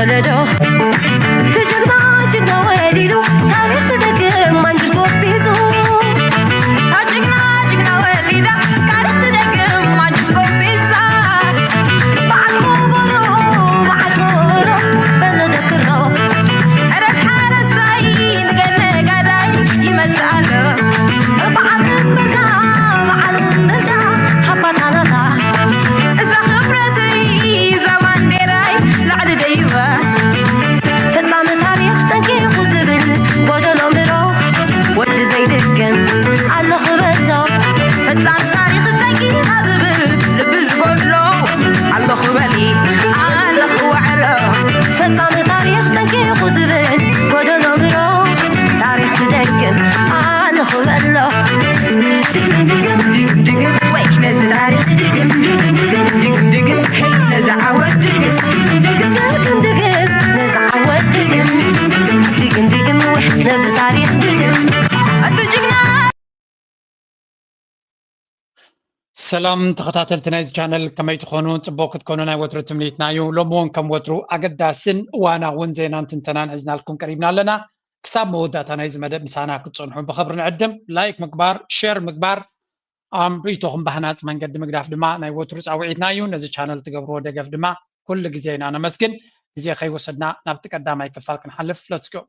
ወለዶ ትጅግና ጅግና ወሊዱ ታሪኽ ዝደግም ማንጅት ወቢሱ። ታጅግና ጅግና ወሊዳ ታሪኽ ትደግም ማንጅት ወቢሳ። በዓል ኮቦሮ በዓል ኮቦሮ በሎ ደክሮ። ሕረስ ሓረስታይ ንገለ ጋዳይ ይመጽእ ኣሎ። በዓል እምብዛ በዓል እምብዛ ሃባታናታ። እዛ ክብረተይ እዛ ባንዴራይ ላዕሊ ደይበ። ፈጻሚ ታሪኽ ጠንቂቑ ዝብል ጎደሎ ምሮ ወዲ ዘይድግም ኣለኹ በሎ። ፈጻሚ ታሪኽ ጠንቂቓ ዝብል ልቢ ዝጎድሎ ኣለኹ በሊ ኣለኹ ዋዕሮ። ፈጻሚ ታሪኽ ጠንቂቑ ዝብል ጎደሎ ምሮ ታሪኽ ዝደግም ኣለኹ በሎ። ድግም ድግም ድግም ድግም ወይ ነዚ ታሪኽ ድግም ድግም ድግም ድግም ድግም ሄይ ነዚ ዓወት ድግም ድግም ድግም ድግም ድግም ነዚ ዓወት ድግም ድግም ድግም ድግም ወይ ነዚ ታሪኽ ድግም እቲ ጅግና። ሰላም ተኸታተልቲ ናይዚ ቻነል፣ ከመይ ትኾኑ? ጽቡቕ ክትኮኑ ናይ ወትሩ ትምኒትና እዩ። ሎሚ እውን ከም ወትሩ ኣገዳስን እዋናውን ዜናን ትንተናን ሒዝናልኩም ቀሪብና ኣለና። ክሳብ መወዳእታ ናይዚ መደብ ምሳና ክትጸንሑ ብኽብሪ ንዕድም። ላይክ ምግባር፣ ሼር ምግባር፣ ኣም፣ ርእይቶኹም ብሃናጺ መንገዲ ምግዳፍ ድማ ናይ ወትሩ ጻውዒትና እዩ። ነዚ ቻነል ትገብርዎ ደገፍ ድማ ኩሉ ግዜ ኢና ነመስግን። ግዜ ከይወሰድና ናብቲ ቀዳማይ ክፋል ክንሓልፍ። Let's go።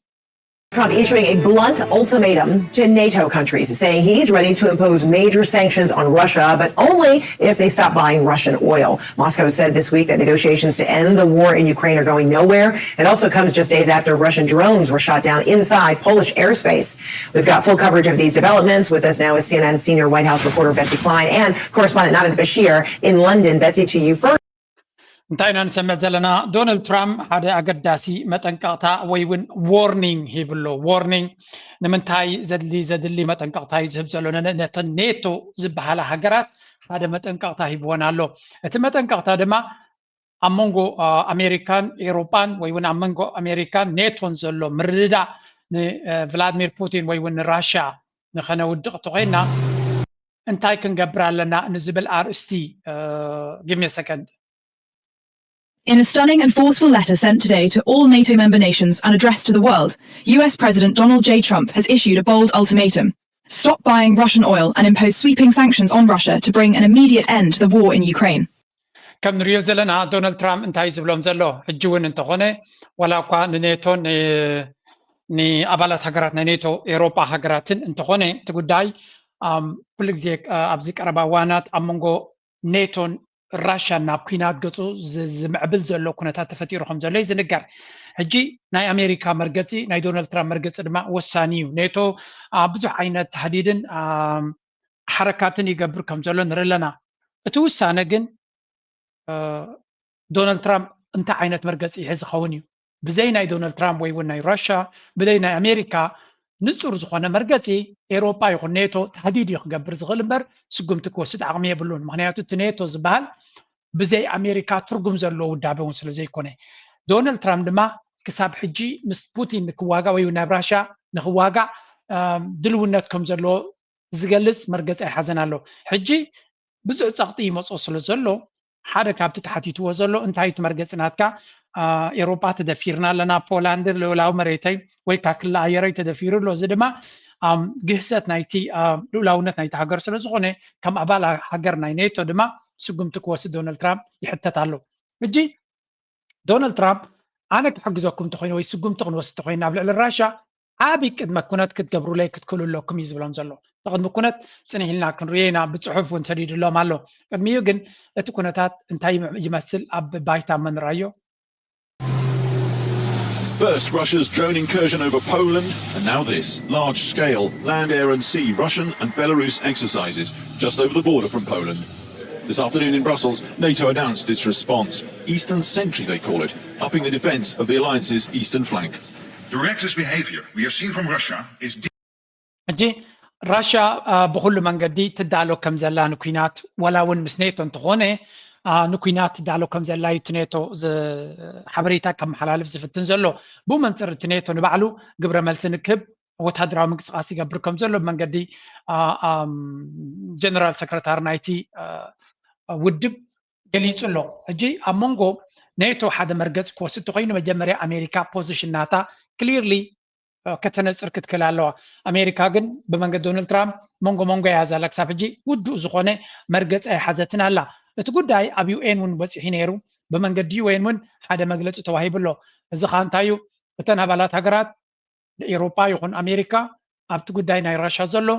Trump issuing a blunt ultimatum to NATO countries, saying he's ready to impose major sanctions on Russia, but only if they stop buying Russian oil. Moscow said this week that negotiations to end the war in Ukraine are going nowhere. It also comes just days after Russian drones were shot down inside Polish airspace. We've got full coverage of these developments. With us now is C N N senior White House reporter Betsy Klein and correspondent Nahda Bashir in London. Betsy, to you first. እንታይ ኢና ንሰምዕ ዘለና? ዶናልድ ትራምፕ ሓደ ኣገዳሲ መጠንቀቕታ ወይ እውን ዎርኒንግ ሂብሎ። ዎርኒንግ ንምንታይ ዘድሊ ዘድሊ መጠንቀቕታ እዩ ዝህብ ዘሎ? ነተን ኔቶ ዝበሃላ ሃገራት ሓደ መጠንቀቕታ ሂብወን ኣሎ። እቲ መጠንቀቕታ ድማ ኣብ መንጎ ኣሜሪካን ኤውሮጳን ወይ እውን ኣብ መንጎ ኣሜሪካን ኔቶን ዘሎ ምርድዳእ ንቭላድሚር ፑቲን ወይ እውን ንራሽያ ንኸነውድቕ ተኾይንና እንታይ ክንገብር ኣለና ንዝብል ኣርእስቲ። Give me a second. In a stunning and forceful letter sent today to all NATO member nations and addressed to the world, U S President Donald J Trump has issued a bold ultimatum. Stop buying Russian oil and impose sweeping sanctions on Russia to bring an immediate end to the war in Ukraine. ከም ንሪኦ ዘለና ዶናልድ ትራምፕ እንታይ ዝብሎም ዘሎ ሕጂ እውን እንተኾነ ዋላ እኳ ንኔቶን ንኣባላት ሃገራት ናይ ኔቶ ኤውሮጳ ሃገራትን እንተኾነ እቲ ጉዳይ ኩሉ ግዜ ኣብዚ ቀረባ እዋናት ኣብ መንጎ ኔቶን ራሽያን ናብ ኲናት ገጹ ዝምዕብል ዘሎ ኩነታት ተፈጢሩ ከም ዘሎ እዩ ዝንገር። ሕጂ ናይ ኣሜሪካ መርገጺ ናይ ዶናልድ ትራምፕ መርገጺ ድማ ወሳኒ እዩ። ኔቶ ኣብ ብዙሕ ዓይነት ታህዲድን ሓረካትን ይገብር ከም ዘሎ ንርኢ ኣለና። እቲ ውሳነ ግን ዶናልድ ትራምፕ እንታይ ዓይነት መርገፂ ይሕዝ ዝኸውን እዩ? ብዘይ ናይ ዶናልድ ትራምፕ ወይ እውን ናይ ራሽያ ብዘይ ናይ ኣሜሪካ ንፁር ዝኾነ መርገፂ ኤውሮጳ ይኹን ኔቶ ታህዲድ እዩ ክገብር ዝኽእል እምበር ስጉምቲ ክወስድ ዓቕሚ የብሉን። ምክንያቱ እቲ ኔቶ ዝበሃል ብዘይ ኣሜሪካ ትርጉም ዘለዎ ውዳበ እውን ስለ ዘይኮነ። ዶናልድ ትራምፕ ድማ ክሳብ ሕጂ ምስ ፑቲን ንክዋጋእ ወይ ናብ ራሽያ ንክዋጋእ ድልውነት ከም ዘለዎ ዝገልፅ መርገፂ ኣይሓዘን ኣሎ። ሕጂ ብዙሕ ፀቕጢ ይመፅኦ ስለ ዘሎ ሓደ ካብቲ ተሓቲትዎ ዘሎ እንታይ እቲ መርገፂ ናትካ ኤውሮጳ ተደፊርና ኣለና ፖላንድ ልኡላዊ መሬተይ ወይ ከዓ ክሊ ኣየረይ ተደፊሩ ኣሎ። እዚ ድማ ግህሰት ናይቲ ልኡላውነት ናይቲ ሃገር ስለ ዝኾነ ከም ኣባል ሃገር ናይ ኔቶ ድማ ስጉምቲ ክወስድ ዶናልድ ትራምፕ ይሕተት ኣሎ። ሕጂ ዶናልድ ትራምፕ ኣነ ክሕግዘኩም እንተኮይነ ወይ ስጉምቲ ክንወስድ እንተኮይና ኣብ ልዕሊ ራሻ ዓብይ ቅድመ ኩነት ክትገብሩለይ ክትክእሉ ኣለኩም እዩ ዝብሎም ዘሎ። እቲ ቅድሚ ኩነት ፅንሕ ኢልና ክንሪኦ ኢና፣ ብፅሑፍ እውን ሰዲድሎም ኣሎ። ቅድሚኡ ግን እቲ ኩነታት እንታይ ይመስል ኣብ ባይታ መን ራዮ? First, Russia's drone incursion over Poland, and now this large scale land, air, and sea Russian and Belarus exercises just over the border from Poland. This afternoon in Brussels, NATO announced its response, Eastern Sentry, they call it, upping the defence of the alliance's eastern flank. The reckless behaviour we have seen from Russia is. ሕጂ ራሽያ ብኩሉ መንገዲ ትዳሎ ከም ዘላ ንኩናት ዋላ እውን ምስ ኔቶ እንተኾነ ንኩናት ትዳሎ ከም ዘላ እዩ እቲ ኔቶ ሓበሬታ ከመሓላልፍ ዝፍትን ዘሎ። ብኡ መንፅር እቲ ኔቶ ንባዕሉ ግብረ መልሲ ንክህብ ወታደራዊ ምንቅስቃስ ይገብር ከም ዘሎ ብመንገዲ ጀነራል ሰክረታሪ ናይቲ ውድብ ገሊፁ ኣሎ። ሕጂ ኣብ መንጎ ኔቶ ሓደ መርገፂ ክወስድ ተኮይኑ መጀመርያ ኣሜሪካ ፖዚሽን ናታ ክሊርሊ ከተነፅር ክትክእል ኣለዋ። ኣሜሪካ ግን ብመንገዲ ዶናልድ ትራምፕ መንጎ መንጎ እያ ዘላ። ክሳብ ሕጂ ውዱእ ዝኾነ መርገፂ ኣይሓዘትን ኣላ። እቲ ጉዳይ ኣብ ዩ ኤን እውን በፂሑ ነይሩ። ብመንገዲ ዩ ኤን እውን ሓደ መግለፂ ተዋሂቡ ኣሎ። እዚ ከዓ እንታይ እዩ? እተን ኣባላት ሃገራት ንኤውሮጳ ይኹን ኣሜሪካ ኣብቲ ጉዳይ ናይ ራሻ ዘሎ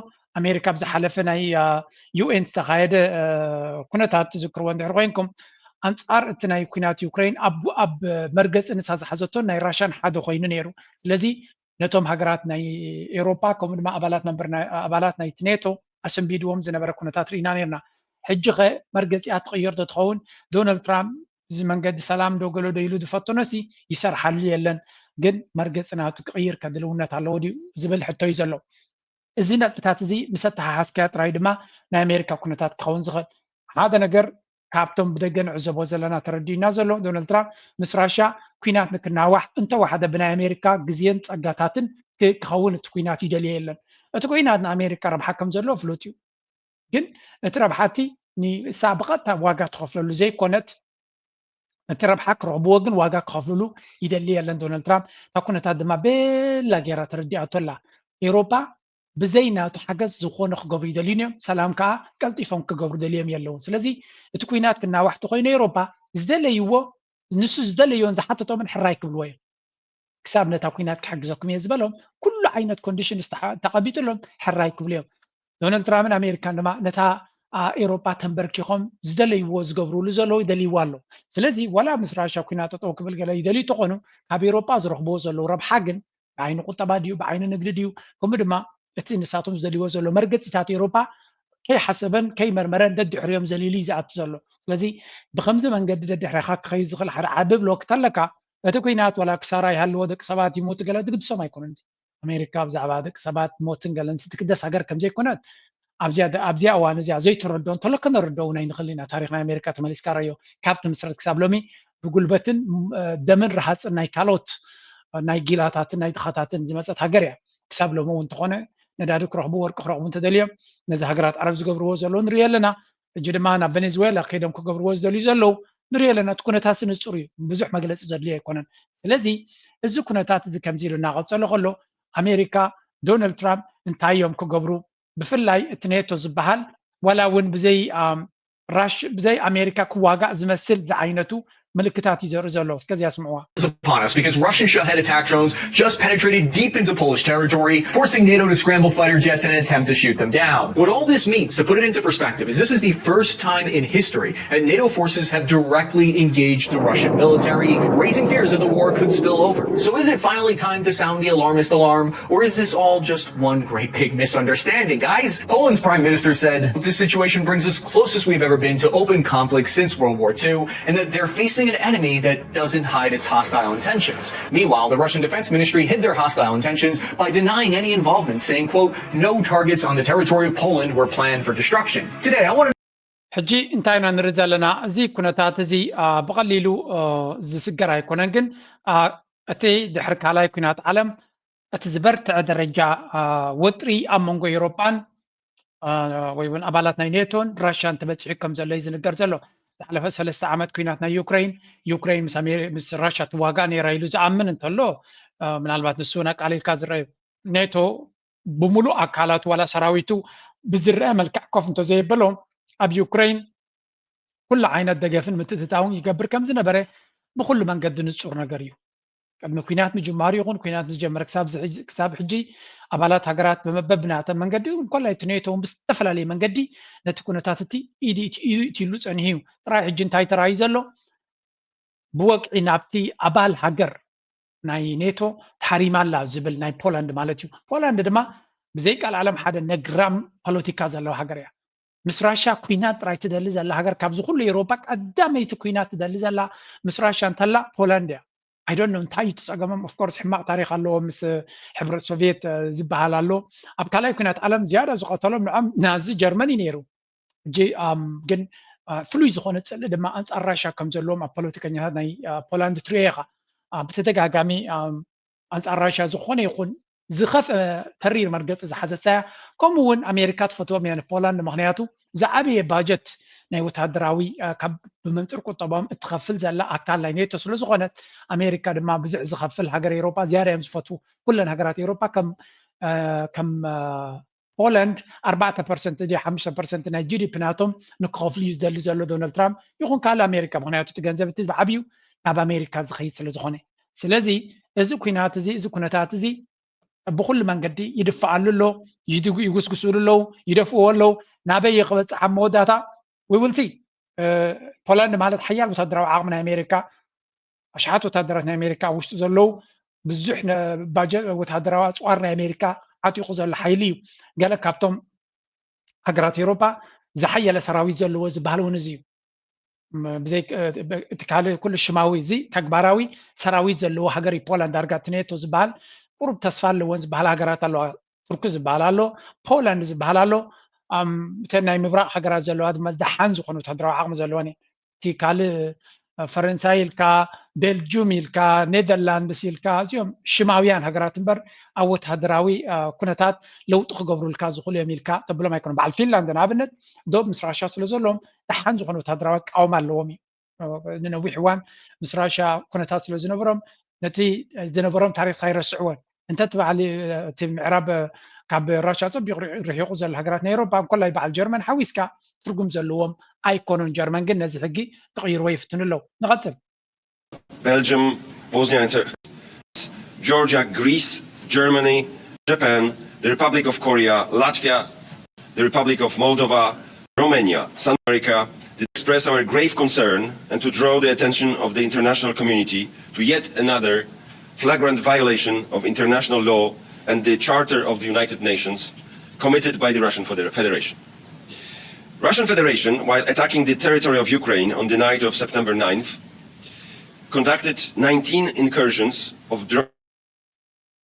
ኣሜሪካ ኣብ ዝሓለፈ ናይ ዩ ኤን ዝተኻየደ ኩነታት ትዝክርዎ እንድሕር ኮይንኩም ኣንጻር እቲ ናይ ኩናት ዩክሬን ኣብ መርገፂ ንሳ ዝሓዘቶን ናይ ራሻን ሓደ ኮይኑ ነይሩ። ስለዚ ነቶም ሃገራት ናይ ኤውሮጳ ከምኡ ድማ ኣባላት ናይቲ ኔቶ ኣሰንቢድዎም ዝነበረ ኩነታት ርኢና ነርና። ሕጂ ከ መርገፂኣ ትቕይር ዶ ትኸውን? ዶናልድ ትራምፕ እዚ መንገዲ ሰላም ዶ ገሎ ዶ ኢሉ ዝፈተኖ ሲ ይሰርሓሉ የለን። ግን መርገፂ ናቱ ክቕይር ከ ድልውነት ኣለዎ ድዩ ዝብል ሕቶ እዩ ዘሎ። እዚ ነጥብታት እዚ ምስ ኣተሓሓዝካዮ ጥራይ ድማ ናይ ኣሜሪካ ኩነታት ክኸውን ዝኽእል ሓደ ነገር ካብቶም ብደገ ንዕዘቦ ዘለና ተረዲኡና ዘሎ ዶናልድ ትራምፕ ምስ ራሽያ ኩናት ንክናዋሕ እንተወሓደ ብናይ ኣሜሪካ ግዜን ፀጋታትን ክኸውን እቲ ኩናት ይደልዮ የለን። እቲ ኩናት ንኣሜሪካ ረብሓ ከም ዘለዎ ፍሉጥ እዩ። ግን እቲ ረብሓቲ ንሳ ብቐጥታ ዋጋ ትኸፍለሉ ዘይኮነት እቲ ረብሓ ክረኽብዎ ግን ዋጋ ክኸፍልሉ ይደሊ የለን ዶናልድ ትራምፕ። እታ ኩነታት ድማ ቤላ ገይራ ተረዲኣቶ ኣላ። ኤውሮፓ ብዘይ ናቱ ሓገዝ ዝኾነ ክገብሩ ይደልዩን እዮም። ሰላም ከዓ ቀልጢፎም ክገብሩ ደልዮም የለውን። ስለዚ እቲ ኩናት ክናዋሕቲ ኮይኑ ኤውሮፓ ዝደለይዎ ንሱ ዝደለዮን ዝሓተቶምን ሕራይ ክብልዎ እዮም። ክሳብ ነታ ኩናት ክሕግዘኩም እየ ዝበሎም ኩሉ ዓይነት ኮንዲሽን ተቐቢጥሎም ሕራይ ክብሉ እዮም። ዶናልድ ትራምፕን ኣሜሪካን ድማ ነታ ኤሮጳ ተንበርኪኾም ዝደለይዎ ዝገብሩሉ ዘለዉ ይደልይዎ ኣለዉ። ስለዚ ዋላ ምስ ራሻ ኩናት ጠጠው ክብል ገለ ይደልዩ ተኾኑ ካብ ኤሮጳ ዝረኽብዎ ዘለዉ ረብሓ ግን ብዓይኒ ቁጠባ ድዩ ብዓይኒ ንግዲ ድዩ ከምኡ ድማ እቲ ንሳቶም ዝደልይዎ ዘሎ መርገፂታት ኤሮጳ ከይሓሰበን ከይመርመረን ደድሕሪኦም ዘሊሉ እዩ ዝኣቱ ዘሎ። ስለዚ ብከምዚ መንገዲ ደድሕሪኻ ክኸይድ ዝኽእል ሓደ ዓቢ ብሎክ ተለካ እቲ ኩናት ዋላ ክሳራ ይሃልዎ ደቂ ሰባት ይሞቱ ገለ ዝግድሶም ኣይኮነን። ኣሜሪካ ብዛዕባ ደቂ ሰባት ሞትን ገለን ትግደስ ሃገር ከምዘይኮነት ኣብዚኣ እዋን እዚኣ ዘይተረድኦ እንተሎ ከነረድኦ እውን ኣይንኽእል ኢና። ታሪክ ናይ ኣሜሪካ ተመሊስካ ረዮ ካብ ትምስረት ክሳብ ሎሚ ብጉልበትን ደምን ረሃፅን ናይ ካልኦት ናይ ጊላታትን ናይ ድኻታትን ዝመፀት ሃገር እያ። ክሳብ ሎሚ እውን እንተኾነ ነዳዲ ክረኽቡ ወርቂ ክረኽቡ እንተደልዮም ነዚ ሃገራት ዓረብ ዝገብርዎ ዘለዉ ንሪኦ ኣለና። ሕጂ ድማ ናብ ቬኔዙዌላ ከይዶም ክገብርዎ ዝደልዩ ዘለዉ ንሪኦ ኣለና። እቲ ኩነታት ንፁር እዩ። ብዙሕ መግለፂ ዘድልዮ ኣይኮነን። ስለዚ እዚ ኩነታት እዚ ከምዚ ኢሉ እናቐፀሎ ከሎ ኣሜሪካ ዶናልድ ትራምፕ እንታይ እዮም ክገብሩ ብፍላይ እቲ ኔቶ ዝበሃል ዋላ እውን ብዘይ ራሽ ብዘይ ኣሜሪካ ክዋጋእ ዝመስል ዝዓይነቱ ምልክታት እዩ ዘርኢ ዘሎ። እስከዚ ኣስምዕዋ። Upon us because Russian Shahed attack drones just penetrated deep into Polish territory, forcing NATO to scramble fighter jets in an attempt to shoot them down. What all this means, to put it into perspective, is this is the first time in history that NATO forces have directly engaged the Russian military, raising fears that the war could spill over. So is it finally time to sound the alarmist alarm, or is this all just one great big misunderstanding, guys? Poland's prime minister said, this situation brings us closest we've ever been to open conflict since World War Two, and that they're facing an enemy that doesn't hide its hostile intentions. Meanwhile, the Russian Defense Ministry hid their hostile intentions by denying any involvement, saying, quote, no targets on the territory of Poland were planned for destruction. Today, I want to ሕጂ እንታይ ኢና ንርኢ ዘለና? እዚ ኩነታት እዚ ብቐሊሉ ዝስገር ኣይኮነን፣ ግን እቲ ድሕሪ ካልኣይ ኩናት ዓለም እቲ ዝበርትዐ ደረጃ ወጥሪ ኣብ መንጎ ኤውሮጳን ወይ እውን ኣባላት ናይ ኔቶን ራሽያን ተበፂሑ ከም ዘሎ እዩ ዝንገር ዘሎ። ዝሓለፈ ሰለስተ ዓመት ኩናት ናይ ዩክሬን ዩክሬን ምስ ራሽያ ትዋጋእ ነይራ ኢሉ ዝኣምን እንተሎ ምናልባት ንሱ እውን ኣቃሊልካ ዝረኣዩ ኔቶ ብምሉእ ኣካላቱ ዋላ ሰራዊቱ ብዝረአ መልክዕ ኮፍ እንተዘየበሎም ኣብ ዩክሬን ኩሉ ዓይነት ደገፍን ምትእትታውን ይገብር ከም ዝነበረ ብኩሉ መንገዲ ንፁር ነገር እዩ። ቅድሚ ኩናት ምጅማሩ ይኹን ኩናት ዝጀመረ ክሳብ ሕጂ ኣባላት ሃገራት በብናተን መንገዲ እንኮላይ እቲ ኔቶ እውን ብዝተፈላለየ መንገዲ ነቲ ኩነታት እቲ ኢድ ኢትሉ ፀኒሑ እዩ። ጥራይ ሕጂ እንታይ ተራእዩ ዘሎ ብወግዒ ናብቲ ኣባል ሃገር ናይ ኔቶ ተሃሪማ ኣላ ዝብል ናይ ፖላንድ ማለት እዩ። ፖላንድ ድማ ብዘይ ቃል ዓለም ሓደ ነግራም ፖለቲካ ዘለዋ ሃገር እያ። ምስ ራሻ ኩናት ጥራይ ትደሊ ዘላ ሃገር ካብዚ ኩሉ ኤውሮጳ ቀዳመይቲ ኩናት ትደሊ ዘላ ምስ ራሻ እንተላ ፖላንድ እያ። I don't know እንታይ እዩ እቲ ፀገሞም። Of course ሕማቕ ታሪክ ኣለዎ ምስ ሕብረት ሶቪየት ዝበሃል ኣሎ። ኣብ ካልኣይ ኩናት ዓለም ዝያዳ ዝቐተሎም ንዖም ናዚ ጀርመን እዩ ነይሩ። ሕጂ ግን ፍሉይ ዝኾነ ፅልኢ ድማ ኣንፃር ራሻ ከም ዘለዎም ኣብ ፖለቲከኛታት ናይ ፖላንድ ትሪኦ ኢኻ። ብተደጋጋሚ ኣንፃር ራሻ ዝኾነ ይኹን ዝኸፍአ ተሪር መርገፂ ዝሓዘት እያ። ከምኡ እውን ኣሜሪካ ትፈትዎም እያ ንፖላንድ፣ ምክንያቱ ዝዓበየ ባጀት ናይ ወታደራዊ ካብ ብመንፅር ቁጠባኦም እትኸፍል ዘላ ኣካል ናይ ኔቶ ስለዝኾነት ኣሜሪካ ድማ ብዙሕ ዝኸፍል ሃገር ኤሮፓ ዝያዳ እዮም ዝፈትዉ። ኩለን ሃገራት ኤሮፓ ከም ፖላንድ ኣርባዕተ ፐርሰንት ድዩ ሓሙሽተ ፐርሰንት ናይ ጂዲፒ ናቶም ንክኸፍሉ እዩ ዝደሊ ዘሎ ዶናልድ ትራምፕ ይኹን ካልእ ኣሜሪካ። ምክንያቱ እቲ ገንዘብ እቲ ብዓብዩ ናብ ኣሜሪካ ዝኸይድ ስለዝኾነ፣ ስለዚ እዚ ኩናት እዚ እዚ ኩነታት እዚ ብኩሉ መንገዲ ይድፍኣሉ ኣሎ፣ ይጉስጉስሉ ኣለዉ፣ ይደፍእዎ ኣለዉ። ናበይ ክበፅሕ ኣብ መወዳእታ we will see። ፖላንድ ማለት ሓያል ወታደራዊ ዓቕሚ ናይ ኣሜሪካ፣ ኣሽሓት ወታደራት ናይ ኣሜሪካ ኣብ ውሽጡ ዘለዉ፣ ብዙሕ ባጀት ወታደራዊ ኣፅዋር ናይ ኣሜሪካ ዓጢቑ ዘሎ ሓይሊ እዩ። ገለ ካብቶም ሃገራት ኤውሮፓ ዝሓየለ ሰራዊት ዘለዎ ዝበሃል እውን እዚ እዩ። ብዘይ እቲ ካልእ ኩሉ ሽማዊ እዚ ተግባራዊ ሰራዊት ዘለዎ ሃገር እዩ ፖላንድ። ዳርጋ እቲ ኔቶ ዝበሃል ቁሩብ ተስፋ ኣለወን ዝበሃል ሃገራት ኣለዋ። ቱርኪ ዝበሃል ኣሎ፣ ፖላንድ ዝበሃል ኣሎ። እተን ናይ ምብራቕ ሃገራት ዘለዋ ድማ ዝደሓን ዝኾነ ወታደራዊ ዓቕሚ ዘለወን እየ። እቲ ካልእ ፈረንሳይ ኢልካ፣ ቤልጁም ኢልካ፣ ኔደርላንድስ ኢልካ፣ እዚኦም ሽማውያን ሃገራት እምበር ኣብ ወታደራዊ ኩነታት ለውጢ ክገብሩልካ ዝኽእሉ እዮም ኢልካ ተብሎም ኣይኮኑን። በዓል ፊንላንድ ንኣብነት ዶብ ምስ ራሻ ስለ ዘለዎም ደሓን ዝኾነ ወታደራዊ ኣቃውማ ኣለዎም እዩ። ንነዊሕ እዋን ምስ ራሻ ኩነታት ስለ ዝነበሮም ነቲ ዝነበሮም ታሪክ ኣይረስዕዎን። እንተ እቲ በዓል እቲ ምዕራብ ካብ ራሻ ጸቢቑ ርሒቑ ዘሎ ሃገራት ናይ ኤውሮፓ እንኮላይ በዓል ጀርመን ሓዊስካ ትርጉም ዘለዎም ኣይኮኑን። ጀርመን ግን ነዚ ሕጊ ክቕይርዎ ይፍትኑ ኣለዉ። ንቐጽል። Belgium, Bosnia and Georgia, Greece, Germany, Japan, the Republic of Korea, Latvia, the Republic of Moldova, Romania, South America, to express our grave concern and to draw the attention of the international community to yet another flagrant violation of international law and the Charter of the United Nations committed by the Russian Federation. Russian Federation, while attacking the territory of Ukraine on the night of September ninth, conducted nineteen incursions of drone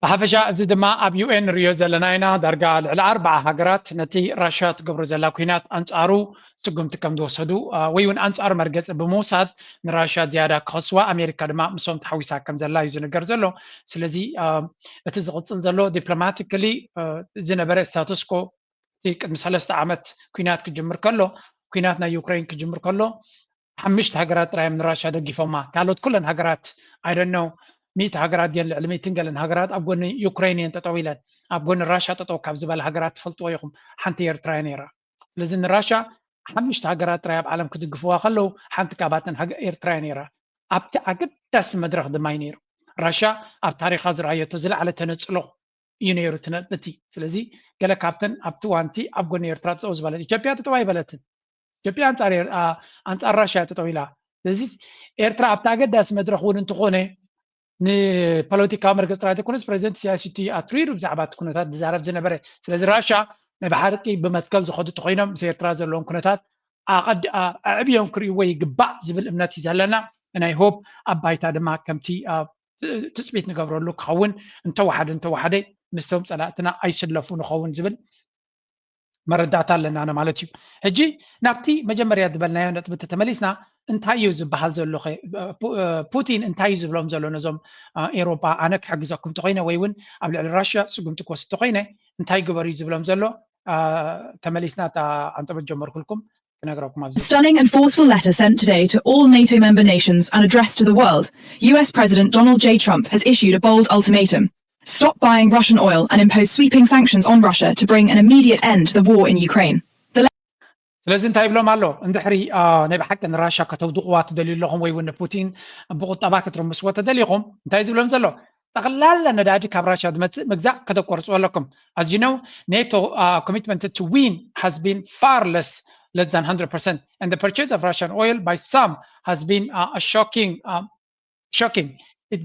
ብሓፈሻ እዚ ድማ ኣብ ዩ ኤን ንሪኦ ዘለና ኢና። ዳርጋ ልዕሊ ኣርባዓ ሃገራት ነቲ ራሽያ ትገብሮ ዘላ ኩናት ኣንጻሩ ስጉምቲ ከም ዝወሰዱ ወይ እውን ኣንጻሩ መርገጺ ብምውሳድ ንራሽያ ዝያዳ ክኸስዋ፣ ኣሜሪካ ድማ ምሶም ተሓዊሳ ከም ዘላ እዩ ዝንገር ዘሎ። ስለዚ እቲ ዝቕጽል ዘሎ ዲፕሎማቲካሊ ዝነበረ ስታቱስኮ እቲ ቅድሚ ሰለስተ ዓመት ኩናት ክጅምር ከሎ ኩናት ናይ ዩክሬን ክጅምር ከሎ ሓምሽተ ሃገራት ጥራይ እዮም ንራሻ ደጊፎማ። ካልኦት ኩለን ሃገራት I don't know ሚእቲ ሃገራት ድየን ልዕሊ ሚእትን ገለን ሃገራት ኣብ ጎኒ ዩክሬን እየን ጠጠው ኢለን። ኣብ ጎኒ ራሻ ጠጠው ካብ ዝበላ ሃገራት ትፈልጥዎ ኢኹም ሓንቲ ኤርትራ እያ ነይራ። ስለዚ ንራሻ ሓምሽተ ሃገራት ጥራይ ኣብ ዓለም ክድግፍዋ ከለዉ ሓንቲ ካብኣተን ኤርትራ እያ ነይራ። ኣብቲ ኣገዳሲ መድረኽ ድማ እዩ ነይሩ። ራሻ ኣብ ታሪኻ ዝረኣየቶ ዝለዓለ ተነጽሎ እዩ ነይሩ እቲ ነጥብቲ። ስለዚ ገለ ካብተን ኣብቲ ዋንቲ ኣብ ጎኒ ኤርትራ ጠጠው ዝበለት ኢትዮጵያ ጠጠው ኣይበለትን። ኢትዮጵያ ኣንጻር ራሽያ ጠጠው ኢላ። ስለዚ ኤርትራ ኣብቲ ኣገዳሲ መድረኽ እውን እንተኾነ ንፖለቲካዊ መርገፂ ጥራይ ዘይኮነስ ፕሬዚደንት ኢሳያስ እቲ ኣትሪሩ ብዛዕባ እቲ ኩነታት ዝዛረብ ዝነበረ። ስለዚ ራሻ ናይ ብሓቂ ብመትከል ዝኸዱ ተኮይኖም ምስ ኤርትራ ዘለዎም ኩነታት ኣዕብዮም ክርእይዎ ይግባእ ዝብል እምነት እዩ ዘለና። ናይ ሆፕ ኣብ ባይታ ድማ ከምቲ ትፅቢት ንገብረሉ ክኸውን እንተወሓደ እንተወሓደ ምስቶም ፀላእትና ኣይስለፉ ንኸውን ዝብል መረዳእታ ኣለና ማለት እዩ። ሕጂ ናብቲ መጀመርያ ዝበልናዮ ነጥቢ ተመሊስና እንታይ እዩ ዝበሃል ዘሎ ፑቲን እንታይ እዩ ዝብሎም ዘሎ ነዞም ኤሮፓ ኣነ ክሕግዘኩም ተኮይነ ወይ እውን ኣብ ልዕሊ ራሽያ ስጉምቲ ክወስድ ተኮይነ እንታይ ግበሩ እዩ ዝብሎም ዘሎ ተመሊስና እታ ኣንጠበት ጀመርኩልኩም ክነግረኩም ኣብዚ Stunning and forceful letter sent today to all NATO member nations and addressed to the world. U S President Donald J. Trump has issued a bold ultimatum. Stop buying Russian oil and impose sweeping sanctions on Russia to bring an immediate end to the war in Ukraine. ስለዚ እንታይ ይብሎም ኣሎ እንድሕሪ ናይ ብሓቂ ንራሻ ከተውድቕዋ ትደልዩ ኣለኹም ወይ እውን ንፑቲን ብቁጠባ ክትርምስዎ ተደሊኹም እንታይ ዝብሎም ዘሎ ጠቕላላ ነዳዲ ካብ ራሻ ዝመፅእ ምግዛእ ከተቆርፅዎ ኣለኩም as you know NATO commitment to win has been far less less than one hundred percent and the purchase of Russian oil by some has been a shocking shocking it,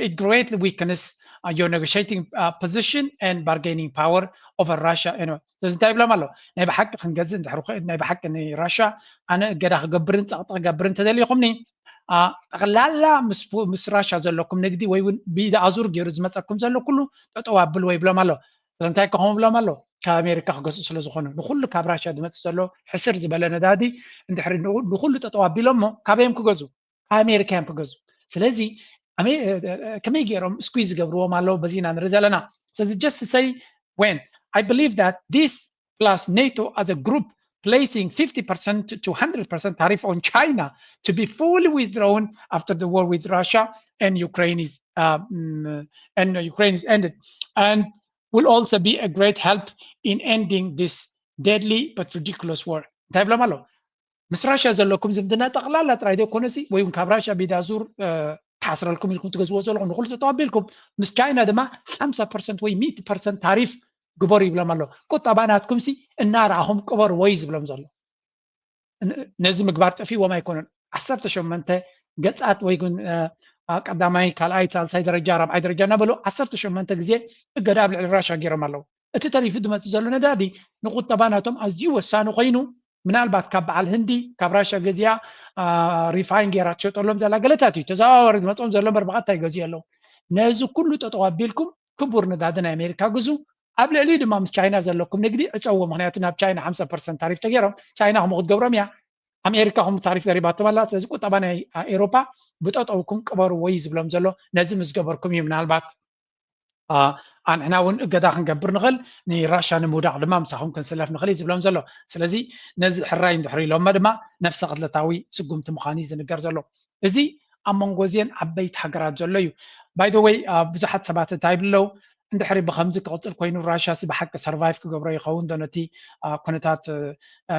it greatly weakens uh, your negotiating uh, position and bargaining power over Russia. Anyway, ስለዚ እንታይ ይብሎም ኣሎ ናይ ብሓቂ ክንገዝእ እንድሕር ናይ ብሓቂ ንራሻ ኣነ እገዳ ክገብርን ፀቕጢ ክገብርን እንተደሊኹምኒ ጠቕላላ ምስ ራሻ ዘለኩም ንግዲ ወይ እውን ብኢድ ኣዙር ገይሩ ዝመፀኩም ዘሎ ኩሉ ጠጠው ኣብልዎ ይብሎም ኣሎ። ስለምንታይ ከምኡ ብሎም ኣሎ ካብ ኣሜሪካ ክገዝኡ ስለ ዝኾኑ ንኩሉ ካብ ራሻ ዝመፅእ ዘሎ ሕስር ዝበለ ነዳዲ እንድሕሪ ንኩሉ ጠጠው ኣቢሎሞ ካበዮም ክገዙ ካብ ኣሜሪካ እዮም ክገዙ። ስለዚ ከመይ ገይሮም ስኩዝ ዝገብርዎም ኣለዉ በዚ ኢና ንርኢ ዘለና። ስለዚ just say when I believe that this plus NATO as a group placing fifty percent to one hundred percent tariff on China to be fully withdrawn after the war with Russia and Ukraine is uh, mm, and Ukraine is ended, and will also be a great help in ending this deadly but ridiculous war. እንታይ ይብሎም ኣለዉ? ምስ ራሽያ ዘለኩም ዝምድና ጠቕላላ ጥራይ ዘይኮነሲ፣ ወይ እውን ካብ ራሽያ ቢዳ ዙር እ፣ ክሓስረልኩም ኢልኩም ትገዝዎ ዘለኹም ንኹሉ ተጠዋቢልኩም፣ ምስ ቻይና ድማ ሓምሳ ፐርሰንት ወይ ሚእቲ ፐርሰንት ታሪፍ ግበሩ ይብሎም ኣሎ። ቁጠባ ናትኩም ሲ እናረኣኹም ቅበሩ ወይ ዝብሎም ዘሎ። ን- ነዚ ምግባር ጠፊዎም ኣይኮነን። ዓሰርተ ሸሞንተ ገጻት ወይ ግን እ፣ አ፣ ቀዳማይ፣ ካልኣይ፣ ሳልሳይ ደረጃ፣ ራብዓይ ደረጃ እናበሉ ዓሰርተ ሸሞንተ ግዜ እገዳ ኣብ ልዕሊ ራሻ ገይሮም ኣለዉ። እቲ ተሪፉ ዝመጽእ ዘሎ ነዳዲ ንቁጠባ ናቶም ኣዝዩ ወሳኒ ኮይኑ፣ ምናልባት ካብ በዓል ህንዲ ካብ ራሻ ገዚኣ ሪፋይን ገይራ ትሸጠሎም ዘላ ገለታት እዩ። ተዘዋዋሪ ዝመፅኦም ዘሎ እምበር ብቐጥታ ይገዝኡ ኣለዉ። ነዚ ኩሉ ጠጠው ኣቢልኩም ክቡር ነዳዲ ናይ ኣሜሪካ ግዙ። ኣብ ልዕሊኡ ድማ ምስ ቻይና ዘለኩም ንግዲ ዕፀዎ። ምክንያቱ ናብ ቻይና ሓምሳ ፐርሰንት ታሪፍ ተገይሮም፣ ቻይና ከምኡ ክትገብሮም እያ። ኣሜሪካ ከምኡ ታሪፍ ደሪባቶም ኣላ። ስለዚ ቁጠባ ናይ ኤሮፓ ብጠጠውኩም ቅበርዎ እዩ ዝብሎም ዘሎ። ነዚ ምስ ገበርኩም እዩ ምናልባት ኣንሕና እውን እገዳ ክንገብር ንኽእል፣ ንራሻ ንምውዳቕ ድማ ምሳኹም ክንስለፍ ንኽእል እዩ ዝብሎም ዘሎ። ስለዚ ነዚ ሕራይ እንድሕር ኢሎሞ ድማ ነፍሰ ቅትለታዊ ስጉምቲ ምዃኑ እዩ ዝንገር ዘሎ። እዚ ኣብ መንጎ እዚአን ዓበይቲ ሃገራት ዘሎ እዩ። ባይ ወይ ብዙሓት ሰባት እንታይ ይብሉ ኣለዉ? እንድሕሪ ብከምዚ ክቕፅል ኮይኑ ራሻ ሲ ብሓቂ ሰርቫይቭ ክገብሮ ይኸውን ዶ ነቲ ኩነታት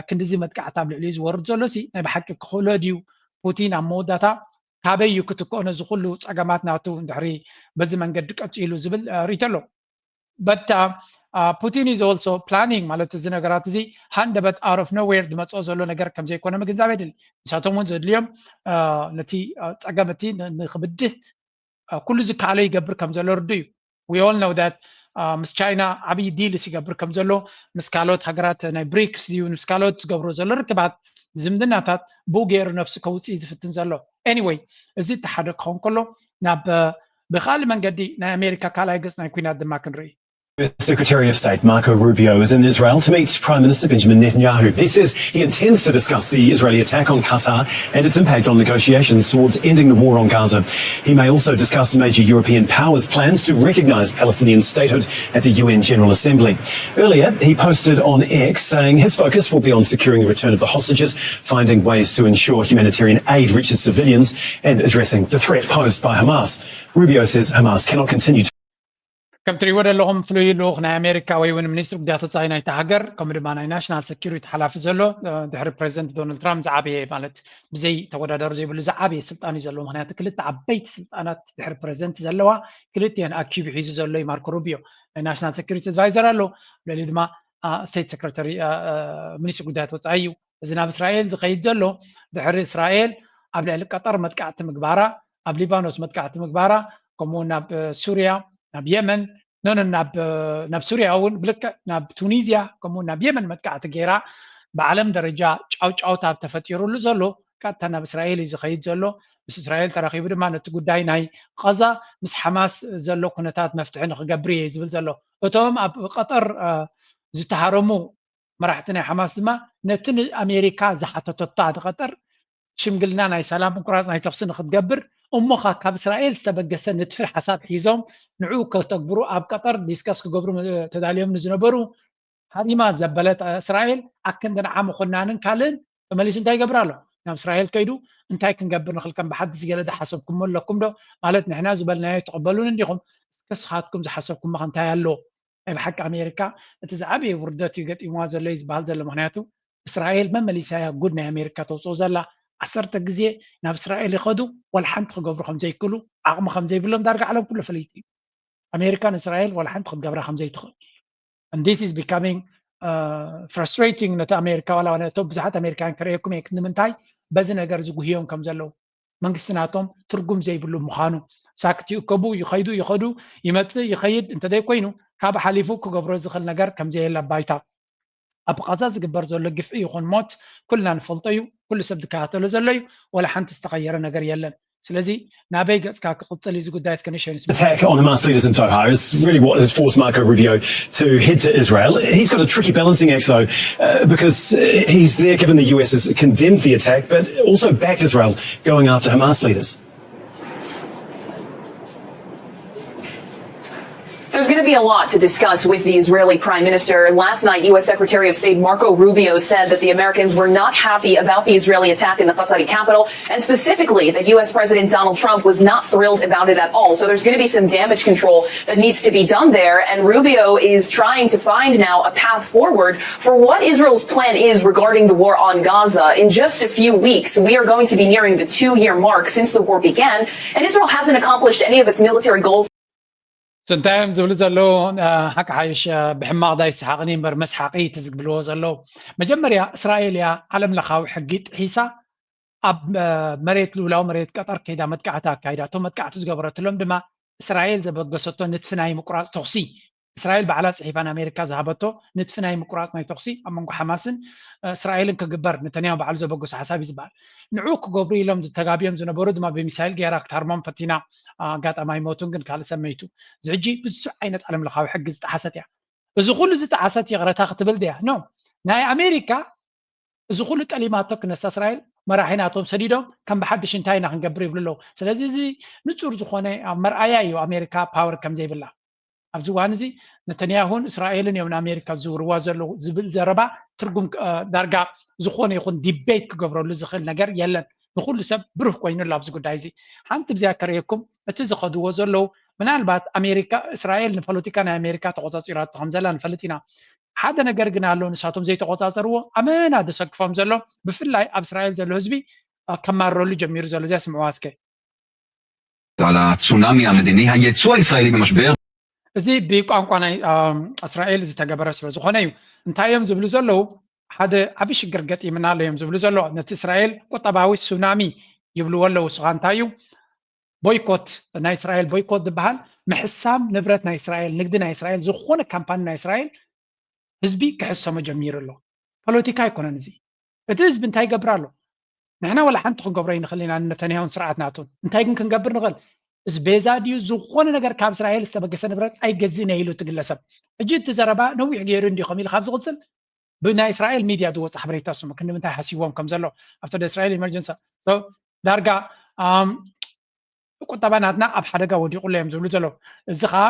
ክንድዚ መጥቃዕቲ ኣብ ልዕሊኡ ዝወርድ ዘሎ ሲ ናይ ብሓቂ ክኽእሎ ድዩ? ፑቲን ኣብ መወዳእታ ካበይ እዩ ክትክኦ ነዚ ኩሉ ፀገማት ናቱ እንድሕሪ በዚ መንገዲ ቀፂሉ ዝብል ርእይቶ ኣሎ። But uh, uh, Putin is also planning ማለት እዚ ነገራት እዚ ሃንደበት out of nowhere ዝመፅኦ ዘሎ ነገር ከም ዘይኮነ ምግንዛብ የድሊ። ንሳቶም እውን ዘድልዮም ነቲ ፀገም እቲ ንክብድህ ኩሉ ዝከኣሎ ይገብር ከም ዘሎ ርዱ እዩ። We all know that ምስ ቻይና ዓብዪ ዲልስ ይገብር ከም ዘሎ፣ ምስ ካልኦት ሃገራት ናይ ብሪክስ ድዩ ምስ ካልኦት ዝገብሮ ዘሎ ርክባት ዝምድናታት ብኡ ገይሩ ነብሱ ከውፅእ ዝፍትን ዘሎ። Anyway፣ እዚ እቲ ሓደ ክኸውን ከሎ ናብ ብካልእ መንገዲ ናይ ኣሜሪካ ካልኣይ ገፅ ናይ ኩናት ድማ ክንርኢ። Secretary of State Marco Rubio is in Israel to meet Prime Minister Benjamin Netanyahu. He says he intends to discuss the Israeli attack on Qatar and its impact on negotiations towards ending the war on Gaza. He may also discuss major European powers' plans to recognise Palestinian statehood at the U N General Assembly. Earlier, he posted on X saying his focus will be on securing the return of the hostages, finding ways to ensure humanitarian aid reaches civilians, and addressing the threat posed by Hamas. Rubio says Hamas cannot continue to ከም ትሪእዎ ዘለኹም ፍሉይ ልኡኽ ናይ ኣሜሪካ ወይ እውን ሚኒስትሪ ጉዳያት ወፃኢ ናይቲ ሃገር ከምኡ ድማ ናይ ናሽናል ሰኪሪቲ ሓላፊ ዘሎ ድሕሪ ፕሬዚደንት ዶናልድ ትራምፕ ዝዓበየ ማለት ብዘይ ተወዳዳሪ ዘይብሉ ዝዓበየ ስልጣን እዩ ዘለዎ። ምክንያቱ ክልተ ዓበይቲ ስልጣናት ድሕሪ ፕሬዚደንት ዘለዋ ክልቲአን ኣኪቡ ሒዙ ዘሎ እዩ ማርኮ ሩቢዮ። ናይ ናሽናል ሰኪሪቲ ኣድቫይዘር ኣሎ፣ ልዕሊ ድማ ስቴት ሰክረተሪ ሚኒስትሪ ጉዳያት ወፃኢ እዩ። እዚ ናብ እስራኤል ዝኸይድ ዘሎ ድሕሪ እስራኤል ኣብ ልዕሊ ቀጠር መጥቃዕቲ ምግባራ፣ ኣብ ሊባኖስ መጥቃዕቲ ምግባራ፣ ከምኡ ናብ ሱርያ፣ ናብ የመን ኖኖ ናብ ሱርያ እውን ብልክዕ ናብ ቱኒዝያ ከምኡ ናብ የመን መጥቃዕቲ ገይራ ብዓለም ደረጃ ጫውጫውታ ኣብ ተፈጢሩሉ ዘሎ ቀጥታ ናብ እስራኤል እዩ ዝኸይድ ዘሎ። ምስ እስራኤል ተራኺቡ ድማ ነቲ ጉዳይ ናይ ቐዛ ምስ ሓማስ ዘሎ ኩነታት መፍትሒ ንክገብር እየ ዝብል ዘሎ። እቶም ኣብ ቀጠር ዝተሃረሙ መራሕቲ ናይ ሓማስ ድማ ነቲ ንኣሜሪካ ዝሓተተታ ንቐጠር ሽምግልና ናይ ሰላም ምቁራፅ ናይ ተኽሲ ንክትገብር እሞኻ ካብ እስራኤል ዝተበገሰ ንጥፊ ሓሳብ ሒዞም ንዕኡ ከተግብሩ ኣብ ቀጠር ዲስከስ ክገብሩ ተዳልዮም ንዝነበሩ ሃሪማ ዘበለት እስራኤል ኣክንዲ ንዓ ምኹናንን ካልእን ተመሊሱ እንታይ ይገብር ኣሎ? ናብ እስራኤል ከይዱ እንታይ ክንገብር ንኽእል ከም ብሓድሽ ገለ ዝሓሰብኩሞ ኣለኩም ዶ? ማለት ንሕና ዝበልናዮ ትቕበሉን እንዲኹም እስከ ስኻትኩም ዝሓሰብኩሞ እንታይ ኣሎ? ናይ ብሓቂ ኣሜሪካ እቲ ዝዓበየ ውርደት እዩ ገጢምዋ ዘሎ እዩ ዝበሃል ዘሎ። ምክንያቱ እስራኤል መመሊሳ እያ ጉድ ናይ ኣሜሪካ ተውፅኦ ዘላ። ዓሰርተ ግዜ ናብ እስራኤል ይኸዱ ዋላ ሓንቲ ክገብሩ ከም ዘይክእሉ ዓቕሚ ከም ዘይብሎም ዳርጋ ዓለም ኩሉ ፈሊጡ እዩ። ኣሜሪካን እስራኤል ዋላ ሓንቲ ክትገብራ ከም ዘይትኽእል and this is becoming frustrating ነቲ ኣሜሪካ ዋላ ነቶ ብዙሓት ኣሜሪካን ከርእየኩም እየ ንምንታይ በዚ ነገር ዝጉህዮም ከም ዘለዉ መንግስቲ ናቶም ትርጉም ዘይብሉ ምዃኑ ሳክት ይእከቡ ይኸይዱ ይኸዱ ይመፅእ ይኸይድ እንተዘይኮይኑ ካብ ሓሊፉ ክገብሮ ዝኽእል ነገር ከምዘየለ ባይታ ኣብ ቃዛ ዝግበር ዘሎ ግፍዒ ይኹን ሞት ኩልና ንፈልጦ እዩ። ኩሉ ሰብ ዝከታተሎ ዘሎ እዩ። ወላ ሓንቲ ዝተቐየረ ነገር የለን። ስለዚ ናበይ ገፅካ ክቕፅል እዩ እዚ ጉዳይ እስከ ንሸንስ attack on Hamas leaders in Doha is really what has forced Marco Rubio to head to Israel. He's got a tricky balancing act, though, uh, because he's there given the U S has condemned the attack, but also backed Israel going after Hamas leaders. There'd be a lot to discuss with the Israeli prime minister. Last night, U S Secretary of State Marco Rubio said that the Americans were not happy about the Israeli attack in the Qatari capital, and specifically that U S President Donald Trump was not thrilled about it at all. So there's going to be some damage control that needs to be done there, and Rubio is trying to find now a path forward for what Israel's plan is regarding the war on Gaza. In just a few weeks, we are going to be nearing the two-year mark since the war began, and Israel hasn't accomplished any of its military goals. እንታይ እዮም ዝብሉ ዘለዉ? ሓቂ ሓይሽ፣ ብሕማቕ ዳይሰሓቕኒ እምበር መስሓቒ እቲ ዝብልዎ ዘለዉ። መጀመርያ እስራኤል እያ ዓለም ለኻዊ ሕጊ ጥሒሳ ኣብ መሬት ልኡላዊ መሬት ቀጠር ከይዳ መጥቃዕቲ ኣካይዳ። እቶም መጥቃዕቲ ዝገበረትሎም ድማ እስራኤል ዘበገሰቶ ንጥፊ ናይ ምቁራፅ ተኹሲ፣ እስራኤል ባዕላ ፅሒፋ ንኣሜሪካ ዝሃበቶ ንጥፊ ናይ ምቁራፅ ናይ ተኹሲ ኣብ መንጎ ሓማስን እስራኤልን ክግበር ነተንያሁ ባዕሉ ዘበገሶ ሓሳብ እዩ ዝበሃል። ንዑ ክገብሩ ኢሎም ተጋቢዮም ዝነበሩ ድማ ብሚሳይል ገይራ ክትሃርሞም ፈቲና፣ ኣጋጣሚ ኣይሞቱን ግን ካልእ ሰብ መይቱ። እዚ ሕጂ ብዙሕ ዓይነት ዓለም ለኻዊ ሕጊ ዝጠሓሰት እያ። እዚ ኩሉ ዝጠሓሰት ይቕረታ ክትብል ድያ? ኖ። ናይ ኣሜሪካ እዚ ኩሉ ጠሊማቶ ክነሳ እስራኤል መራሒ ናቶም ሰዲዶም ከም ብሓድሽ እንታይ ኢና ክንገብር ይብሉ ኣለዉ። ስለዚ እዚ ንጹር ዝኾነ መርኣያ እዩ ኣሜሪካ ፓወር ከም ዘይብላ። ኣብዚ እዋን እዚ ነተንያሁን እስራኤልን እዮም ንኣሜሪካ ዝዝውርዋ ዘለዉ ዝብል ዘረባ ትርጉም ዳርጋ ዝኾነ ይኹን ዲቤት ክገብረሉ ዝኽእል ነገር የለን። ንኹሉ ሰብ ብሩህ ኮይኑሉ ኣብዚ ጉዳይ እዚ። ሓንቲ ብዚኣ ከርእየኩም፣ እቲ ዝኸድዎ ዘለዉ ምናልባት ኣሜሪካ እስራኤል ንፖለቲካ ናይ ኣሜሪካ ተቆፃፂራቶ ከም ዘላ ንፈልጥ ኢና። ሓደ ነገር ግን ኣሎ ንሳቶም ዘይተቆፃፀርዎ ኣመና ዘሰክፎም ዘሎ ብፍላይ ኣብ እስራኤል ዘሎ ህዝቢ ከማርረሉ ጀሚሩ ዘሎ እዚኣ ስምዕዋ እስከ። על הצונאמי המדיני, היצוא הישראלי במשבר. እዚ ብቋንቋ ናይ እስራኤል ዝተገበረ ስለ ዝኾነ እዩ። እንታይ እዮም ዝብሉ ዘለዉ? ሓደ ዓቢ ሽግር ገጢምና ኣሎ እዮም ዝብሉ ዘለዉ። ነቲ እስራኤል ቁጠባዊ ሱናሚ ይብልዎ ኣለዉ። ንስኻ እንታይ እዩ ቦይኮት ናይ እስራኤል ቦይኮት ዝበሃል? ምሕሳም ንብረት ናይ እስራኤል፣ ንግዲ ናይ እስራኤል፣ ዝኾነ ካምፓኒ ናይ እስራኤል ህዝቢ ክሕሰሞ ጀሚሩ ኣሎ። ፖለቲካ ኣይኮነን እዚ። እቲ ህዝቢ እንታይ ይገብር ኣሎ? ንሕና ወላ ሓንቲ ክንገብሮ ይንኽእል ኢና ንነተንያሁን ስርዓት ናቱን። እንታይ ግን ክንገብር ንኽእል? እዚ ቤዛ ድዩ ዝኾነ ነገር ካብ እስራኤል ዝተበገሰ ንብረት ኣይገዝእን እየ ኢሉ እቲ ግለሰብ። ሕጂ እቲ ዘረባ ነዊሕ ገይሩ እንዲኹም ኢሉ ካብ ዝቕፅል ብናይ እስራኤል ሚድያ ዝወፅ ሓበሬታ ስሙ ክንዲ ምንታይ ሓሲዎም ከም ዘሎ ኣብቲ እስራኤል ኢመርጀንሲ ዳርጋ ቁጠባ ናትና ኣብ ሓደጋ ወዲቑ ኣሎ እዮም ዝብሉ ዘለዉ። እዚ ከዓ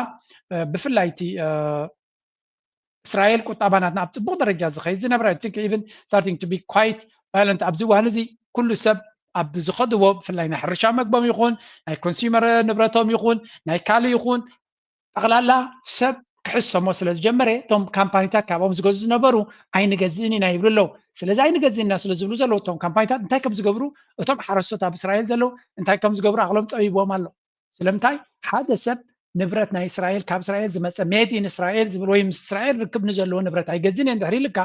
ብፍላይ እቲ እስራኤል ቁጠባ ናትና ኣብ ፅቡቕ ደረጃ ዝኸይድ ዝነበረ even starting to be quite violent ኣብዚ እዋን እዚ ኩሉ ሰብ ኣብ ዝኸድዎ ብፍላይ ናይ ሕርሻ መግቦም ይኹን ናይ ኮንሱመር ንብረቶም ይኹን ናይ ካልእ ይኹን ጠቕላላ ሰብ ክሕሰሞ ስለ ዝጀመረ እቶም ካምፓኒታት ካብኦም ዝገዝኡ ዝነበሩ ኣይንገዝእን ኢና ይብሉ ኣለዉ። ስለዚ ኣይንገዝእን ኢና ስለ ዝብሉ ዘለዉ እቶም ካምፓኒታት እንታይ ከም ዝገብሩ እቶም ሓረስቶት ኣብ እስራኤል ዘለዉ እንታይ ከም ዝገብሩ ኣቕሎም ፀቢብዎም ኣሎ። ስለምንታይ ሓደ ሰብ ንብረት ናይ እስራኤል ካብ እስራኤል ዝመፀ made in እስራኤል ዝብል ወይ ምስ እስራኤል ርክብ ንዘለዎ ንብረት ኣይገዝእን እየ እንድሕር ኢልካ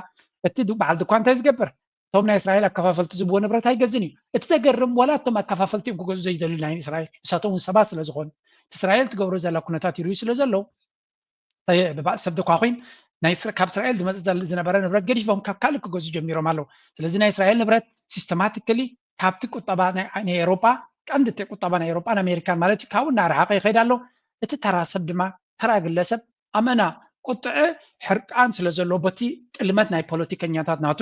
እቲ በዓል ድኳን እንታይ ዝገብር? እቶም ናይ እስራኤል ኣከፋፈልቲ ዝብዎ ንብረት ኣይገዝእን እዩ። እቲ ዘገርም ዋላ እቶም ኣከፋፈልቲ እዮም ክገዝኡ ዘይደልዩ ናይ እስራኤል ንሳቶም እውን ሰባት ስለ ዝኾኑ እቲ እስራኤል ትገብሮ ዘላ ኩነታት ይርእዩ ስለ ዘለዉ ሰብ ደኳ ኮይን ናይ ካብ እስራኤል ዝመፅእ ዝነበረ ንብረት ገዲፎም ካብ ካልእ ክገዝኡ ጀሚሮም ኣለዉ። ስለዚ ናይ እስራኤል ንብረት systematically ካብቲ ቁጠባ ናይ ኤሮጳ ቀንዲ እቲ ቁጠባ ናይ ኤሮጳን ኣሜሪካን ማለት እዩ ካብኡ እናረሓቐ ይኸይድ ኣሎ። እቲ ተራ ሰብ ድማ ተራ ግለሰብ ኣመና ቁጥዐ ሕርቃን ስለ ዘሎ በቲ ጥልመት ናይ ፖለቲከኛታት ናቱ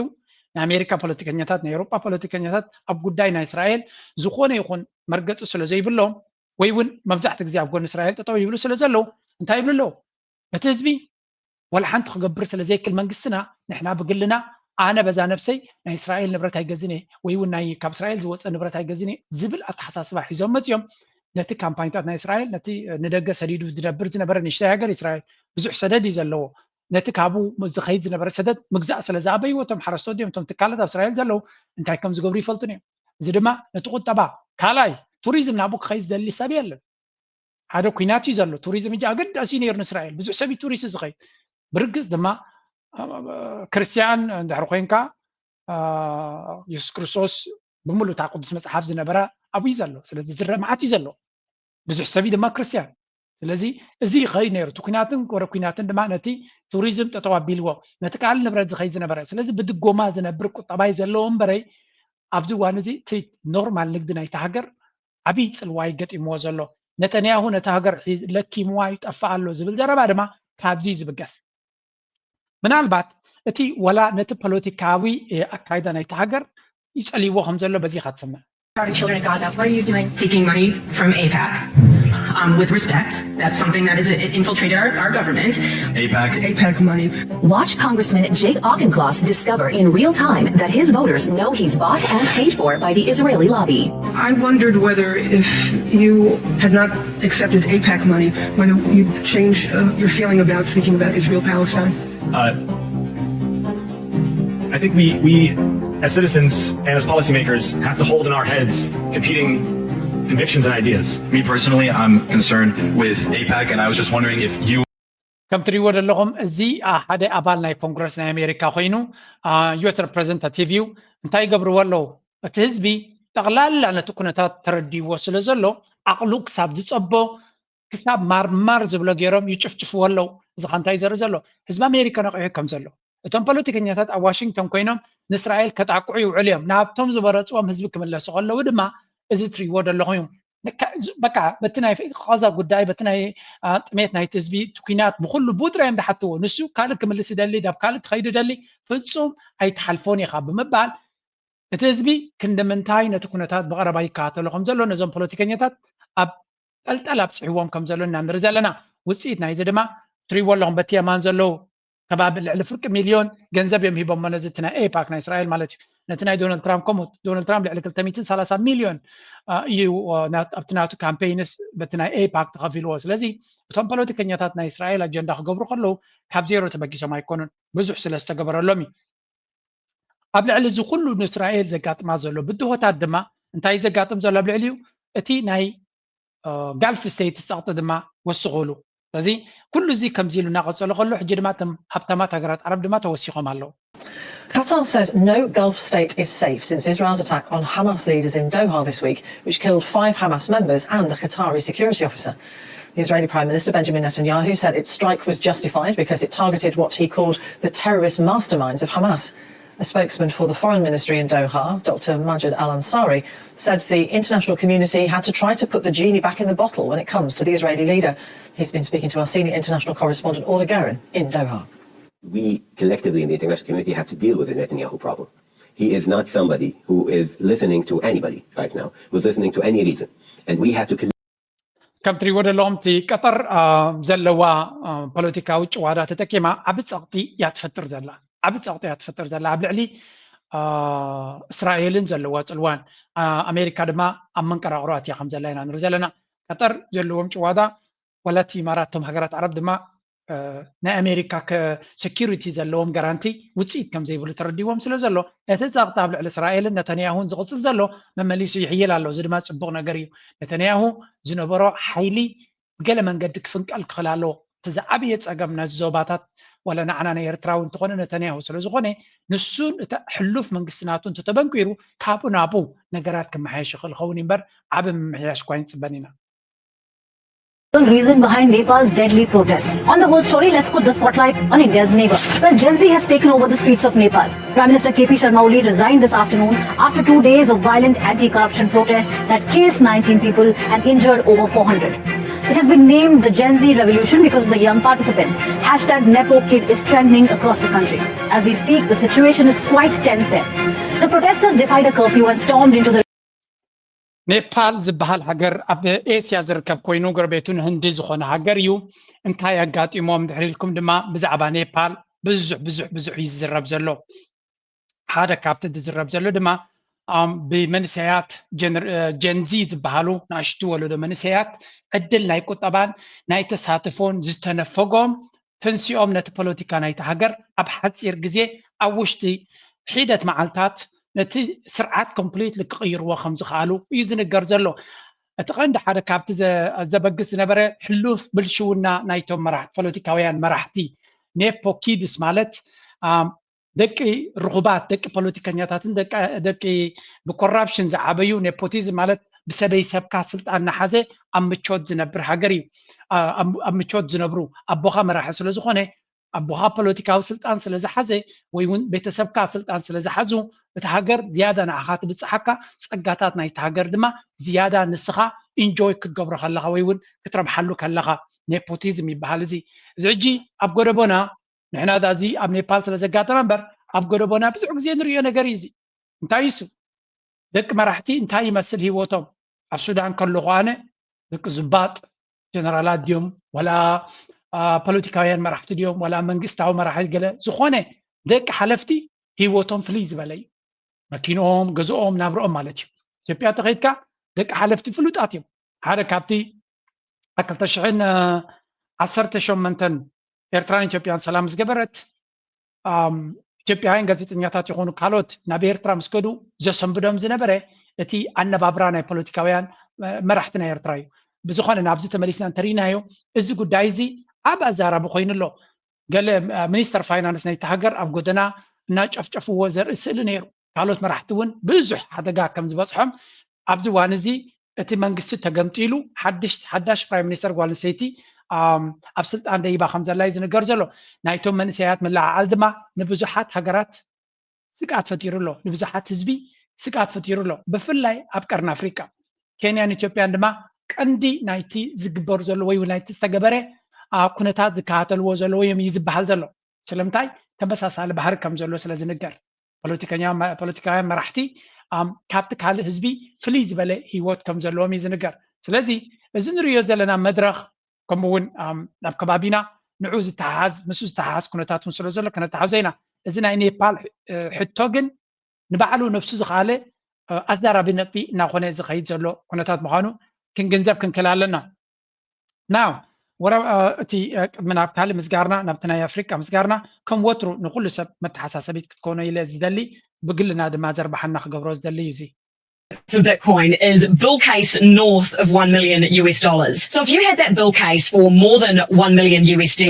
ናይ ኣሜሪካ ፖለቲከኛታት ናይ ኤሮጳ ፖለቲከኛታት ኣብ ጉዳይ ናይ እስራኤል ዝኾነ ይኹን መርገፂ ስለ ዘይብሎም ወይ እውን መብዛሕትኡ ግዜ ኣብ ጎኒ እስራኤል ጠጠው ይብሉ ስለ ዘለዉ እንታይ ይብሉ ኣለዉ? እቲ ህዝቢ ዋላ ሓንቲ ክገብር ስለ ዘይክል መንግስትና ንሕና ብግልና ኣነ በዛ ነብሰይ ናይ እስራኤል ንብረት ኣይገዝን እየ ወይ እውን ናይ ካብ እስራኤል ዝወፀ ንብረት ኣይገዝን እየ ዝብል ኣተሓሳስባ ሒዞም መፅዮም ነቲ ካምፓኒታት ናይ እስራኤል ነቲ ንደገ ሰዲዱ ዝነብር ዝነበረ ንእሽተይ ሃገር እስራኤል ብዙሕ ሰደድ እዩ ዘለዎ ነቲ ካብኡ ዝኸይድ ዝነበረ ሰደድ ምግዛእ ስለ ዝኣበይዎ እቶም ሓረስቶት እዮም እቶም ትካላት ኣብ እስራኤል ዘለዉ እንታይ ከም ዝገብሩ ይፈልጡን እዮም እዚ ድማ ነቲ ቁጠባ ካልኣይ ቱሪዝም ናብኡ ክኸይድ ዝደሊ ሰብ የለን ሓደ ኩናት እዩ ዘሎ ቱሪዝም እጂ ኣገዳሲ እዩ ነይሩ ንእስራኤል ብዙሕ ሰብ እዩ ቱሪስት ዝኸይድ ብርግፅ ድማ ክርስትያን እንድሕር ኮይንካ የሱስ ክርስቶስ ብምሉእ እታ ቅዱስ መፅሓፍ ዝነበረ ኣብኡ እዩ ዘሎ ስለዚ ዝረ መዓት እዩ ዘሎ ብዙሕ ሰብ እዩ ድማ ክርስትያን ስለዚ እዚ ይኸይድ ነይሩ እቲ ኩናትን ወረ ኩናትን ድማ ነቲ ቱሪዝም ጠጠው ኣቢልዎ ነቲ ካል ንብረት ዝኸይድ ዝነበረ ስለዚ ብድጎማ ዝነብር ቁጠባይ ዘለዎ እምበረይ ኣብዚ እዋን እዚ እቲ ኖርማል ንግዲ ናይቲ ሃገር ዓብዪ ፅልዋ እዩ ገጢምዎ ዘሎ ነተንያሁ ነቲ ሃገር ለኪምዋ ይጠፍእ ኣሎ ዝብል ዘረባ ድማ ካብዚ ዝብገስ ምናልባት እቲ ወላ ነቲ ፖለቲካዊ ኣካይዳ ናይቲ ሃገር ይፀልይዎ ከም ዘሎ በዚ ኢኻ ትሰምዕ Our children in Gaza. What are you doing taking money from AIPAC? Um, with respect, that's something that is infiltrated our, our government. APAC. APAC money. Watch Congressman Jake Auchincloss discover in real time that his voters know he's bought and paid for by the Israeli lobby. I wondered whether if you had not accepted APAC money, whether you'd change uh, your feeling about speaking about Israel Palestine. Uh, I think we, we, as citizens and as policymakers, have to hold in our heads competing convictions and ideas. Me personally, I'm concerned with APAC, and I was just wondering if you. ከም ትሪእዎ ዘለኹም እዚ ሓደ ኣባል ናይ ኮንግረስ ናይ ኣሜሪካ ኮይኑ ዩኤስ ሬፕሬዘንታቲቭ እዩ። እንታይ ይገብርዎ ኣለዉ? እቲ ህዝቢ ጠቕላላ ነቲ ኩነታት ተረዲዎ ስለ ዘሎ ዓቕሉ ክሳብ ዝፀቦ ክሳብ ማርማር ዝብሎ ገይሮም ይጭፍጭፍዎ ኣለዉ። እዚ ካ እንታይ ዘርኢ ዘሎ? ህዝቢ ኣሜሪካ ነቒሑ ከም ዘሎ እቶም ፖለቲከኛታት ኣብ ዋሽንግቶን ኮይኖም ንእስራኤል ከጣቅዑ ይውዕሉ እዮም። ናብቶም ዝበረፅዎም ህዝቢ ክምለሱ ከለዉ ድማ እዚ ትሪእዎ ዘለኹም እዩ። በቃ በቲ ናይ ቃዛ ጉዳይ በቲ ናይ ጥሜት ናይቲ ህዝቢ እቲ ኩናት ብኩሉ ብኡ ጥራይ እዮም ዝሓትዎ። ንሱ ካልእ ክምልስ ይደሊ፣ ናብ ካልእ ክኸይድ ይደሊ፣ ፍፁም ኣይትሓልፎን ኢኻ ብምባል እቲ ህዝቢ ክንዲ ምንታይ ነቲ ኩነታት ብቐረባ ይከታተሎ ከም ዘሎ ነዞም ፖለቲከኛታት ኣብ ጠልጠል ኣብፅሕዎም ከም ዘሎ ኢና ንርኢ ዘለና። ውፅኢት ናይዚ ድማ ትሪእዎ ኣለኹም። በቲ የማን ዘለዉ ከባቢ ልዕሊ ፍርቂ ሚልዮን ገንዘብ እዮም ሂቦሞ ነዚ እቲ ናይ ኤፓክ ናይ እስራኤል ማለት እዩ። ነቲ ናይ ዶናልድ ትራምፕ ከምኡ ዶናልድ ትራምፕ ልዕሊ ክልተ ሚእትን ሰላሳ ሚልዮን እዩ ኣብቲ ናቱ ካምፔይንስ በቲ ናይ ኤፓክ ተኸፊልዎ። ስለዚ እቶም ፖለቲከኛታት ናይ እስራኤል ኣጀንዳ ክገብሩ ከለዉ ካብ ዜሮ ተበጊሶም ኣይኮኑን፣ ብዙሕ ስለ ዝተገበረሎም እዩ። ኣብ ልዕሊ እዚ ኩሉ ንእስራኤል ዘጋጥማ ዘሎ ብድሆታት ድማ እንታይ ዘጋጥም ዘሎ ኣብ ልዕሊኡ እቲ ናይ ጋልፍ ስቴትስ ጸቕጢ ድማ ወስኹሉ። ስለዚ ኩሉ እዚ ከምዚ ኢሉ እናቐጸሎ ከሎ ሕጂ ድማ እቶም ሃብታማት ሃገራት ዓረብ ድማ ተወሲኾም ኣለዉ። Qatar says no Gulf state is safe since Israel's attack on Hamas leaders in Doha this week, which killed five Hamas members and a Qatari security officer. The Israeli Prime Minister Benjamin Netanyahu said its strike was justified because it targeted what he called the terrorist masterminds of Hamas. A spokesman for the foreign ministry in Doha, Doctor Majed Al Ansari, said the international community had to try to put the genie back in the bottle when it comes to the Israeli leader. He's been speaking to our senior international correspondent Orla Guerin in Doha. We collectively in the international community have to deal with the Netanyahu problem. He is not somebody who is listening to anybody right now, who's listening to any reason. And we have to ከም ትሪእዎ ዘለኹም እቲ ቀጠር ዘለዋ ፖለቲካዊ ጭዋዳ ተጠቂማ ዓቢ ጸቕጢ እያ ትፈጥር ዘላ። ዓቢ ጸቕጢ እያ ትፈጥር ዘላ ኣብ ልዕሊ እስራኤልን ዘለዋ ጽልዋን። ኣሜሪካ ድማ ኣብ መንቀራቕሮ ኣትያ ከም ዘላ ኢና ንርኢ ዘለና። ቀጠር ዘለዎም ጭዋዳ ዋላ እቲ ኢማራት እቶም ሃገራት ዓረብ ድማ ናይ ኣሜሪካ ሰኪሪቲ ዘለዎም ጋራንቲ ውፅኢት ከም ዘይብሉ ተረዲዎም ስለ ዘሎ ነቲ ጸቕጢ ኣብ ልዕሊ እስራኤልን ነተንያሁን ዝቕፅል ዘሎ መመሊሱ ይሕይል ኣሎ። እዚ ድማ ፅቡቕ ነገር እዩ። ነተንያሁ ዝነበሮ ሓይሊ ብገለ መንገዲ ክፍንቀል ክኽእል ኣለዎ። እቲ ዝዓበየ ጸገም ነዚ ዞባታት ዋላ ንዓና ናይ ኤርትራ እውን እንተኾነ ነተንያሁ ስለ ዝኾነ ንሱን እቲ ሕሉፍ መንግስቲ ናቱ እንተተበንኪሩ ካብኡ ናብኡ ነገራት ክመሓየሽ ይኽእል ይኸውን እምበር ዓቢ ምምሕያሽ እኳ ኣይንጽበን ኢና። reason behind Nepal's deadly protests. On the whole story, let's put the spotlight on India's neighbor, where Gen Z has taken over the streets of Nepal. Prime Minister K P Sharma Oli resigned this afternoon after two days of violent anti-corruption protests that killed nineteen people and injured over four hundred. It has been named the Gen Z revolution because of the young participants. Hashtag Nepo Kid is trending across the country. As we speak, the situation is quite tense there. The protesters defied a curfew and stormed into the ኔፓል ዝበሃል ሃገር ኣብ ኤስያ ዝርከብ ኮይኑ ጎረቤቱ ንህንዲ ዝኾነ ሃገር እዩ። እንታይ ኣጋጢሞም ድሕሪ ኢልኩም ድማ ብዛዕባ ኔፓል ብዙሕ ብዙሕ ብዙሕ እዩ ዝዝረብ ዘሎ። ሓደ ካብቲ ዝዝረብ ዘሎ ድማ ብመንእሰያት ጀንዚ ዝበሃሉ ንኣሽቱ ወለዶ መንእሰያት ዕድል ናይ ቁጠባን ናይ ተሳትፎን ዝተነፈጎም ተንሲኦም ነቲ ፖለቲካ ናይቲ ሃገር ኣብ ሓፂር ግዜ ኣብ ውሽጢ ሒደት መዓልታት ነቲ ስርዓት ኮምፕሊትሊ ክቕይርዎ ከም ዝኽኣሉ እዩ ዝንገር ዘሎ። እቲ ቀንዲ ሓደ ካብቲ ዘበግስ ዝነበረ ሕሉፍ ብልሽውና ናይቶም መራሕቲ ፖለቲካውያን መራሕቲ ኔፖኪድስ ማለት ደቂ ርኹባት ደቂ ፖለቲከኛታትን ደቂ ብኮራፕሽን ዝዓበዩ ኔፖቲዝም ማለት ብሰበይ ሰብካ ስልጣን እናሓዘ ኣብ ምቾት ዝነብር ሃገር እዩ። ኣብ ምቾት ዝነብሩ ኣቦኻ መራሒ ስለ ዝኾነ ኣቦኻ ፖለቲካዊ ስልጣን ስለ ዝሓዘ ወይ እውን ቤተሰብካ ስልጣን ስለ ዝሓዙ እቲ ሃገር ዝያዳ ንዓኻ ትብፅሓካ ጸጋታት ናይቲ ሃገር ድማ ዝያዳ ንስኻ ኢንጆይ ክትገብሮ ከለኻ ወይ እውን ክትረብሓሉ ከለኻ ኔፖቲዝም ይበሃል። እዚ እዚ ሕጂ ኣብ ጎደቦና ንሕና ዳዚ ኣብ ኔፓል ስለ ዘጋጠመ እምበር ኣብ ጎደቦና ብዙሕ ግዜ ንሪኦ ነገር እዩ። እዚ እንታይ እዩ እሱ? ደቂ መራሕቲ እንታይ ይመስል ህይወቶም? ኣብ ሱዳን ከለኹ ኣነ ደቂ ዙባጥ ጀነራላት ድዮም ዋላ ፖለቲካውያን መራሕቲ ድዮም ዋላ መንግስታዊ መራሒ ገለ፣ ዝኾነ ደቂ ሓለፍቲ ህይወቶም ፍልይ ዝበለ እዩ። መኪኖም፣ ገዝኦም፣ ናብርኦም ማለት እዩ። ኢትዮጵያ ተኸይድካ ደቂ ሓለፍቲ ፍሉጣት እዮም። ሓደ ካብቲ ኣብ ክልተ ሽሕን ዓሰርተ ሸሞንተን ኤርትራን ኢትዮጵያን ሰላም ዝገበረት ኢትዮጵያውያን ጋዜጠኛታት ይኾኑ ካልኦት ናብ ኤርትራ ምስ ከዱ ዘሰንብዶም ዝነበረ እቲ ኣነባብራ ናይ ፖለቲካውያን መራሕቲ ናይ ኤርትራ እዩ። ብዝኾነ ናብዚ ተመሊስና እንተርኢናዮ እዚ ጉዳይ እዚ ኣብ ኣዛራቢ ኮይኑ ኣሎ። ገለ ሚኒስተር ፋይናንስ ናይቲ ሃገር ኣብ ጎደና እናጨፍጨፍዎ ዘርኢ ስእሊ ነይሩ። ካልኦት መራሕቲ እውን ብዙሕ ሓደጋ ከም ዝበፅሖም ኣብዚ እዋን እዚ እቲ መንግስቲ ተገምጢሉ ሓድሽ ሓዳሽ ፕራይም ሚኒስተር ጓል ኣንስተይቲ ኣብ ስልጣን ደይባ ከም ዘላ እዩ ዝንገር ዘሎ። ናይቶም መንእሰያት ምልዕዓል ድማ ንብዙሓት ሃገራት ስግኣት ፈጢሩ ኣሎ። ንብዙሓት ህዝቢ ስግኣት ፈጢሩ ኣሎ። ብፍላይ ኣብ ቀርኒ ኣፍሪቃ ኬንያን ኢትዮጵያን ድማ ቀንዲ ናይቲ ዝግበር ዘሎ ወይ እውን ናይቲ ዝተገበረ ኩነታት ዝከታተልዎ ዘለዉ እዮም እዩ ዝበሃል ዘሎ። ስለምንታይ? ተመሳሳሊ ባህሪ ከም ዘሎ ስለ ዝንገር ፖለቲከኛ ፖለቲካውያን መራሕቲ ካብቲ ካልእ ህዝቢ ፍልይ ዝበለ ህይወት ከም ዘለዎም እዩ ዝንገር። ስለዚ እዚ ንሪኦ ዘለና መድረኽ ከምኡ እውን ኣብ ከባቢና ንዑ ዝተሓሓዝ ምስ ዝተሓሓዝ ኩነታት እውን ስለ ዘሎ ክነተሓዞ ኢና። እዚ ናይ ኔፓል ሕቶ ግን ንባዕሉ ነብሱ ዝኸኣለ ኣዛራቢ ነጥቢ እናኾነ ዝኸይድ ዘሎ ኩነታት ምዃኑ ክንግንዘብ ክንክእል ኣለና። ናው እቲ ቅድሚ ናብ ካልእ ምስጋርና ናብቲ ናይ ኣፍሪቃ ምስጋርና ከም ወትሩ ንኩሉ ሰብ መተሓሳሰቢት ክትኮኖ ኢለ ዝደሊ ብግልና ድማ ዘርባሓና ክገብሮ ዝደሊ እዩ እዚ for Bitcoin is bull case north of one million U S dollars. So if you had that bull case for more than one million U S D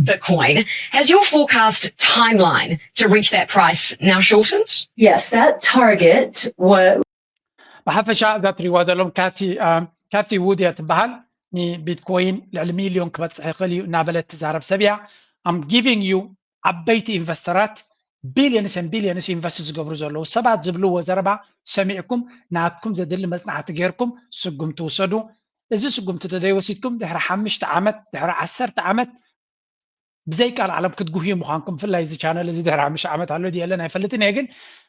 Bitcoin, has your forecast timeline to reach that price now shortened? Yes, that target was ብሓፈሻ እዛ ትሪዋ ዘለኹም ካቲ ውድ እያ ትበሃል። ንቢትኮይን ልዕሊ ሚልዮን ክበፅሕ ይኽእል እዩ እናበለት ትዛረብ ሰብ እያ። I'm giving you ዓበይቲ ኢንቨስተራት billions and billions ኢንቨስት ዝገብሩ ዘለዉ ሰባት ዝብልዎ ዘረባ ሰሚዕኩም ናትኩም ዘድሊ መፅናዕቲ ጌርኩም ስጉምቲ ውሰዱ። እዚ ስጉምቲ ተዘይወሲድኩም ድሕሪ ሓሙሽተ ዓመት ድሕሪ ዓሰርተ ዓመት ብዘይ ቃል ዓለም ክትጉህዩ ምዃንኩም። ብፍላይ እዚ ቻነል እዚ ድሕሪ ሓሙሽተ ዓመት ኣሎ ድየለን ኣይፈልጥን እየ፣ ግን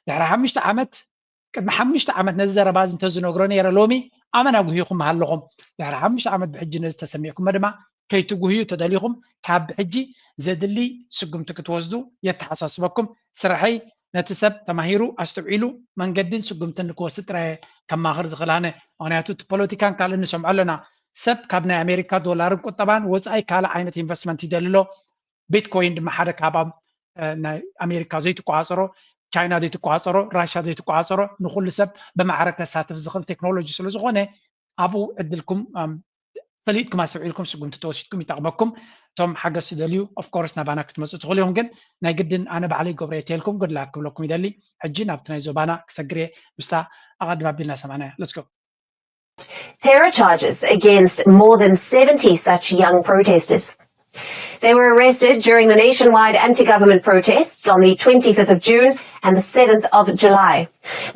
ድሕሪ ሓሙሽተ ዓመት ቅድሚ ሓሙሽተ ዓመት ነዚ ዘረባ እዚ እንተዝነግሮ ነይረ ሎሚ ኣመና ጉሂኹም ምሃለኹም። ድሕሪ ሓሙሽተ ዓመት ብሕጂ ነዚ ተሰሚዕኩሞ ድማ ከይትጉህዩ ተደሊኹም ካብ ብሕጂ ዘድሊ ስጉምቲ ክትወስዱ የተሓሳስበኩም። ስርሐይ ነቲ ሰብ ተማሂሩ ኣስተውዒሉ መንገድን ስጉምትን ንክወስድ ጥራየ ከማኽር ዝኽእል ኣነ። ምክንያቱ እቲ ፖለቲካን ካልእን ንሰምዖ ኣለና። ሰብ ካብ ናይ ኣሜሪካ ዶላርን ቁጠባን ወፃኢ ካልእ ዓይነት ኢንቨስትመንት ይደሊ ኣሎ። ቢትኮይን ድማ ሓደ ካብም ናይ ኣሜሪካ ዘይትቆፃፀሮ፣ ቻይና ዘይትቆፃፀሮ፣ ራሻ ዘይትቆፃፀሮ ንኩሉ ሰብ ብማዕረ ከሳትፍ ዝኽእል ቴክኖሎጂ ስለዝኾነ ኣብኡ ዕድልኩም ፈሊጥኩም ኣስተውዒልኩም ስጉምቲ ተወሲድኩም ይጠቕመኩም። እቶም ሓገዝ ትደልዩ ኦፍኮርስ ናባና ክትመፁ ትኽእሉ እዮም፣ ግን ናይ ግድን ኣነ ባዕለይ ገብረ እየ ተልኩም ጉድላክ ክብለኩም ይደሊ። ሕጂ ናብቲ ናይ ዞባና ክሰግር እየ ምስታ ኣቐድም ኣቢልና ሰማዕናያ። Let's go. Terror charges against more than seventy such young protesters. They were arrested during the nationwide anti government protests on the twenty-fifth of June and the seventh of July.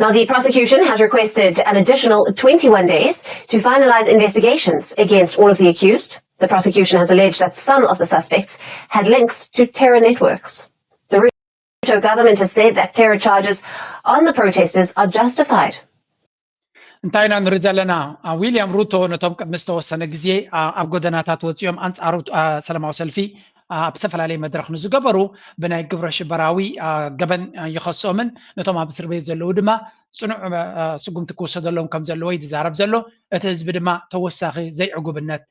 Now, the prosecution has requested an additional twenty-one days to finalise investigations against all of the accused. The prosecution has alleged that some of the suspects had links to terror networks. The Ruto government has said that terror charges on the protesters are justified. እንታይ ኢና ንርኢ ዘለና? ዊልያም ሩቶ ነቶም ቅድሚ ዝተወሰነ ግዜ ኣብ ጎደናታት ወፂኦም ኣንፃሩ ሰላማዊ ሰልፊ ኣብ ዝተፈላለየ መድረኽ ንዝገበሩ ብናይ ግብረ ሽበራዊ ገበን ይኸሶምን ነቶም ኣብ እስር ቤት ዘለዉ ድማ ፅኑዕ ስጉምቲ ክውሰደሎም ከም ዘለዎ ይዛረብ ዘሎ። እቲ ህዝቢ ድማ ተወሳኺ ዘይዕጉብነት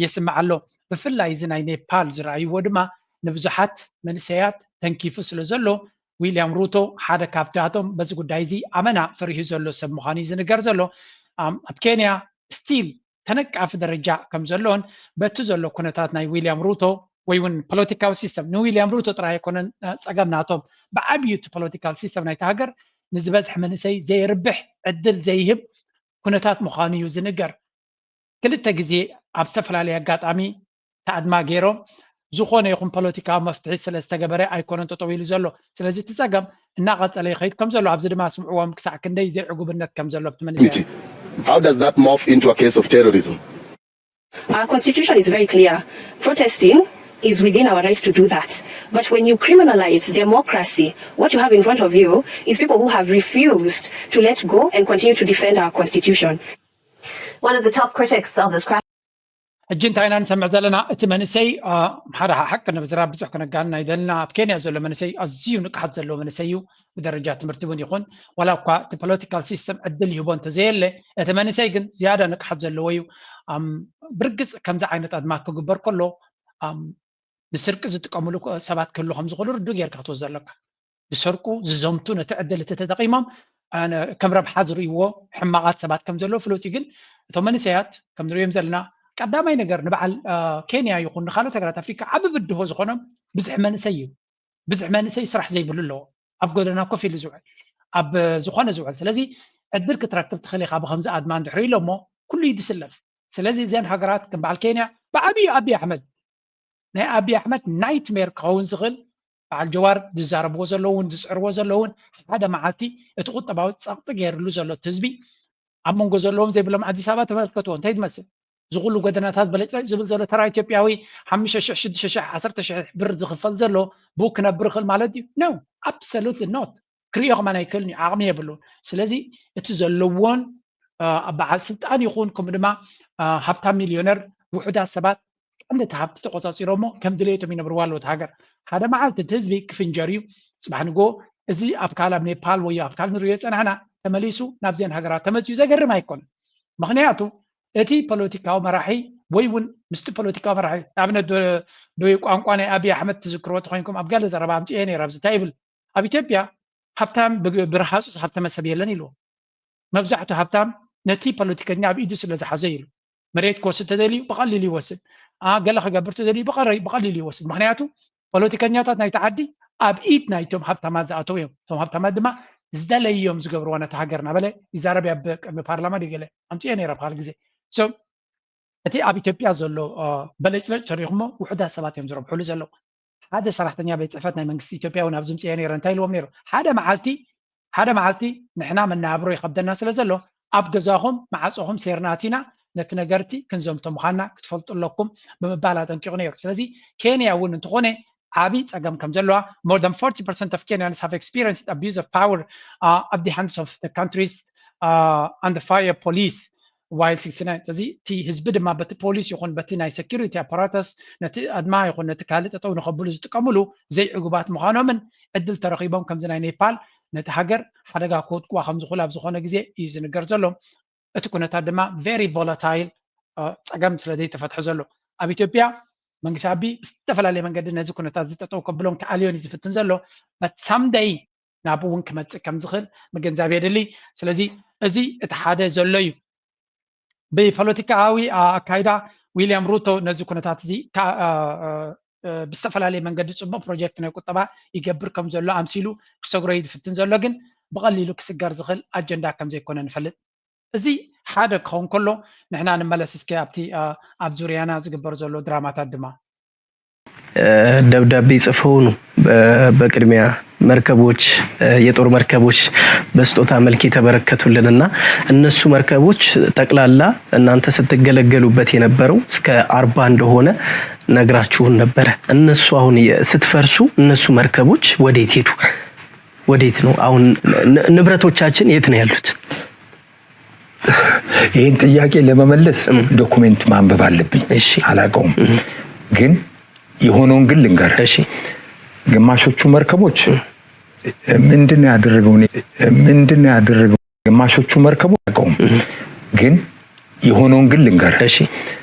የስምዕ ኣሎ። ብፍላይ እዚ ናይ ኔፓል ዝረኣይዎ ድማ ንብዙሓት መንእሰያት ተንኪፉ ስለ ዘሎ ዊልያም ሩቶ ሓደ ካብታቶም በዚ ጉዳይ እዚ ኣመና ፈሪሁ ዘሎ ሰብ ምዃኑ እዩ ዝንገር ዘሎ። ኣብ ኬንያ ስቲል ተነቃፊ ደረጃ ከም ዘሎን በቲ ዘሎ ኩነታት ናይ ዊልያም ሩቶ ወይ እውን ፖለቲካዊ ሲስተም ንዊልያም ሩቶ ጥራይ ኣይኮነን ፀገም ናቶም፣ ብዓብዩ እቲ ፖለቲካል ሲስተም ናይቲ ሃገር ንዝበዝሐ መንእሰይ ዘየርብሕ ዕድል ዘይህብ ኩነታት ምዃኑ እዩ ዝንገር። ክልተ ግዜ ኣብ ዝተፈላለየ ኣጋጣሚ ተኣድማ ገይሮም ዝኾነ ይኹን ፖለቲካዊ መፍትሒ ስለ ዝተገበረ ኣይኮነን ጠጠው ኢሉ ዘሎ። ስለዚ እቲ ፀገም እናቐፀለ ይኸይድ ከም ዘሎ ኣብዚ ድማ ስምዕዎም ክሳዕ ክንደይ ዘይዕጉብነት ከም ዘሎ ኣብቲ መንእሰያት How does that morph into a case of terrorism? Our constitution is very clear. Protesting is within our rights to do that. But when you criminalize democracy, what you have in front of you is people who have refused to let go and continue to defend our constitution. One of the top critics of this crisis. ሕጂ እንታይ ኢና ንሰምዕ ዘለና? እቲ መንእሰይ፣ አ፣ ሓደ ሓቂ ንምዝራብ ብዙሕ ክነጋንና ኣይደልና። ኣብ ኬንያ ዘሎ መንእሰይ ኣዝዩ ንቕሓት ዘለዎ መንእሰይ እዩ። ብደረጃ ትምህርቲ እውን ይኹን፣ ዋላ እኳ እቲ ፖለቲካል ሲስተም ዕድል ይህቦ እንተዘየለ፣ እቲ መንእሰይ ግን ዝያዳ ንቕሓት ዘለዎ እዩ። ኣም፣ ብርግጽ ከምዚ ዓይነት ኣድማ ክግበር ከሎ፣ ኣም፣ ንስርቂ ዝጥቀምሉ ሰባት ክህሉ ከም ዝኽእሉ ርዱእ ጌርካ ክትወስዶ ኣለካ። ዝሰርቁ፣ ዝዘምቱ፣ ነቲ ዕድል እቲ ተጠቒሞም፣ አ፣ ነ-፣ ከም ረብሓ ዝርእይዎ ሕማቓት ሰባት ከም ዘለዉ ፍሉጥ እዩ። ግን እቶም መንእሰያት ከም ንርእዮም ዘለና፣ ቀዳማይ ነገር ንበዓል፣ አ፣ ኬንያ ይኹን ንኻልኦት ሃገራት ኣፍሪካ ዓቢ ብድሆ ዝኾኖም ብዝሒ መንእሰይ እዩ። ብዝሒ መንእሰይ ስራሕ ዘይብሉ ኣለዎ። ኣብ ጎደና ኮፍ ኢሉ ዝውዕል፣ ኣብ ዝኾነ ዝውዕል። ስለዚ ዕድል ክትረክብ ትኽእል ኢኻ ብኸምዚ ኣድማ እንድሕር ኢሎ እሞ ኩሉ እዩ ዝስለፍ። ስለዚ እዘን ሃገራት ከም በዓል ኬንያ ብዓብዩ ኣቢይ ኣሕመድ፣ ናይ ኣቢይ ኣሕመድ ናይትሜር ክኸውን ዝኽእል፣ በዓል ጀዋር ዝዛረብዎ ዘለውን ዝጽዕርዎ ዘለውን፣ ሓደ መዓልቲ እቲ ቁጠባዊ ጸቕጢ ገይርሉ ዘሎ እቲ ህዝቢ ኣብ መንጎ ዘለዎም ዘይብሎም ኣዲስ ኣበባ ተመልከትዎ፣ እንታይ ትመስል? እዚ ኩሉ ጎደናታት በለጭለጭ ዝብል ዘሎ ተራ ኢትዮጵያዊ ሓሙሽተ ሽሕ፣ ሽዱሽተ ሽሕ፣ ዓሰርተ ሽሕ ብር ዝኽፈል ዘሎ ብኡ ክነብር ይኽእል ማለት ድዩ? No, absolutely not። ክርእዮ ከማን ኣይክእልን እዩ፣ ዓቕሚ የብሉን። ስለዚ እቲ ዘለዎን፣ አ፣ በዓል ስልጣን ይኹን ከምኡ ድማ፣ አ፣ ሃብታም ሚልዮነር ውሑዳት ሰባት ቀንዲ እቲ ሃብቲ ተቆጻጺሮሞ ከም ድሌቶም ይነብርዋ ኣለዉ። እቲ ሃገር ሓደ መዓልቲ እቲ ህዝቢ ክፍንጀር እዩ። ጽባሕ ንግሆ እዚ ኣብ ካል ኣብ ኔፓል ወይ ኣብ ካል ንርእዮ ጸናሕና ተመሊሱ ናብዘን ሃገራት ተመጺኡ ዘገርም ኣይኮነን። ምኽንያቱ እቲ ፖለቲካዊ መራሒ ወይ እውን ምስቲ ፖለቲካዊ መራሒ፣ ንኣብነት ብ-፣ ብቋንቋ ናይ ኣብይ ኣሕመድ ትዝክርዎ ተኾይንኩም ኣብ ገለ ዘረባ ኣምጽኤ ነይረ ኣብዚ እንታይ ይብል? ኣብ ኢትዮጵያ ሃብታም ብ-፣ ብረሃጹ ዝሃብተመ ሰብ የለን ኢልዎ። መብዛሕቱ ሃብታም ነቲ ፖለቲከኛ ኣብ ኢዱ ስለ ዝሓዘ ኢሉ። መሬት ክወስድ ተደልዩ ብቐሊሉ ይወስድ። አ፣ ገለ ክገብር ተደልዩ ብቐረ-፣ ብቐሊሉ ይወስድ። ምኽንያቱ ፖለቲከኛታት ናይቲ ዓዲ ኣብ ኢድ ናይቶም ሃብታማት ዝኣተው እዮም። እቶም ሃብታማት ድማ ዝደለይዮም ዝገብርዋ ነታ ሃገር እናበለ ይዛረብ እዩ ኣብ ቅድሚ ፓርላማ ድዩ ገለ ኣምፅኦ ነይረ ኣብ ካልእ ግዜ። So፣ እቲ ኣብ ኢትዮጵያ ዘሎ፣ አ፣ በለጭለጭ ተሪኹሞ ውሑዳት ሰባት እዮም ዝረብሕሉ ዘለዉ። ሓደ ሰራሕተኛ ቤት ፅሕፈት ናይ መንግስቲ ኢትዮጵያ እውን ኣብዚ ምፅኦ ነይረ። እንታይ ኢልዎም ነይሩ? ሓደ መዓልቲ፣ ሓደ መዓልቲ ንሕና መነባብሮ ይኸብደና ስለ ዘሎ ኣብ ገዛኹም ማዕፆኹም ሴርና ኣቲና ነቲ ነገርቲ ክንዘምቶ ምዃንና ክትፈልጡ ኣለኩም ብምባል ኣጠንቂቑ ነይሩ። ስለዚ ኬንያ እውን እንተኾነ ዓብዪ ፀገም ከም ዘለዋ፣ more than forty percent of Kenyans have experienced abuse of power, uh, at the hands of the country's, uh, and the fire police while sixty-nine። ስለዚ እቲ ህዝቢ ድማ በቲ ፖሊስ ይኹን በቲ ናይ ሴኩሪቲ ኣፓራተስ ነቲ ኣድማ ይኹን ነቲ ካልእ ጠጠው ንኸብሉ ዝጥቀምሉ ዘይዕጉባት ምዃኖምን ዕድል ተረኺቦም ከምዚ ናይ ኔፓል ነቲ ሃገር ሓደጋ ክወድቅዋ ከም ዝኽእሉ ኣብ ዝኾነ ግዜ እዩ ዝንገር ዘሎ። እቲ ኩነታት ድማ very volatile፣ እ፣ ፀገም ስለ ዘይተፈትሐ ዘሎ ኣብ ኢትዮጵያ መንግስቲ ኣቢ ብዝተፈላለየ መንገዲ ነዚ ኩነታት እዚ ጠጠው ከብሎን ክኣልዮን እዩ ዝፍትን ዘሎ። But someday ናብኡ እውን ክመፅእ ከም ዝኽእል ምግንዛብ የድሊ። ስለዚ እዚ እቲ ሓደ ዘሎ እዩ። ብፖለቲካዊ፣ አ፣ ኣካይዳ ዊልያም ሩቶ ነዚ ኩነታት እዚ ካ-፣ አ፣ አ፣ አ፣ ብዝተፈላለየ መንገዲ ፅቡቕ ፕሮጀክት ናይ ቁጠባ ይገብር ከም ዘሎ ኣምሲሉ ክሰግሮ እዩ ዝፍትን ዘሎ፣ ግን ብቐሊሉ ክስገር ዝኽእል ኣጀንዳ ከም ዘይኮነ ንፈልጥ። እዚ ሓደ ክኸውን ከሎ ንሕና ንመለስ እስከ ኣብቲ፣ አ፣ ኣብ ዙርያና ዝግበር ዘሎ ድራማታት ድማ። እ፣ ደብዳቤ ጽፈው ነው። በ-፣ በቅድሚያ መርከቦች፣ እ፣ የጦር መርከቦች በስጦታ መልክ የተበረከቱልንና እነሱ መርከቦች ጠቅላላ እናንተ ስትገለገሉበት የነበረው እስከ አርባ እንደሆነ ነግራችሁን ነበረ። እነሱ አሁን የ-፣ ስትፈርሱ እነሱ መርከቦች ወዴት ሄዱ? ወዴት ነው አሁን ን-፣ ንብረቶቻችን የት ነው ያሉት? ይህን ጥያቄ ለመመለስ እም። ዶኩሜንት ማንበብ አለብኝ። እሺ። አላውቀውም፣ እም። ግን የሆነውን ግን ልንገር። እሺ። ግማሾቹ መርከቦች ምንድን ነው ያደረገው? እኔ ምንድን ነው ያደረገው? ግማሾቹ መርከቦች አላውቀውም፣ እም። ግን የሆነውን ግን ልንገር። እሺ።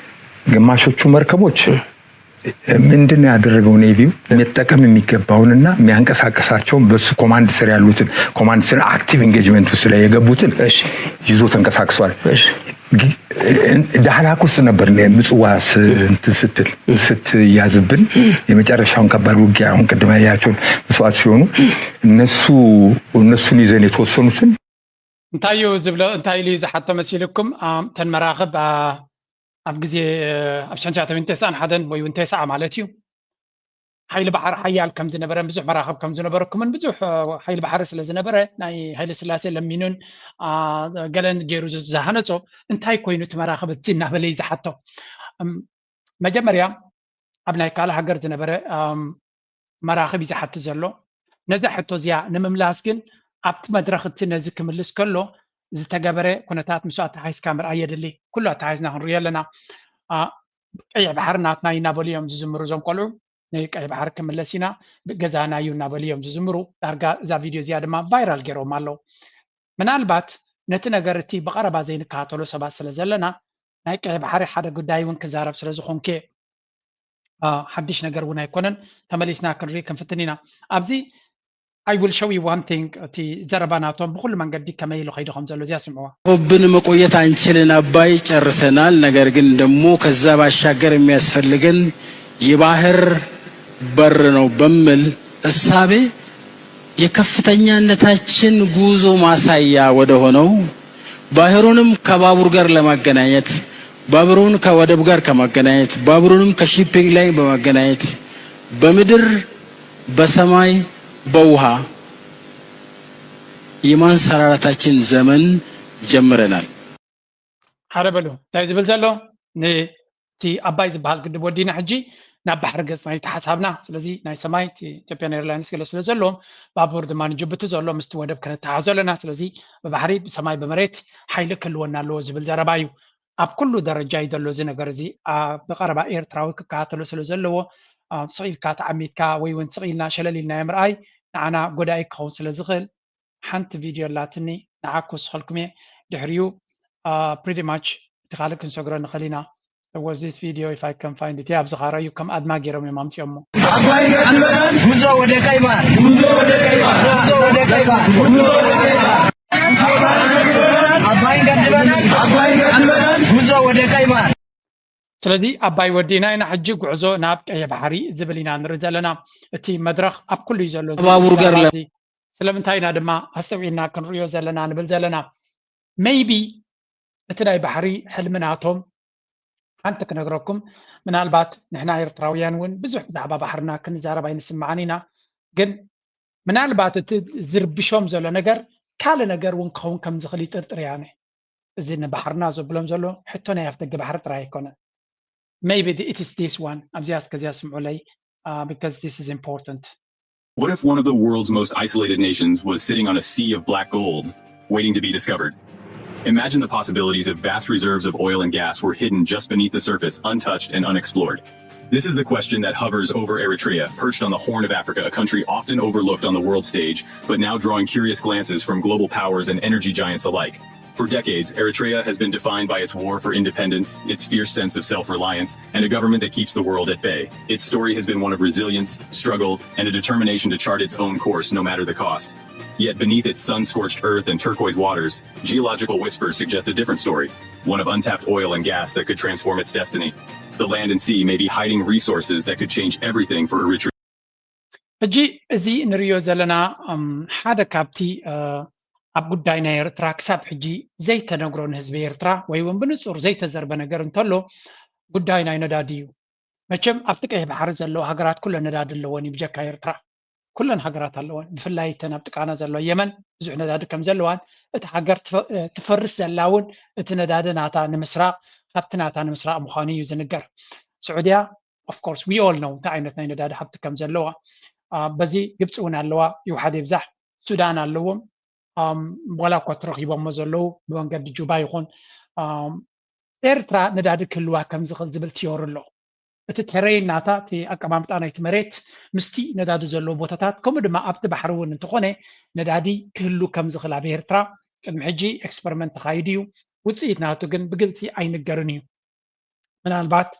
ግማሾቹ መርከቦች ምንድን ነው ያደረገው? ኔቪው መጠቀም የሚገባውንና የሚያንቀሳቀሳቸውን በሱ ኮማንድ ስር ያሉትን፣ ኮማንድ ስር አክቲቭ ኢንጌጅመንት ውስጥ ላይ የገቡትን እሺ። ይዞ ተንቀሳቅሷል። እሺ። ግ-፣ ዳህላክ ውስጥ ነበር እኔ ምጽዋ ስ-፣ እንትን ስትል ስትያዝብን የመጨረሻውን ከባድ ውጊያ አሁን ቅድም ያያቸውን መስዋዕት ሲሆኑ እነሱ እነሱን ይዘን የተወሰኑትን እንታይ እዩ ዝብሎ፣ እንታይ ኢሉ እዩ ዝሓቶ መሲልኩም? አ፣ እተን መራኽብ፣ አ፣ ኣብ ግዜ፣ ኣብ ሽሕን ትሽዓተ ሚእትን ተስዓን ሓደን ወይ እውን ተስዓ ማለት እዩ፣ ሓይሊ ባሕሪ ሓያል ከም ዝነበረን ብዙሕ መራኽብ ከም ዝነበረኩምን ብዙሕ፣ አ፣ ሓይሊ ባሕሪ ስለ ዝነበረ ናይ ሃይለ ስላሴ ለሚኑን፣ አ፣ ገለን ገይሩ ዝ-፣ ዝሃነጾ እንታይ ኮይኑ እቲ መራኽብ እቲ እናበለ እዩ ዝሓቶ። እም፣ መጀመርያ ኣብ ናይ ካልእ ሃገር ዝነበረ፣ ኣም፣ መራኽብ እዩ ዝሓቱ ዘሎ። ነዛ ሕቶ እዚኣ ንምምላስ ግን ኣብቲ መድረኽ እቲ ነዚ ክምልስ ከሎ ዝተገበረ ኩነታት ምስኡ ኣተሓሒዝካ ምርኣይ የድሊ። ኩሉ ኣተሓሒዝና ክንርእዮ ኣለና። ኣ፣ ቀይሕ ባሕሪ ናትና እዩ እናበሉ እዮም ዝዝምሩ እዞም ቆልዑ። ንቀይሕ ባሕሪ ክምለስ ኢና፣ ገዛና እዩ እናበሉ እዮም ዝዝምሩ። ዳርጋ እዛ ቪድዮ እዚኣ ድማ ቫይራል ገይሮም ኣለዉ። ምናልባት ነቲ ነገር እቲ ብቐረባ ዘይንከታተሎ ሰባት ስለ ዘለና ናይ ቀይሕ ባሕሪ ሓደ ጉዳይ እውን ክዛረብ ስለ ዝኾንኩ እየ። ሓድሽ ነገር እውን ኣይኮነን። ተመሊስና ክንርኢ ክንፍትን ኢና። ኣብዚ I will show you one thing፣ እቲ ዘረባ ናቶም ብኩሉ መንገዲ ከመይ ኢሉ ከይዱ ከም ዘሎ እዚኣ ስምዕዋ። ብን መቆየት አንችልን። አባይ ጨርሰናል። ነገር ግን ደግሞ ከዛ ባሻገር የሚያስፈልገን የባህር በር ነው በሚል እሳቤ የከፍተኛነታችን ጉዞ ማሳያ ወደ ሆነው ባህሩንም ከባቡር ጋር ለማገናኘት፣ ባቡሩን ከወደብ ጋር ከማገናኘት፣ ባቡሩንም ከሺፒንግ ላይን በማገናኘት በምድር በሰማይ በውሃ የማንሰራራታችን ዘመን ጀምረናል። ሓደ በሉ እንታይ ዝብል ዘሎ ነቲ ኣባይ ዝበሃል ግድብ ወዲና ሕጂ ናብ ባሕሪ ገጽና እዩ ተሓሳብና። ስለዚ ናይ ሰማይ ኢትዮጵያን ኤርላይንስ ገለ ስለ ዘለዎም ባቡር ድማ ንጅቡቲ ዘሎ ምስቲ ወደብ ከነተሓዞ ኣለና። ስለዚ ብባሕሪ ብሰማይ ብመሬት ሓይሊ ክህልወና ኣለዎ ዝብል ዘረባ እዩ። ኣብ ኩሉ ደረጃ እዩ ዘሎ እዚ ነገር እዚ። ብቐረባ ኤርትራዊ ክከታተሎ ስለ ዘለዎ ስቕ ኢልካ ተዓሚትካ ወይ እውን ስቕ ኢልና ሸለል ኢልናዮ ምርኣይ ንዓና ጎዳኢ ክኸውን ስለ ዝኽእል ሓንቲ ቪድዮ ኣላትኒ ንዓ ክውስኸልኩም እየ። ድሕሪኡ pretty much እቲ ካልእ ክንሰግሮ ንኽእል ኢና። There was this video, if I can find it, yeah፣ ኣብዚ ኻራ እዩ ከም ኣድማ ገይሮም እዮም ኣምፅኦሞ። ጉዞ ወደ ቀይ ባህር፣ ጉዞ ወደ ቀይ ባህር፣ ጉዞ ወደ ቀይ ባህር፣ ጉዞ ወደ ቀይ ባህር፣ ኣባይን ገድበናል፣ ኣባይን ገድበናል፣ ጉዞ ወደ ቀይ ባህር። ስለዚ ኣባይ ወዲና ኢና ሕጂ ጉዕዞ ናብ ቀይሕ ባሕሪ ዝብል ኢና ንርኢ ዘለና። እቲ መድረኽ ኣብ ኩሉ እዩ ዘሎ። ባቡር ገርለ ስለምንታይ ኢና ድማ ኣስተውዒልና ክንርእዮ ዘለና ንብል ዘለና? Maybe እቲ ናይ ባሕሪ ሕልሚ ናቶም ሓንቲ ክነግረኩም፣ ምናልባት ንሕና ኤርትራውያን እውን ብዙሕ ብዛዕባ ባሕርና ክንዛረብ ኣይንስማዕን ኢና። ግን ምናልባት እቲ ዝርብሾም ዘሎ ነገር ካልእ ነገር እውን ክኸውን ከም ዝኽእል ይጥርጥር እየ ኣነ። እዚ ንባሕርና ዘብሎም ዘሎ ሕቶ ናይ ኣፍደገ ባሕሪ ጥራይ ኣይኮነን። Maybe it is this one። ኣብዚኣ እስከዚኣ ስምዑለይ because this is important። What if one of the world's most isolated nations was sitting on a sea of black gold, waiting to be discovered? Imagine the possibilities if vast reserves of oil and gas were hidden just beneath the surface, untouched and unexplored. This is the question that hovers over Eritrea, perched on the Horn of Africa, a country often overlooked on the world stage, but now drawing curious glances from global powers and energy giants alike. For decades, Eritrea has been defined by its war for independence, its fierce sense of self reliance, and a government that keeps the world at bay. Its story has been one of resilience, struggle, and a determination to chart its own course no matter the cost. Yet beneath its sun scorched earth and turquoise waters, geological whispers suggest a different story, one of untapped oil and gas that could transform its destiny. The land and sea may be hiding resources that could change everything for Eritrea. ሕጂ እዚ ንሪኦ ዘለና ሓደ ካብቲ ኣብ ጉዳይ ናይ ኤርትራ ክሳብ ሕጂ ዘይተነግሮ ንህዝቢ ኤርትራ ወይ እውን ብንጹር ዘይተዘርበ ነገር እንተሎ ጉዳይ ናይ ነዳዲ እዩ። መቸም ኣብቲ ቀይሕ ባሕሪ ዘለዋ ሃገራት ኩለን ነዳዲ ኣለወን እዩ ብጀካ ኤርትራ። ኩለን ሃገራት ኣለወን። ብፍላይ እተን ኣብ ጥቃና ዘለዋ የመን ብዙሕ ነዳዲ ከም ዘለዋን እቲ ሃገር ትፈርስ ዘላ እውን እቲ ነዳዲ ናታ ንምስራቕ ሃብቲ ናታ ንምስራቕ ምዃኑ እዩ ዝንገር። ስዑድያ of course we all know እንታይ ዓይነት ናይ ነዳዲ ሃብቲ ከም ዘለዋ። በዚ ግብፂ እውን ኣለዋ፣ ይውሓድ ይብዛሕ ሱዳን ኣለዎም። ዋላ እኳ ትረኺቦሞ ዘለዉ ብመንገዲ ጁባ ይኹን ኤርትራ ነዳዲ ክህልዋ ከም ዝኽእል ዝብል ቲዮሪ ኣሎ። እቲ ተረይን ናታ እቲ ኣቀማምጣ ናይቲ መሬት ምስቲ ነዳዲ ዘለዎ ቦታታት ከምኡ ድማ ኣብቲ ባሕሪ እውን እንተኾነ ነዳዲ ክህሉ ከም ዝኽእል ኣብ ኤርትራ ቅድሚ ሕጂ ኤክስፐሪመንት ተኻይዱ እዩ። ውፅኢት ናቱ ግን ብግልፂ ኣይንገርን እዩ። ምናልባት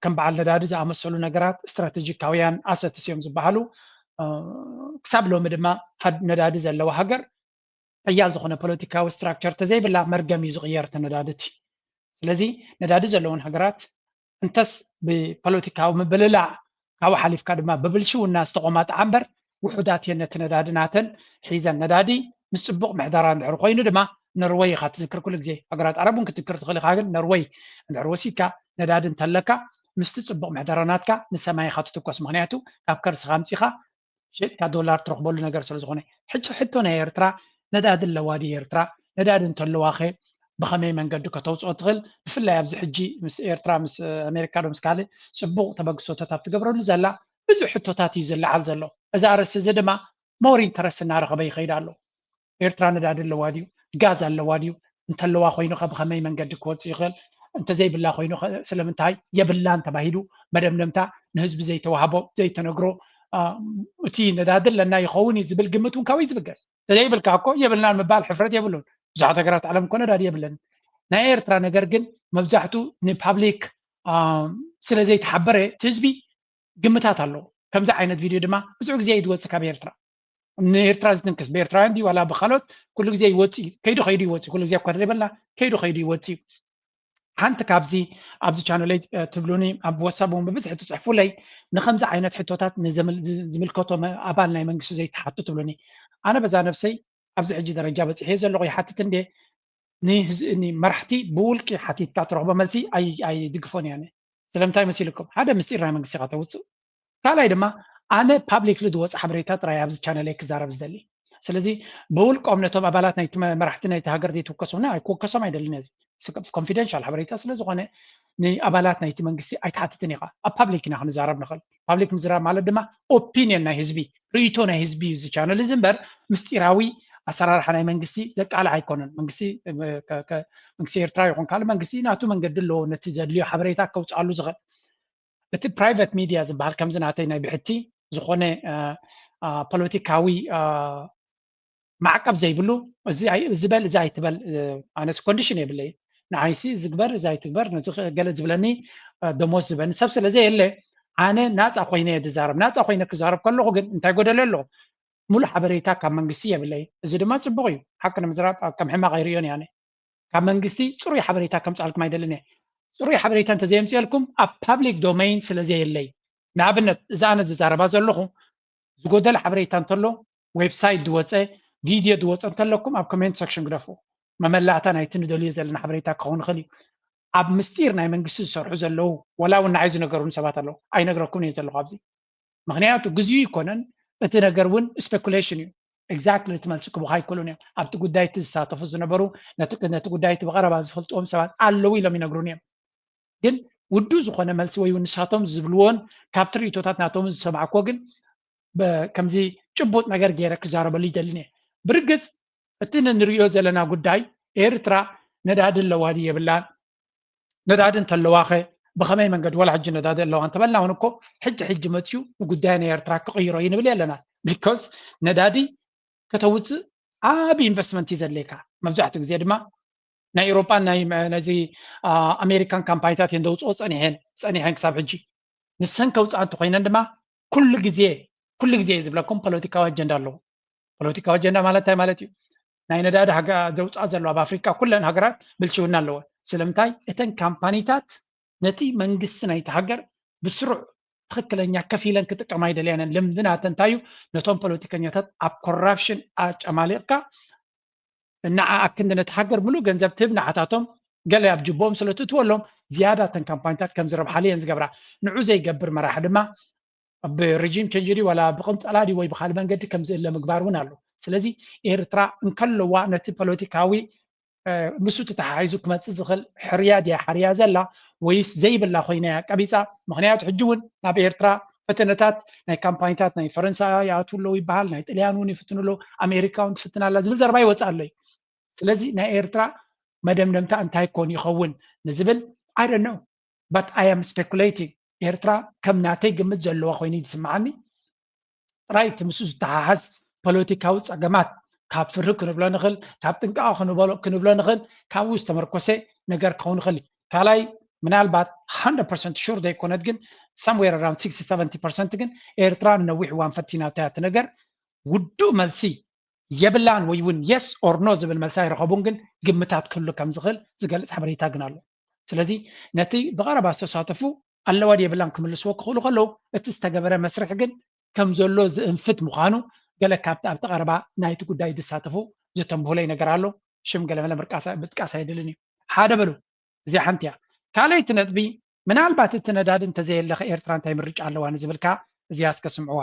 ከም በዓል ነዳዲ ዝኣመሰሉ ነገራት ስትራቴጂካውያን ኣሰትስ እዮም ዝበሃሉ። ክሳብ ሎሚ ድማ ነዳዲ ዘለዋ ሃገር ሓያል ዝኾነ ፖለቲካዊ ስትራክቸር ተዘይብላ መርገም እዩ ዝቕየር እቲ ነዳዲ እቲ። ስለዚ ነዳዲ ዘለወን ሃገራት እንተስ ብፖለቲካዊ ምብልላዕ ካብኡ ሓሊፍካ ድማ ብብልሽውና ዝተቖማጥዓ እምበር ውሑዳት እየን ነቲ ነዳዲ ናተን ሒዘን። ነዳዲ ምስ ፅቡቕ ምሕደራ እንድሕር ኮይኑ ድማ ኖርወይ ኢኻ ትዝክር ኩሉ ግዜ። ሃገራት ዓረብ እውን ክትዝክር ትኽእል ኢኻ፣ ግን ኖርወይ እንድሕር ወሲድካ ነዳዲ እንተለካ ምስቲ ፅቡቕ ምሕደራ ናትካ ንሰማይ ኢኻ ትትኮስ። ምኽንያቱ ካብ ከርስኻ ኣምፂኻ ሸጥካ ዶላር ትረኽበሉ ነገር ስለ ዝኾነ። ሕጂ ሕቶ ናይ ኤርትራ ነዳዲ ኣለዋ ድዩ ኤርትራ? ነዳዲ እንተለዋኸ ብኸመይ መንገዲ ከተውፅኦ ትኽእል? ብፍላይ ኣብዚ ሕጂ ምስ ኤርትራ ምስ ኣሜሪካ ዶ ምስ ካልእ ፅቡቕ ተበግሶታት ኣብ ትገብረሉ ዘላ ብዙሕ ሕቶታት እዩ ዝለዓል ዘሎ። እዚ ኣርእስቲ እዚ ድማ more interest እናረኸበ ይኸይድ ኣሎ። ኤርትራ ነዳዲ ኣለዋ ድዩ? ጋዝ ኣለዋ ድዩ? እንተለዋ ኮይኑኸ ብኸመይ መንገዲ ክወፅእ ይኽእል? እንተዘይብላ ኮይኑ ስለምንታይ የብላን ተባሂሉ መደምደምታ ንህዝቢ ዘይተዋህቦ ዘይተነግሮ እቲ ነዳዲ ኣለና ይኸውን እዩ ዝብል ግምት እውን ካበይ ዝብገስ? ተዘይብልካ እኮ የብልናን ምባል ሕፍረት የብሉን። ብዙሓት ሃገራት ዓለም እኮ ነዳዲ የብለን። ናይ ኤርትራ ነገር ግን መብዛሕቱ ንፓብሊክ ስለ ዘይተሓበረ እቲ ህዝቢ ግምታት ኣለዎ። ከምዚ ዓይነት ቪድዮ ድማ ብዙሕ ግዜ እዩ ዝወፅእ ካብ ኤርትራ። ንኤርትራ ዝትንክስ ብኤርትራውያን ድዩ ዋላ ብካልኦት ኩሉ ግዜ ይወፅእ እዩ። ከይዱ ከይዱ ይወፅእ እዩ። ኩሉ ግዜ እኳ ደይበልና ከይዱ ከይዱ ይወፅእ እዩ። ሓንቲ ካብዚ ኣብዚ ቻነለይ ትብሉኒ ኣብ ወሳብ እውን ብብዝሒ ትፅሕፉለይ ንከምዚ ዓይነት ሕቶታት ዝምልከቶም ኣባል ናይ መንግስቲ ዘይትሓቱ ትብሉኒ። ኣነ በዛ ነብሰይ ኣብዚ ሕጂ ደረጃ በፂሐ ዘለኹ ይሓትት እንዴ ንመራሕቲ ብውልቂ ሓቲትካ ትረኽቦ መልሲ ኣይድግፎን እያ። ስለምንታይ መሲልኩም ሓደ ምስጢር ናይ መንግስቲ ኢኻ ተውፅእ። ካልኣይ ድማ ኣነ ፓብሊክሊ ዝወፀ ሓበሬታ ጥራይ ኣብዚ ቻነለይ ክዛረብ ዝደሊ። ስለዚ ብውልቆም ነቶም ኣባላት ናይቲ መራሕቲ ናይቲ ሃገር ዘይትውከሶምና ኣይክውከሶም ኣይደልን እዚ ኮንፊደንሻል ሓበሬታ ስለዝኾነ ንኣባላት ናይቲ መንግስቲ ኣይትሓትትን ኢኻ። ኣብ ፓብሊክ ኢና ክንዛረብ ንኽእል። ፓብሊክ ምዝራብ ማለት ድማ ኦፒንየን ናይ ህዝቢ ርእይቶ ናይ ህዝቢ እዩ እዚ ቻነል እዚ እምበር ምስጢራዊ ኣሰራርሓ ናይ መንግስቲ ዘቃልዕ ኣይኮነን። መንግስቲ መንግስቲ ኤርትራ ይኹን ካልእ መንግስቲ ናቱ መንገዲ ኣለዎ ነቲ ዘድልዮ ሓበሬታ ከውፅኣሉ ዝኽእል። እቲ ፕራይቨት ሚድያ ዝበሃል ከምዚ ናተይ ናይ ብሕቲ ዝኾነ ፖለቲካዊ ማዕቀብ ዘይብሉ እዚ በል እዚ ኣይትበል ኣነስ ኮንዲሽን የብለይ ንዓይሲ ዝግበር እዚ ኣይትግበር ገለ ዝብለኒ ደሞዝ ዝበኒ ሰብ ስለ ዘየለ ኣነ ናፃ ኮይነ እየ ዝዛረብ። ናፃ ኮይነ ክዛረብ ከለኹ ግን እንታይ ጎደለ ኣሎ? ሙሉእ ሓበሬታ ካብ መንግስቲ የብለይ። እዚ ድማ ፅቡቅ እዩ። ሓቂ ንምዝራብ ከም ሕማቅ ኣይርእዮን እየ ኣነ። ካብ መንግስቲ ፅሩይ ሓበሬታ ከምፅኣልኩም ኣይደልን እየ። ፅሩይ ሓበሬታ እንተዘየምፅኤልኩም ኣብ ፓብሊክ ዶሜይን ስለ ዘየለይ ንኣብነት እዛ ኣነ ዝዛረባ ዘለኹ ዝጎደለ ሓበሬታ እንተሎ ዌብሳይት ዝወፀ ቪድዮ ዝወፀ እንተለኩም ኣብ ኮሜንት ሰክሽን ግደፉ። መመላእታ ናይቲ ንደልዮ ዘለና ሓበሬታ ክኸውን ይኽእል እዩ። ኣብ ምስጢር ናይ መንግስቲ ዝሰርሑ ዘለዉ ወላ እውን ንዓይ ዝነገሩኒ ሰባት ኣለዉ ኣይነግረኩም እየ ዘለኹ ኣብዚ ምክንያቱ ግዜኡ ይኮነን እቲ ነገር እውን ስፔኩሌሽን እዩ። ኤግዛክትሊ እቲ መልሲ ክቡካ ኣይክእሉን እዮም። ኣብቲ ጉዳይ እቲ ዝሳተፉ ዝነበሩ ነቲ ጉዳይ እቲ ብቐረባ ዝፈልጥዎም ሰባት ኣለዉ ኢሎም ይነግሩን እዮም። ግን ውዱ ዝኾነ መልሲ ወይ ንሳቶም ዝብልዎን ካብ ትርኢቶታት ናቶም ዝሰማዕኮ ግን ከምዚ ጭቡጥ ነገር ገይረ ክዛረበሉ ይደልን እየ። ብርግፅ እቲ ንሪኦ ዘለና ጉዳይ ኤርትራ ነዳዲ ኣለዋ ድዩ የብላን? ነዳዲ እንተለዋኸ ብኸመይ መንገዲ ወላ ሕጂ ነዳዲ ኣለዋ እንተበልና እውን እኮ ሕጂ ሕጂ መፅዩ ንጉዳይ ናይ ኤርትራ ክቕይሮ እዩ ንብል የለና። ቢኮዝ ነዳዲ ከተውፅእ ዓብ ኢንቨስትመንት እዩ ዘድልየካ። መብዛሕትኡ ግዜ ድማ ናይ ኤውሮጳን ናይ ነዚ ኣሜሪካን ካምፓኒታት እየን ዘውፅኦ ፀኒሐን ፀኒሐን ክሳብ ሕጂ ንሰን ከውፅኣ እንተኮይነን ድማ ኩሉ ግዜ ኩሉ ግዜ እዩ ዝብለኩም ፖለቲካዊ ኣጀንዳ ኣለዎ። ፖለቲካዊ ኣጀንዳ ማለት እንታይ ማለት እዩ? ናይ ነዳዲ ዘውፅኣ ዘሎ ኣብ ኣፍሪካ ኩለን ሃገራት ብልሽውና ኣለዎ። ስለምንታይ እተን ካምፓኒታት ነቲ መንግስቲ ናይቲ ሃገር ብስሩዕ ትኽክለኛ ከፊለን ክጥቀማ ይደልያነን። ልምዲ ናተን እንታይ እዩ? ነቶም ፖለቲከኛታት ኣብ ኮራፕሽን ኣጨማሊቕካ ንዓ ኣክንዲ ነቲ ሃገር ምሉእ ገንዘብ ትህብ ንዓታቶም ገለ ኣብ ጅቦም ስለ ትእትወሎም ዝያዳ እተን ካምፓኒታት ከም ዝረብሓሉ እየን ዝገብራ። ንዑ ዘይገብር መራሒ ድማ ብሪጂም ቸንጅ ድዩ ዋላ ብቕንፀላ ድዩ ወይ ብካልእ መንገዲ ከም ዝእለ ምግባር እውን ኣሎ። ስለዚ ኤርትራ እንከለዋ ነቲ ፖለቲካዊ ምስኡ ተተሓሒዙ ክመፅእ ዝኽእል ሕርያ ድያ ሓርያ ዘላ ወይስ ዘይብላ ኮይና እያ ቀቢፃ? ምክንያቱ ሕጂ እውን ናብ ኤርትራ ፈተነታት ናይ ካምፓኒታት ናይ ፈረንሳ ይኣትዉ ኣለዉ ይበሃል፣ ናይ ጥልያን እውን ይፍትኑ ኣለዉ፣ ኣሜሪካ እውን ትፍትን ኣላ ዝብል ዘረባ ይወፅእ ኣሎ እዩ። ስለዚ ናይ ኤርትራ መደምደምታ እንታይ ኮን ይኸውን ንዝብል I don't know but I am speculating። ኤርትራ ከም ናተይ ግምት ዘለዋ ኮይኑ እዩ ዝስምዓኒ። ጥራይ እቲ ምስኡ ዝተሓሓዝ ፖለቲካዊ ፀገማት ካብ ፍርሂ ክንብሎ ንኽእል፣ ካብ ጥንቃቐ ክንብሎ ንኽእል፣ ካብኡ ዝተመርኮሰ ነገር ክኸውን ይኽእል እዩ። ካልኣይ ምናልባት hundred percent sure ዘይኮነት ግን somewhere around sixty seventy percent ግን ኤርትራ ንነዊሕ እዋን ፈቲናቶ እያ እቲ ነገር ውዱእ መልሲ የብላን ወይ እውን yes or no ዝብል መልሲ ኣይረኸቡን ግን ግምታት ክህሉ ከም ዝኽእል ዝገልፅ ሓበሬታ ግን ኣሎ። ስለዚ ነቲ ብቐረባ ዝተሳተፉ ኣለዋ ድየብላን ክምልስዎ ክኽእሉ ከለዉ እቲ ዝተገበረ መስርሕ ግን ከም ዘሎ ዝእንፍት ምዃኑ ገለ ካብቲ ኣብቲ ቀረባ ናይቲ ጉዳይ ዝሳተፉ ዘተንብሁለይ ነገር ኣሎ። ሽም ገለመለ ምጥቃስ ኣይደልን እዩ። ሓደ በሉ እዚኣ ሓንቲ እያ። ካልኣይቲ ነጥቢ ምናልባት እቲ ነዳዲ እንተዘየለኸ ኤርትራ እንታይ ምርጫ ኣለዋ ንዝብል ከኣ እዚኣ እስከ ስምዕዋ።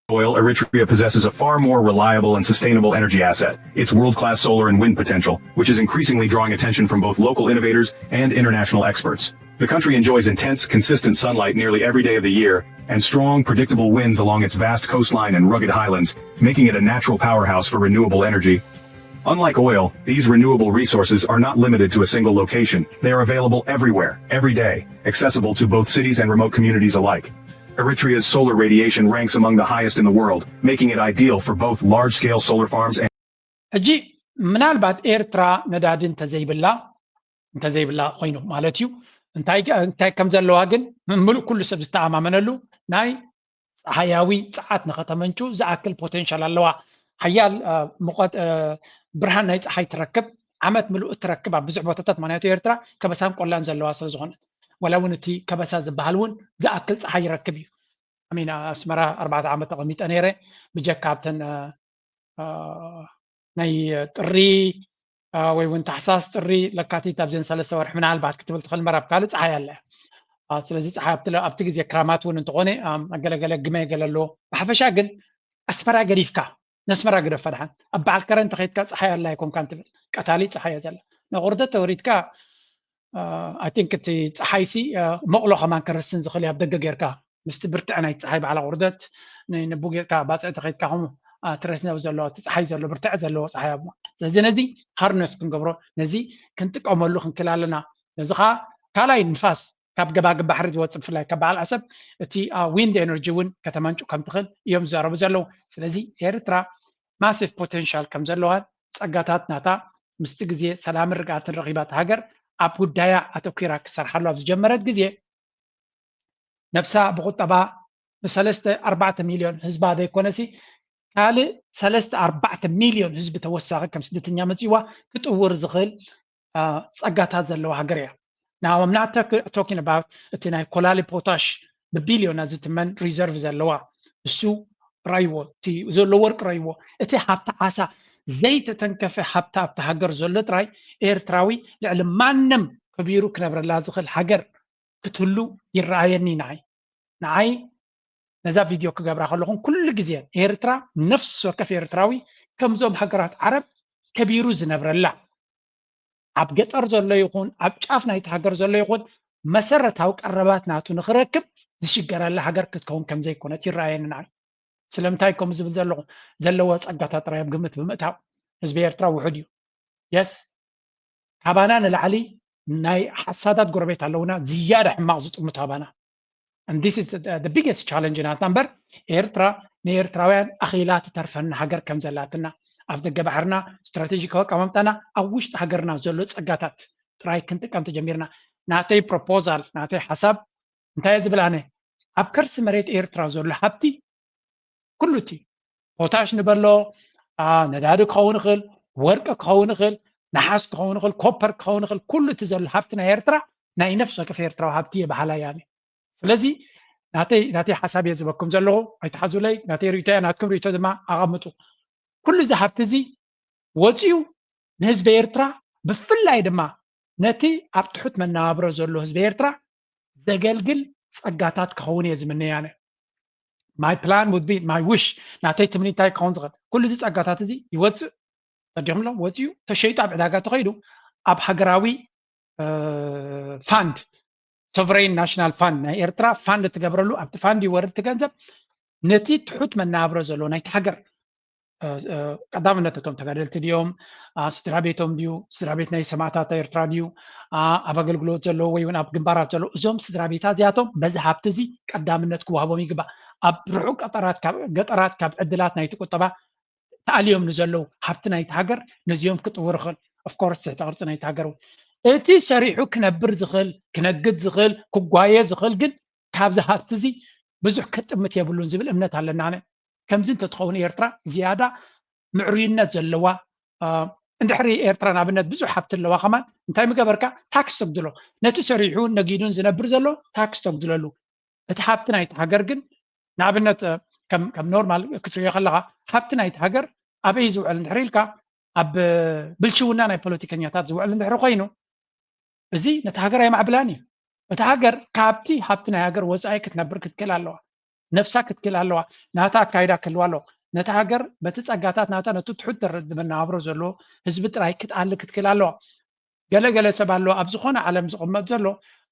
Oil, Eritrea possesses a far more reliable and sustainable energy asset, its world class solar and wind potential, which is increasingly drawing attention from both local innovators and international experts. The country enjoys intense, consistent sunlight nearly every day of the year, and strong, predictable winds along its vast coastline and rugged highlands, making it a natural powerhouse for renewable energy. Unlike oil, these renewable resources are not limited to a single location. They are available everywhere, every day, accessible to both cities and remote communities alike. Eritrea's solar radiation ranks among the highest in the world, making it ideal for both large-scale solar farms and ሕጂ ምናልባት ኤርትራ ነዳዲ እንተዘይብላ እንተዘይብላ ኮይኑ ማለት እዩ እንታይ እንታይ ከም ዘለዋ ግን ምሉእ ኩሉ ሰብ ዝተኣማመነሉ ናይ ፀሓያዊ ፀዓት ንኸተመንጩ ዝኣክል ፖቴንሻል ኣለዋ። ሓያል ብርሃን ናይ ፀሓይ ትረክብ ዓመት ምሉእ እትረክብ ኣብ ብዙሕ ቦታታት ማንያቱ ኤርትራ ከበሳን ቆላን ዘለዋ ስለ ዝኾነት ወላ እውን እቲ ከበሳ ዝበሃል እውን ዝኣክል ፀሓይ ይረክብ እዩ። ሚን ኣስመራ ኣርባዕተ ዓመት ተቐሚጠ ነይረ ብጀካ ኣብተን ናይ ጥሪ ወይ እውን ታሕሳስ ጥሪ ለካቲት ኣብዘን ሰለስተ ወርሒ ምናልባት ክትብል ትኽእል መራብ ካልእ ፀሓይ ኣለ። ስለዚ ፀሓይ ኣብቲ ግዜ ክራማት እውን እንተኾነ ገለገለ ግመ ገለ ኣለዎ። ብሓፈሻ ግን ኣስመራ ገዲፍካ ነስመራ ግደፋ ድሓን ኣብ በዓል ከረ እንተኸይድካ ፀሓይ ኣላ ኣይኮንካን ትብል ቀታሊ ፀሓይ እያ ዘላ። ንቑርደት ተወሪድካ ኣይ ቲንክ እቲ ፀሓይ ሲ መቕሎ ከማን ከረስን ዝኽእል ኣብ ደገ ጌርካ ምስቲ ብርትዐ ናይ ፀሓይ በዓል ኣቑርደት ንቡ ጌርካ ባፅዕ ተኸይድካ ከምኡ ትረስነው ዘሎ እቲ ፀሓይ ዘሎ ብርትዐ ዘለዎ ፀሓይ ኣብ ስለዚ ነዚ ሃርነስ ክንገብሮ ነዚ ክንጥቀመሉ ክንክል ኣለና። ነዚ ከዓ ካልኣይ ንፋስ ካብ ገባግብ ባሕሪ ዝወፅእ ብፍላይ ካብ በዓል ዓሰብ እቲ ዊንድ ኤነርጂ እውን ከተመንጩ ከም ትኽእል እዮም ዝዛረቡ ዘለዉ። ስለዚ ኤርትራ ማሲቭ ፖቴንሻል ከም ዘለዋን ፀጋታት ናታ ምስቲ ግዜ ሰላምን ርግኣትን ረኺባት ሃገር ኣብ ጉዳያ ኣተኲራ ክሰርሓሉ ኣብ ዝጀመረት ግዜ ነብሳ ብቁጠባ ንሰለስተ ኣርባዕተ ሚልዮን ህዝባ ዘይኮነሲ ካልእ ሰለስተ ኣርባዕተ ሚልዮን ህዝቢ ተወሳኺ ከም ስደተኛ መፅዋ ክጥውር ዝኽእል ፀጋታት ዘለዋ ሃገር እያ። Now I'm not talking about እቲ ናይ ኮላሊ ፖታሽ ብቢልዮና ዝትመን ሪዘርቭ ዘለዋ እሱ ራይዎ እቲ ዘሎ ወርቂ ራይዎ እቲ ሃብቲ ዓሳ ዘይተተንከፈ ሃብቲ ኣብቲ ሃገር ዘሎ ጥራይ ኤርትራዊ ልዕሊ ማንም ከቢሩ ክነብረላ ዝኽእል ሃገር ክትህሉ ይረኣየኒ ንዓይ ንዓይ ነዛ ቪድዮ ክገብራ ከለኹም ኩሉ ግዜ ኤርትራ ነፍሲ ወከፍ ኤርትራዊ ከምዞም ሃገራት ዓረብ ከቢሩ ዝነብረላ ኣብ ገጠር ዘሎ ይኹን ኣብ ጫፍ ናይቲ ሃገር ዘሎ ይኹን መሰረታዊ ቀረባት ናቱ ንክረክብ ዝሽገረላ ሃገር ክትከውን ከም ዘይኮነት ይረኣየኒ ንዓይ። ስለምንታይ ከምኡ ዝብል ዘለኹ ዘለዎ ፀጋታት ጥራይ ኣብ ግምት ብምእታው ህዝቢ ኤርትራ ውሑድ እዩ። የስ ካባና ንላዕሊ ናይ ሓሳዳት ጎረቤት ኣለውና ዝያዳ ሕማቕ ዝጥምቱ ኣባና። And this is the biggest challenge ናትና እምበር ኤርትራ ንኤርትራውያን ኣኺላ ትተርፈና ሃገር ከም ዘላትና ኣብ ደገ ባሕርና ስትራቴጂካዊ ኣቀማምጣና ኣብ ውሽጢ ሃገርና ዘሎ ፀጋታት ጥራይ ክንጥቀም ተጀሚርና። ናተይ ፕሮፖዛል ናተይ ሓሳብ እንታይ ዝብል ኣነ ኣብ ከርሲ መሬት ኤርትራ ዘሎ ሃብቲ ኩሉ እቲ ፖታሽ ንበሎ ነዳዲ ክኸውን ይኽእል ወርቂ ክኸውን ይኽእል ነሓስ ክኸውን ይኽእል ኮፐር ክኸውን ይኽእል ኩሉ እቲ ዘሎ ሃብቲ ናይ ኤርትራ ናይ ነፍሲ ወከፍ ኤርትራዊ ሃብቲ እየ በሃላይ ኣነ። ስለዚ ናተይ ናተይ ሓሳብ እየ ዝበኩም ዘለኹ ኣይትሓዙለይ ናተይ ርእቶ እያ ናትኩም ርእቶ ድማ ኣቐምጡ። ኩሉ እዚ ሃብቲ እዚ ወፂኡ ንህዝቢ ኤርትራ ብፍላይ ድማ ነቲ ኣብ ትሑት መነባብሮ ዘሎ ህዝቢ ኤርትራ ዘገልግል ፀጋታት ክኸውን እየ ዝምነይ ኣነ። My plan would be my wish ናተይ ትምኒት እንታይ ክኸውን ዝኽእል ኩሉ እዚ ፀጋታት እዚ ይወፅእ ተዲኹምሎም ወፂኡ ተሸይጡ ኣብ ዕዳጋ ተኸይዱ ኣብ ሃገራዊ ፋንድ ሶቨሬን ናሽናል ፋንድ ናይ ኤርትራ ፋንድ ትገብረሉ ኣብቲ ፋንድ ይወርድ እቲ ገንዘብ ነቲ ትሑት መነባብሮ ዘለዎ ናይቲ ሃገር ቀዳምነት እቶም ተጋደልቲ ድዮም ስድራ ቤቶም ድዩ ስድራ ቤት ናይ ሰማእታት ኤርትራ ድዩ ኣብ ኣገልግሎት ዘለዉ ወይ እውን ኣብ ግንባራት ዘለዉ እዞም ስድራ ቤታት እዚኣቶም በዚ ሃብቲ እዚ ቀዳምነት ክወሃቦም ይግባእ። ኣብ ርሑቅ ገጠራት ካብ ዕድላት ናይቲ ቁጠባ ተኣልዮም ንዘለዉ ሃብቲ ናይቲ ሃገር ነዚኦም ክጥውር ይኽእል። ኦፍኮርስ ትሕቲ ቅርፂ ናይቲ ሃገር እውን እቲ ሰሪሑ ክነብር ዝኽእል ክነግድ ዝኽእል ክጓየ ዝኽእል ግን ካብዚ ሃብቲ እዚ ብዙሕ ክጥምት የብሉን ዝብል እምነት ኣለና ኣነ። ከምዚ እንተትኸውን ኤርትራ ዝያዳ ምዕሩይነት ዘለዋ እንድሕሪ ኤርትራ ንኣብነት ብዙሕ ሃብቲ ኣለዋ ከማን እንታይ ምገበርካ ታክስ ተጉድሎ ነቲ ሰሪሑ ነጊዱን ዝነብር ዘሎ ታክስ ተጉድለሉ እቲ ሃብቲ ናይቲ ሃገር ግን ንኣብነት ከም ኖርማል ክትሪኦ ከለካ ሃብቲ ናይቲ ሃገር ኣበይ ዝውዕል እንድሕሪ ኢልካ ኣብ ብልሽውና ናይ ፖለቲከኛታት ዝውዕል እንድሕሪ ኮይኑ እዚ ነቲ ሃገር ኣየማዕብላን እዩ። እቲ ሃገር ካብቲ ሃብቲ ናይ ሃገር ወፃኢ ክትነብር ክትክእል ኣለዋ። ነብሳ ክትክእል ኣለዋ። ናታ ኣካይዳ ክህልዋ ኣለዎ። ነቲ ሃገር በቲ ፀጋታት ናታ ነቲ ትሑት ደረጃ መነባብሮ ዘለዎ ህዝቢ ጥራይ ክትኣሊ ክትክእል ኣለዋ። ገለ ገለ ሰብ ኣለዎ ኣብ ዝኾነ ዓለም ዝቕመጥ ዘሎ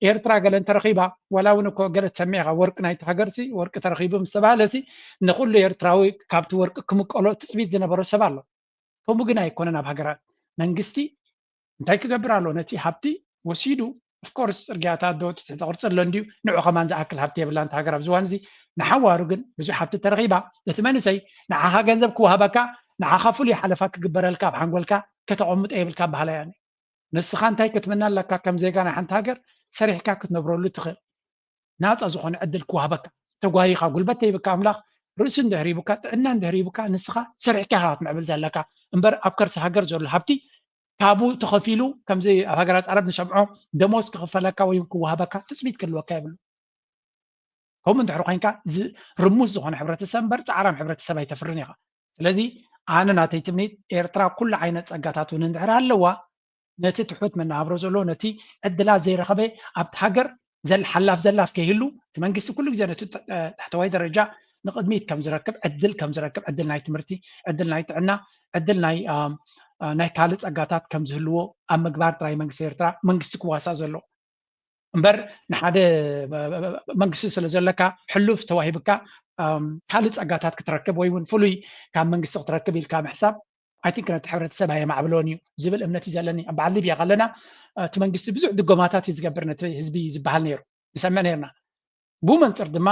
ኤርትራ ገለ እንተረኺባ ዋላ እውን እኮ ገለ ትሰምዕ ኢኻ ወርቂ ናይቲ ሃገር ሲ ወርቂ ተረኺቡ ምስ ተባህለ ሲ ንኹሉ ኤርትራዊ ካብቲ ወርቂ ክምቀሎ ትፅቢት ዝነበሮ ሰብ ኣሎ። ከምኡ ግን ኣይኮነን። ኣብ ሃገራት መንግስቲ እንታይ ክገብር ኣሎ? ነቲ ሃብቲ ወሲዱ፣ ኦፍኮርስ፣ ፅርግያታት ዶ ትሕተ ቅርፂ ኣሎ እንድዩ፣ ንዑ ከማን ዝኣክል ሃብቲ የብላን እታ ሃገር ኣብዚ እዋን እዚ። ንሓዋሩ ግን ብዙሕ ሃብቲ ተረኺባ፣ እቲ መንእሰይ ንዓኻ ገንዘብ ክወሃበካ፣ ንዓኻ ፍሉይ ሓለፋ ክግበረልካ ኣብ ሓንጎልካ ከተቐምጦ የብልካ በሃላይ እያ። ንስኻ እንታይ ክትምነ ኣለካ? ከም ዜጋ ናይ ሓንቲ ሃገር ሰሪሕካ ክትነብረሉ ትኽእል ናፃ ዝኾነ ዕድል ክወሃበካ፣ ተጓይኻ፣ ጉልበት ተይብካ ኣምላኽ ርእሲ እንድሕር ሂቡካ፣ ጥዕና እንድሕር ሂቡካ፣ ንስኻ ሰሪሕካ ኢኻ ክትምዕብል ዘለካ እምበር ኣብ ከርሲ ሃገር ዘሎ ሃብቲ ካብኡ ተኸፊሉ፣ ከምዚ ኣብ ሃገራት ዓረብ ንሰምዖ፣ ደሞዝ ክኽፈለካ ወይ እውን ክወሃበካ ትፅቢት ክህልወካ የብሉ። ከምኡ እንድሕር ኮይንካ ርሙስ ዝኾነ ሕብረተሰብ እምበር ፃዕራም ሕብረተሰብ ኣይተፍርን ኢኻ። ስለዚ ኣነ ናተይ ትምኒት ኤርትራ ኩሉ ዓይነት ፀጋታት እውን እንድሕር ኣለዋ፣ ነቲ ትሑት መነባብሮ ዘሎ፣ ነቲ ዕድላት ዘይረኸበ ኣብቲ ሃገር ዘል-፣ ሓላፍ ዘላፍ ከይህሉ፣ እቲ መንግስቲ ኩሉ ግዜ ነቲ ተ-፣ ታሕተዋይ ደረጃ ንቕድሚት ከም ዝረክብ፣ ዕድል ከም ዝረክብ፣ ዕድል ናይ ትምህርቲ፣ ዕድል ናይ ጥዕና፣ ዕድል ናይ፣ ኣም፣ አ፣ ናይ ካልእ ጸጋታት ከም ዝህልዎ ኣብ ምግባር ጥራይ መንግስቲ ኤርትራ መንግስቲ ክዋሳእ ዘሎ። እምበር ንሓደ፣ አ፣ መንግስቲ ስለ ዘለካ፣ ሕሉፍ ተዋሂብካ፣ ኣም፣ ካልእ ጸጋታት ክትረክብ ወይ እውን ፍሉይ ካብ መንግስቲ ክትረክብ ኢልካ ምሕሳብ፣ I think ነቲ ሕብረተሰብ ኣየማዕብሎን እዩ ዝብል እምነት እዩ ዘለኒ። ኣብ በዓል ሊብያ ከለና፣ እ፣ እቲ መንግስቲ ብዙሕ ድጎማታት እዩ ዝገብር ነቲ ህዝቢ ዝበሃል ነይሩ፣ ንሰምዕ ነይርና። ብኡ መንፅር ድማ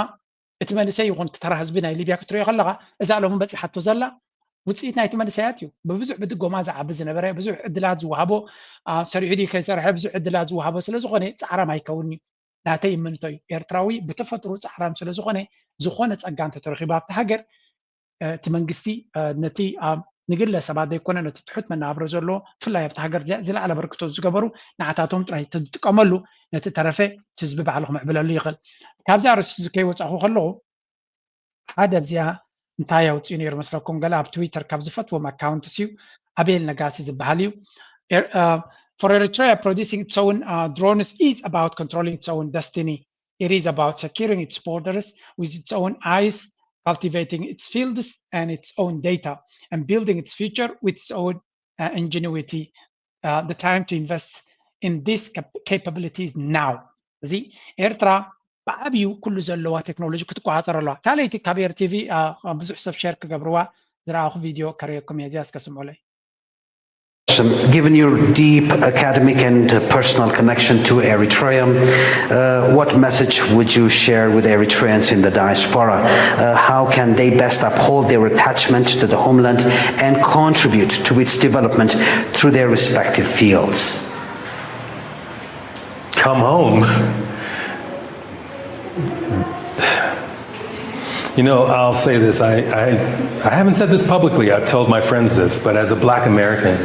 እቲ መንእሰይ ይኹን እቲ ተራ ህዝቢ ናይ ሊብያ ክትሪኦ ከለኻ፣ እዛ ሎሚ በፂሓቶ ዘላ ውፅኢት ናይቲ መንእሰያት እዩ። ብብዙሕ ብድጎማ ዝዓቢ ዝነበረ፣ ብዙሕ ዕድላት ዝወሃቦ፣ አ፣ ሰሪሑ ድዩ ከይሰርሐ ብዙሕ ዕድላት ዝወሃቦ ስለ ዝኾነ ፃዕራም ኣይከውን እዩ። ናተይ እምንቶ እዩ። ኤርትራዊ ብተፈጥሮ ፃዕራም ስለ ዝኾነ፣ ዝኾነ ፀጋ እንተተረኺቡ ኣብቲ ሃገር፣ እ፣ እቲ መንግስቲ፣ እ፣ ነቲ ኣብ ንግለ ሰባት ዘይኮነ ነቲ ትሑት መነባብሮ ዘሎ፣ ብፍላይ ኣብቲ ሃገር ዚ-፣ ዝለዓለ ኣበርክቶ ዝገበሩ ንዓታቶም ጥራይ ተዝጥቀመሉ፣ ነቲ ተረፈ እቲ ህዝቢ ባዕሉ ክምዕብለሉ ይኽእል። ካብዚ ኣርእስቲ እዚ ከይወፃኹ ከለኹ፣ ሓደ ኣብዚኣ እንታይ ኣውፅኡ ነይሩ መስለኩም? ገለ ኣብ ትዊተር ካብ ዝፈትዎም ኣካውንትስ እዩ፣ ኣቤል ነጋሲ ዝበሃል እዩ። ኤር-፣ እ፣ For Eritrea, producing its own, uh, drones is about controlling its own destiny. It is about securing its borders with its own eyes, cultivating its fields and its own data, and building its future with its own, uh, ingenuity. Uh, the time to invest in these cap-, capabilities now. እዚ ኤርትራ ብዓብዩ ኩሉ ዘለዋ ቴክኖሎጂ ክትቆፃፀር ኣለዋ። ካልኣይቲ ካብ ኤር ቲቪ፣ አ፣ ብዙሕ ሰብ ሸር ክገብርዋ ዝረኣኹ ቪድዮ ከርእየኩም እየ፣ እዚኣ እስከ ስምዑለይ። Given your deep academic and personal connection to Eritrea, uh, what message would you share with Eritreans in the diaspora? Uh, how can they best uphold their attachment to the homeland and contribute to its development through their respective fields? Come home. You know, I'll say this. I, I, I haven't said this publicly. I've told my friends this, but as a black American,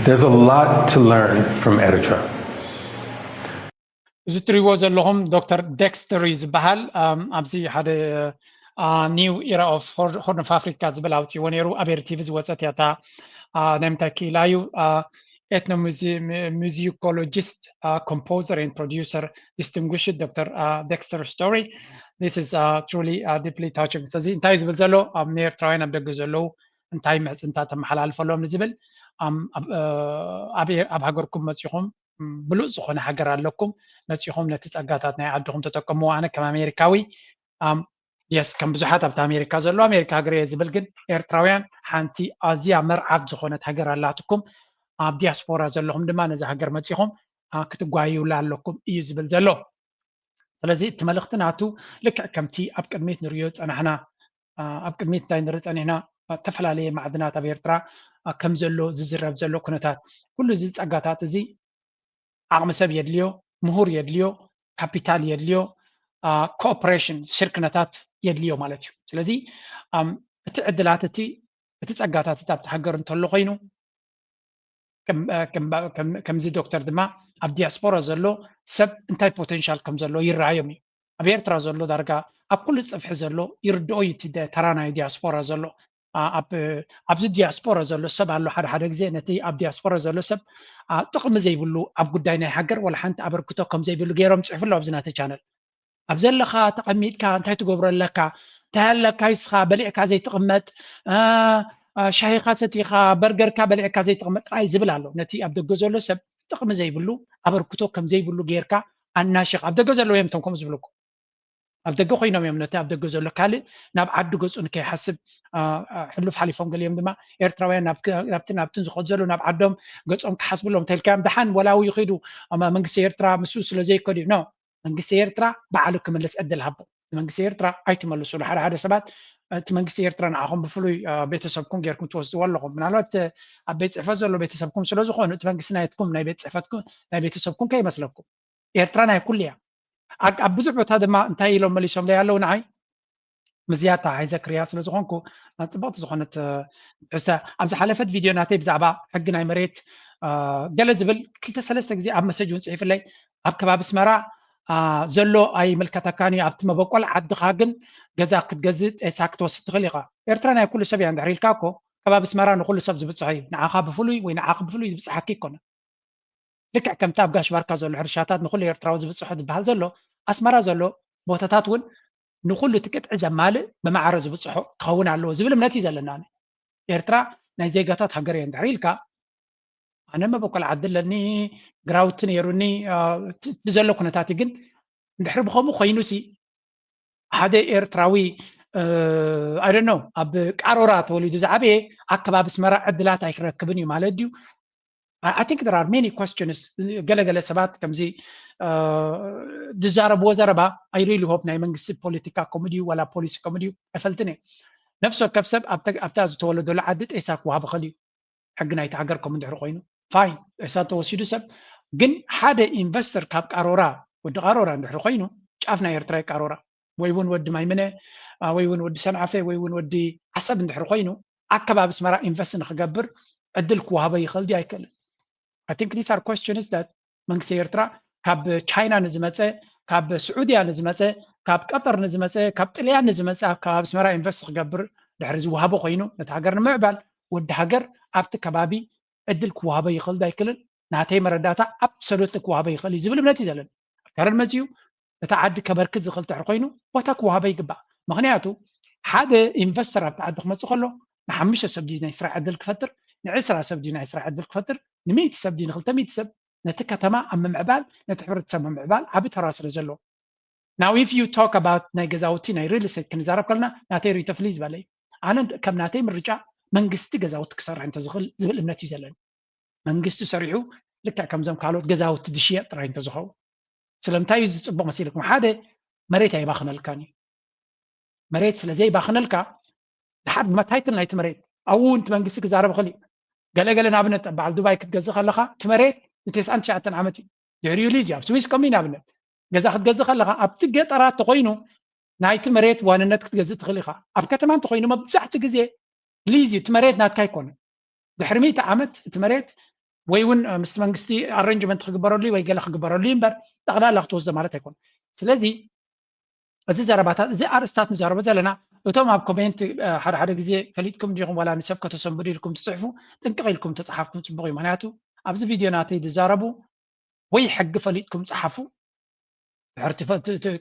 there's a lot to learn from Eritrea. እዚ ትሪዎ ዘለኹም ዶክተር ዴክስተር እዩ ዝበሃል። ኣም፣ ኣብዚ ሓደ፣ አ፣ New Era of Hor-, Horn of Africa ዝብል ኣውፅዎ ነይሩ። ኣብ ኤር ቲቪ ዝወፀት እያ እታ፣ አ፣ ናይ ምንታይ ክኢላ እዩ? አ፣ ኤትኖሙዚኮሎጂስት፣ አ፣ ኮምፖዘር ኤንድ ፕሮዲውሰር፣ ዲስቲንጉሽድ ዶክተር፣ አ፣ ዴክስተር ስቶሪ። This is, አ፣ truly፣ አ፣ deeply touching። ስለዚ እንታይ ዝብል ዘሎ፣ ኣብ ንኤርትራውያን ኣብ ደገ ዘለዉ እንታይ ምሕፅንታ ተመሓላልፈሎም ንዝብል፣ ኣም፣ ኣብ፣ አ፣ ኣብ ኤ-፣ ኣብ ሃገርኩም መፂኹም፣ ም፣ ብሉፅ ዝኾነ ሃገር ኣለኩም፣ መፂኹም ነቲ ፀጋታት ናይ ዓድኹም ተጠቀምዎ። ኣነ ከም ኣሜሪካዊ፣ ኣም፣ የስ፣ ከም ብዙሓት ኣብቲ ኣሜሪካ ዘሎ ኣሜሪካ ሃገር እየ ዝብል፣ ግን ኤርትራውያን ሓንቲ ኣዝያ መርዓት ዝኾነት ሃገር ኣላትኩም። ኣብ ዲያስፖራ ዘለኹም ድማ ነዚ ሃገር መፂኹም፣ አ፣ ክትጓየዩላ ኣለኩም እዩ ዝብል ዘሎ። ስለዚ እቲ መልእኽቲ ናቱ ልክዕ ከምቲ ኣብ ቅድሚት ንርእዮ ዝጸናሕና፣ አ፣ ኣብ ቅድሚት እንታይ ንርኢ ጸኒሕና፣ አ፣ እተፈላለየ ማዕድናት ኣብ ኤርትራ፣ አ፣ ከም ዘሎ ዝዝረብ ዘሎ ኩነታት፣ ኩሉ እዚ ጸጋታት እዚ ዓቕሚ ሰብ የድልዮ፣ ምሁር የድልዮ፣ ካፒታል የድልዮ፣ አ፣ ኮኦፕሬሽን፣ ሽርክነታት የድልዮ ማለት እዩ። ስለዚ፣ ኣም፣ እቲ ዕድላት እቲ፣ እቲ ጸጋታት እቲ ኣብቲ ሃገር እንተሎ ኮይኑ፣ ከም፣ እ፣ ከም፣ ከም፣ ከምዚ ዶክተር ድማ ኣብ ዲያስፖራ ዘሎ ሰብ እንታይ ፖቴንሻል ከም ዘሎ ይረኣዮም እዩ። ኣብ ኤርትራ ዘሎ ዳርጋ ኣብ ኩሉ ጽፍሒ ዘሎ ይርድኦ እዩ እቲ ደ-፣ ተራ ናይ ዲያስፖራ ዘሎ። ኣ-፣ ኣብ፣ ኣብዚ ዲያስፖራ ዘሎ ሰብ ኣሎ፣ ሓደ ሓደ ግዜ ነቲ ኣብ ዲያስፖራ ዘሎ ሰብ፣ ኣ፣ ጥቕሚ ዘይብሉ፣ ኣብ ጉዳይ ናይ ሃገር ወላ ሓንቲ ኣበርክቶ ከም ዘይብሉ ገይሮም ጽሕፍሉ ኣብዚ ናተይ ቻነል። ኣብ ዘለኻ ተቐሚጥካ እንታይ ትገብሮ ኣለካ? እንታይ ኣለካ ንስኻ በሊዕካ ዘይትቕመጥ? እ፣ እ፣ ሻሂኻ ሰቲኻ፣ በርገርካ በሊዕካ ዘይትቕመጥ ጥራይ ዝብል ኣሎ። ነቲ ኣብ ደገ ዘሎ ሰብ ጥቕሚ ዘይብሉ፣ ኣበርክቶ ከም ዘይብሉ ጌርካ ኣናሽኻ። ኣብ ደገ ዘለዉ እዮም እቶም ከምኡ ዝብሉኩ። ኣብ ደገ ኮይኖም እዮም ነቲ ኣብ ደገ ዘሎ ካልእ ናብ ዓዱ ገጹ ንከይሓስብ ሕሉፍ ሓሊፎም። ገሊኦም ድማ ኤርትራውያን ናብቲ ናብትን ዝኸዱ ዘለዉ ናብ ዓዶም ገጾም ክሓስብሎም እንተልካዮም ደሓን ወላዊ ይኸዱ መንግስቲ ኤርትራ ምስኡ ስለ ዘይከዱ እዩ። ኖ መንግስቲ ኤርትራ ባዕሉ ክምልስ ዕድል ሃቦ። ንመንግስቲ ኤርትራ ኣይትመልሱሉ። ሓደ ሓደ ሰባት እቲ መንግስቲ ኤርትራ ንዓኹም ብፍሉይ ቤተሰብኩም ጌርኩም ትወስድዎ ኣለኹም። ምናልባት ኣብ ቤት ፅሕፈት ዘሎ ቤተሰብኩም ስለ ዝኾኑ እቲ መንግስቲ ናይትኩም ናይ ቤት ፅሕፈትኩም ናይ ቤተሰብኩም ከይመስለኩም። ኤርትራ ናይ ኩሉ እያ። ኣብ ብዙሕ ቦታ ድማ እንታይ ኢሎም መሊሶምለይ ኣለዉ ንዓይ ምዝያታ ኣይዘክርያ ስለ ዝኾንኩ ጽብቕቲ ዝኾነት ትሕዝቶ ኣብ ዝሓለፈት ቪድዮ ናተይ ብዛዕባ ሕጊ ናይ መሬት ገለ ዝብል ክልተ ሰለስተ ግዜ ኣብ መሰጅ እውን ጽሒፍለይ ኣብ ከባቢ ኣስመራ ዘሎ ኣይምልከተካን እዩ ኣብቲ መበቆል ዓድኻ ግን ገዛ ክትገዝእ ጤሳ ክትወስድ ትኽእል ኢኻ ኤርትራ ናይ ኩሉ ሰብ እያ እንድሕር ኢልካ እኮ ከባቢ ኣስመራ ንኹሉ ሰብ ዝብጽሖ እዩ ንዓኻ ብፍሉይ ወይ ንዓኺ ብፍሉይ ዝብጽሓኪ ኣይኮነን ልክዕ ከምቲ ኣብ ጋሽ ባርካ ዘሎ ሕርሻታት ንኹሉ ኤርትራዊ ዝብጽሖ ዝበሃል ዘሎ ኣስመራ ዘሎ ቦታታት እውን ንኹሉ እቲ ቅጥዒ ዘማልእ ብማዕረ ዝብጽሖ ክኸውን ኣለዎ ዝብል እምነት እዩ ዘለና። ኤርትራ ናይ ዜጋታት ሃገር እየ እንድሕር ኢልካ ኣነ መበቆል ዓዲ ኣለኒ ግራውቲ ነይሩኒ እቲ ዘሎ ኩነታት ግን እንድሕር ብኸምኡ ኮይኑ ሲ ሓደ ኤርትራዊ I don't know ኣብ ቃሮራ ተወሊዱ ዝዓበየ ኣከባቢ ኣስመራ ዕድላት ኣይክረክብን እዩ ማለት ድዩ? I think there are many questions ገለገለ ሰባት ከምዚ ዝዛረብዎ ዘረባ I really hope ናይ መንግስቲ ፖለቲካ ከምኡ ድዩ ዋላ ፖሊሲ ከምኡ ድዩ ኣይፈልጥን እየ። ነፍሲ ወከፍ ሰብ ኣብታ ዝተወለደሉ ዓዲ ጤሳ ክወሃብ ይኽእል እዩ። ሕጊ ናይቲ ሃገር ከምኡ እንድሕር ኮይኑ fine ሬሳ እንተወሲዱ ሰብ ግን ሓደ ኢንቨስተር ካብ ቃሮራ ወዲ ቃሮራ እንድሕር ኮይኑ ጫፍ ናይ ኤርትራ ቃሮራ ወይ እውን ወዲ ማይምነ ወይ እውን ወዲ ሰንዓፈ ወይ እውን ወዲ ዓሰብ እንድሕር ኮይኑ ኣከባቢ ኣስመራ ኢንቨስት ንክገብር ዕድል ክወሃቦ ይኽእል ድዩ ኣይክእልን? I think these are questions that መንግስቲ ኤርትራ ካብ ቻይና ንዝመፀ ካብ ስዑድያ ንዝመፀ ካብ ቀጠር ንዝመፀ ካብ ጥልያን ንዝመፀ ኣብ ከባቢ ኣስመራ ኢንቨስት ክገብር ድሕሪ ዝወሃቦ ኮይኑ ነቲ ሃገር ንምዕባል ወዲ ሃገር ኣብቲ ከባቢ ዕድል ክወሃቦ ይኽእል ዶ ኣይክእልን? ናተይ መረዳእታ ኣብሶሉትሊ ክወሃቦ ይኽእል እዩ ዝብል እምነት እዩ ዘለኒ። ኣብ ከረን መፅኡ እቲ ዓዲ ከበርክት ዝኽእል ድሕሪ ኮይኑ ቦታ ክወሃቦ ይግባእ። ምኽንያቱ ሓደ ኢንቨስተር ኣብቲ ዓዲ ክመፅእ ከሎ ንሓሙሽተ ሰብ ድዩ ናይ ስራሕ ዕድል ክፈጥር ንዕስራ ሰብ ድዩ ናይ ስራሕ ዕድል ክፈጥር ንሚእቲ ሰብ ድዩ ንክልተ ሚእቲ ሰብ ነቲ ከተማ ኣብ ምምዕባል ነቲ ሕብረተሰብ ምምዕባል ዓቢ ተራ ስለ ዘለዎ Now if you talk about ናይ ገዛውቲ ናይ real estate ክንዛረብ ከለና ናተይ ርእይቶ ፍልይ ዝበለ እዩ። ኣነ ከም ናተይ ምርጫ መንግስቲ ገዛውቲ ክሰርሕ እንተዝኽእል ዝብል እምነት እዩ ዘለኒ። መንግስቲ ሰሪሑ ልክዕ ከምዞም ካልኦት ገዛውቲ ዝሽየጥ ጥራይ እንተዝኸውን። ስለምንታይ እዩ ዝፅቡቕ መሲልኩም? ሓደ መሬት ኣይባኽነልካን እዩ። መሬት ስለ ዘይባኽነልካ ድሓር ድማ ታይትል ናይቲ መሬት ኣብኡ እውን እቲ መንግስቲ ክዛረብ ይኽእል እዩ። ገለገለ ንኣብነት በዓል ዱባይ ክትገዝእ ከለኻ እቲ መሬት ንተስዓን ትሽዓተን ዓመት እዩ ድሕሪኡ ሊዝ እዩ ኣብ ስዊስ ከምኡ ንኣብነት ገዛ ክትገዝእ ከለኻ ኣብቲ ገጠራት ተኮይኑ ናይቲ መሬት ዋንነት ክትገዝእ ትኽእል ኢኻ ኣብ ከተማ እንተኮይኑ መብዛሕቲ ግዜ ሊዝ እዩ እቲ መሬት ናትካ ኣይኮነን ድሕሪ ሚእቲ ዓመት እቲ መሬት ወይ እውን ምስቲ መንግስቲ ኣረንጅመንት ክግበረሉ ወይ ገለ ክግበረሉ እምበር ጠቕላላ ክትወስዶ ማለት ኣይኮነን ስለዚ እዚ ዘረባታት እዚ ኣርእስታት ንዛረቦ ዘለና እቶም ኣብ ኮሜንት ሓደ ሓደ ግዜ ፈሊጥኩም ዲኹም ዋላ ንሰብ ከተሰንብዱ ኢልኩም ትፅሕፉ ጥንቅቕ ኢልኩም ተፅሓፍኩም ፅቡቕ እዩ ምክንያቱ ኣብዚ ቪድዮ ናተይ ዝዛረቡ ወይ ሕጊ ፈሊጥኩም ፀሓፉ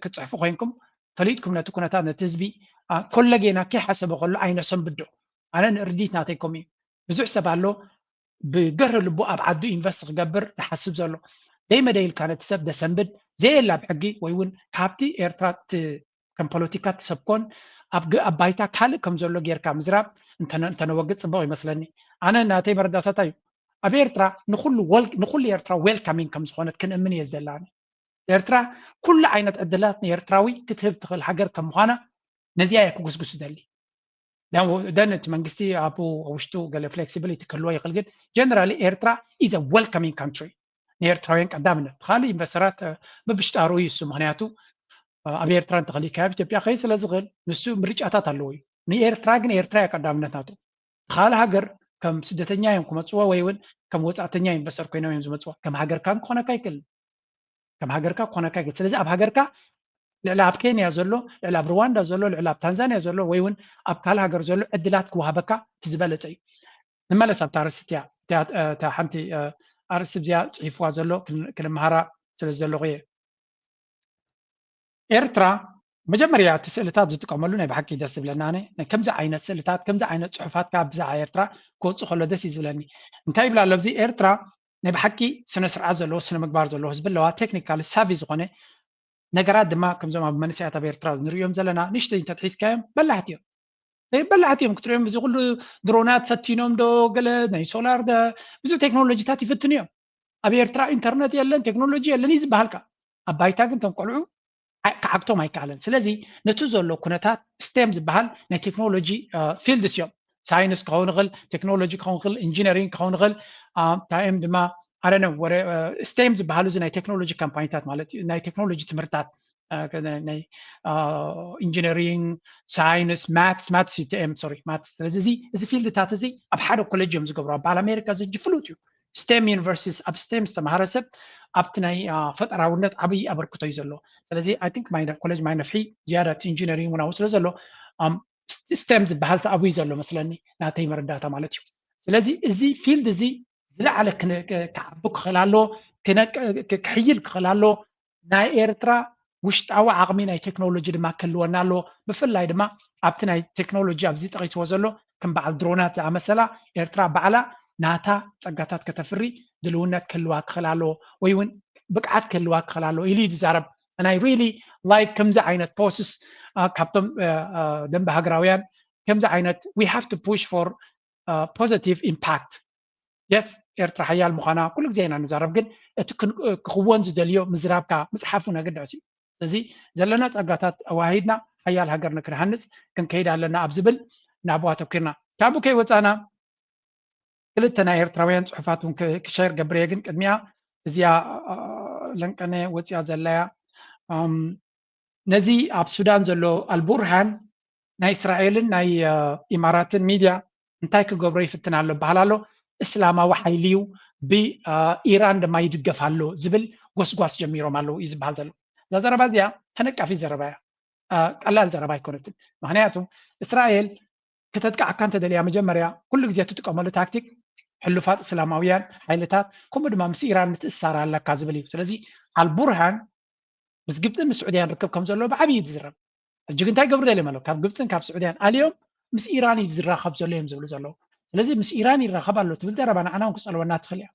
ክትፅሕፉ ኮይንኩም ፈሊጥኩም ነቲ ኩነታት ነቲ ህዝቢ ኮለጌና ከይሓሰበ ከሎ ኣይነሰንብዶ ኣነ ንእርዲት ናተይ ከምኡ እዩ ብዙሕ ሰብ ኣሎ ብገርህ ልቡ ኣብ ዓዱ ኢንቨስት ክገብር ዝሓስብ ዘሎ ደይመደይ ኢልካ ነቲ ሰብ ደሰንብድ ዘየላ ብሕጊ ወይ እውን ካብቲ ኤርትራ ከም ፖለቲካ ትሰብኮን ኣብ ባይታ ካልእ ከም ዘሎ ጌርካ ምዝራብ እንተነወግድ ፅቡቕ ይመስለኒ ኣነ ናተይ መረዳእታታ እዩ ኣብ ኤርትራ ንኩሉ ንኩሉ ኤርትራ ዌልካሚንግ ከም ዝኾነት ክንእምን እየ ዝደላኒ ኤርትራ ኩሉ ዓይነት ዕድላት ንኤርትራዊ ክትህብ ትኽእል ሃገር ከም ምዃና ነዚኣ እየ ክጉስጉስ ዝደሊ ደን እቲ መንግስቲ ኣብ ውሽጡ ገለ ፍሌክሲቢሊቲ ክህልዎ ይኽእል ግን ጀነራሊ ኤርትራ is a welcoming country ንኤርትራውያን ቀዳምነት ካልእ ኢንቨስተራት ምብሽጣሩ እዩ እሱ ምክንያቱ ኣብ ኤርትራ እንተኸሊካዮ ኣብ ኢትዮጵያ ከይ ስለ ዝኽእል ንሱ ምርጫታት ኣለዎ እዩ ንኤርትራ ግን ኤርትራ እያ ቀዳምነት ናቱ ካልእ ሃገር ከም ስደተኛ እዮም ክመፅዎ ወይ እውን ከም ወፃእተኛ ኢንቨስተር ኮይኖም እዮም ዝመፅዎ ከም ሃገርካ ክኾነካ ይክእል ከም ሃገርካ ክኾነካ ይክእል ስለዚ ኣብ ሃገርካ ልዕሊ ኣብ ኬንያ ዘሎ ልዕሊ ኣብ ሩዋንዳ ዘሎ ልዕሊ ኣብ ታንዛንያ ዘሎ ወይ እውን ኣብ ካልእ ሃገር ዘሎ ዕድላት ክወሃበካ እቲ ዝበለፀ እዩ ንመለስ ኣብታ ኣርእስቲ እቲያ እታ ሓንቲ ኣርእስቲ ብዚኣ ፅሒፍዋ ዘሎ ክንመሃራ ስለ ዘለኹ እየ ኤርትራ መጀመርያ እቲ ስእልታት ዝጥቀመሉ ናይ ብሓቂ ደስ ዝብለና ኣነ ከምዚ ዓይነት ስእልታት ከምዚ ዓይነት ፅሑፋት ካብ ብዛዕባ ኤርትራ ክወፅእ ከሎ ደስ እዩ ዝብለኒ እንታይ ይብል ኣሎ ኣብዚ ኤርትራ ናይ ብሓቂ ስነ ስርዓት ዘለዎ ስነ ምግባር ዘለዎ ህዝቢ ኣለዋ ቴክኒካሊ ሳቪ ዝኾነ ነገራት ድማ ከምዞም ኣብ መንእሰያት ኣብ ኤርትራ ንሪኦም ዘለና ንእሽተይ እንተትሒዝካዮም በላሕቲ እዮም። በላሕቲ እዮም ክትሪኦም። እዚ ኩሉ ድሮናት ፈቲኖም ዶ ገለ ናይ ሶላር ብዙ ቴክኖሎጂታት ይፍትኑ እዮም። ኣብ ኤርትራ ኢንተርነት የለን፣ ቴክኖሎጂ የለን እዩ ዝበሃል። ኣብ ባይታ ግን እቶም ቆልዑ ክዓግቶም ኣይከኣለን። ስለዚ ነቲ ዘሎ ኩነታት ስቴም ዝበሃል ናይ ቴክኖሎጂ ፊልድስ እዮም። ሳይንስ ክኸውን ይኽእል፣ ቴክኖሎጂ ክኸውን ይኽእል፣ ኢንጂነሪንግ ክኸውን ይኽእል፣ እንታይ እዮም ድማ ኣረነ ወረ ስቴም ዝበሃሉ እዚ ናይ ቴክኖሎጂ ካምፓኒታት ማለት እዩ፣ ናይ ቴክኖሎጂ ትምህርታት ናይ ኢንጂነሪንግ፣ ሳይንስ፣ ማትስ ማትስ ዩ ቲ ኤም ሶሪ ማትስ። ስለዚ እዚ እዚ ፊልድታት እዚ ኣብ ሓደ ኮሌጅ እዮም ዝገብሩ። ኣብ በዓል ኣሜሪካ እዚ ፍሉጥ እዩ። ስቴም ዩኒቨርሲቲስ ኣብ ስቴም ዝተምሃረ ሰብ ኣብቲ ናይ ፈጠራውነት ዓብዪ ኣበርክቶ እዩ ዘሎ። ስለዚ ኣይ ቲንክ ኮሌጅ ማይ ነፍሒ ዝያዳ እቲ ኢንጂነሪንግ እውን ኣብኡ ስለ ዘሎ ስቴም ዝበሃል ኣብኡ እዩ ዘሎ መስለኒ፣ ናተይ መረዳእታ ማለት እዩ። ስለዚ እዚ ፊልድ እዚ ዝለዓለ ክዓቢ ክኽእል ኣለዎ፣ ክሕይል ክኽእል ኣለዎ። ናይ ኤርትራ ውሽጣዊ ዓቕሚ ናይ ቴክኖሎጂ ድማ ክህልወና ኣለዎ። ብፍላይ ድማ ኣብቲ ናይ ቴክኖሎጂ ኣብዚ ጠቒስዎ ዘሎ ከም በዓል ድሮናት ዝኣመሰላ ኤርትራ ባዕላ ናታ ጸጋታት ከተፍሪ ድልውነት ክህልዋ ክኽእል ኣለዎ፣ ወይ እውን ብቅዓት ክህልዋ ክኽእል ኣለዎ ኢሉ እዩ ዝዛረብ። ናይ ሪሊ ላይክ ከምዚ ዓይነት ፖስስ ካብቶም ደንበ ሃገራውያን ከምዚ ዓይነት we have to push for positive impact። የስ ኤርትራ ሓያል ምዃና ኩሉ ግዜ ኢና ንዛረብ፣ ግን እቲ ክኽወን ዝደልዮ ምዝራብካ ምፅሓፉ ነግድዕስ እዩ። ስለዚ ዘለና ፀጋታት ኣዋሂድና ሓያል ሃገር ንክንሃንፅ ክንከይድ ኣለና ኣብ ዝብል ናብኡ ኣተኪርና። ካብኡ ከይወፃና ክልተ ናይ ኤርትራውያን ፅሑፋት እውን ክሸር ገብርየ፣ ግን ቅድሚያ እዚኣ ለንቀነ ወፂኣ ዘለያ ነዚ ኣብ ሱዳን ዘሎ ኣልቡርሃን ናይ እስራኤልን ናይ ኢማራትን ሚድያ እንታይ ክገብሮ ይፍትን ኣሎ በሃል ኣሎ። እስላማዊ ሓይሊ እዩ፣ ብኢራን ድማ ይድገፍ ኣሎ ዝብል ጎስጓስ ጀሚሮም ኣለዉ እዩ ዝበሃል ዘሎ። እዛ ዘረባ እዚኣ ተነቃፊት ዘረባ እያ፣ ቀላል ዘረባ ኣይኮነትን። ምክንያቱ እስራኤል ክተጥቃዕካ እንተደልያ መጀመርያ ኩሉ ግዜ ትጥቀመሉ ታክቲክ ሕሉፋት እስላማውያን ሓይልታት ከምኡ ድማ ምስ ኢራን ምትእሳር ኣለካ ዝብል እዩ። ስለዚ ኣልቡርሃን ምስ ግብፅን ምስ ስዑድያን ርክብ ከም ዘለዎ ብዓብዪ እዩ ዝዝረብ። ሕጂ ግን እንታይ ገብሩ ደልዮም ኣለዉ? ካብ ግብፅን ካብ ስዑድያን ኣልዮም ምስ ኢራን እዩ ዝራኸብ ዘሎ እዮም ዝብሉ ዘለዉ። ስለዚ ምስ ኢራን ይራኸብ ኣሎ ትብል ዘረባ ንዓና እውን ክፀልወና ትኽእል እያ።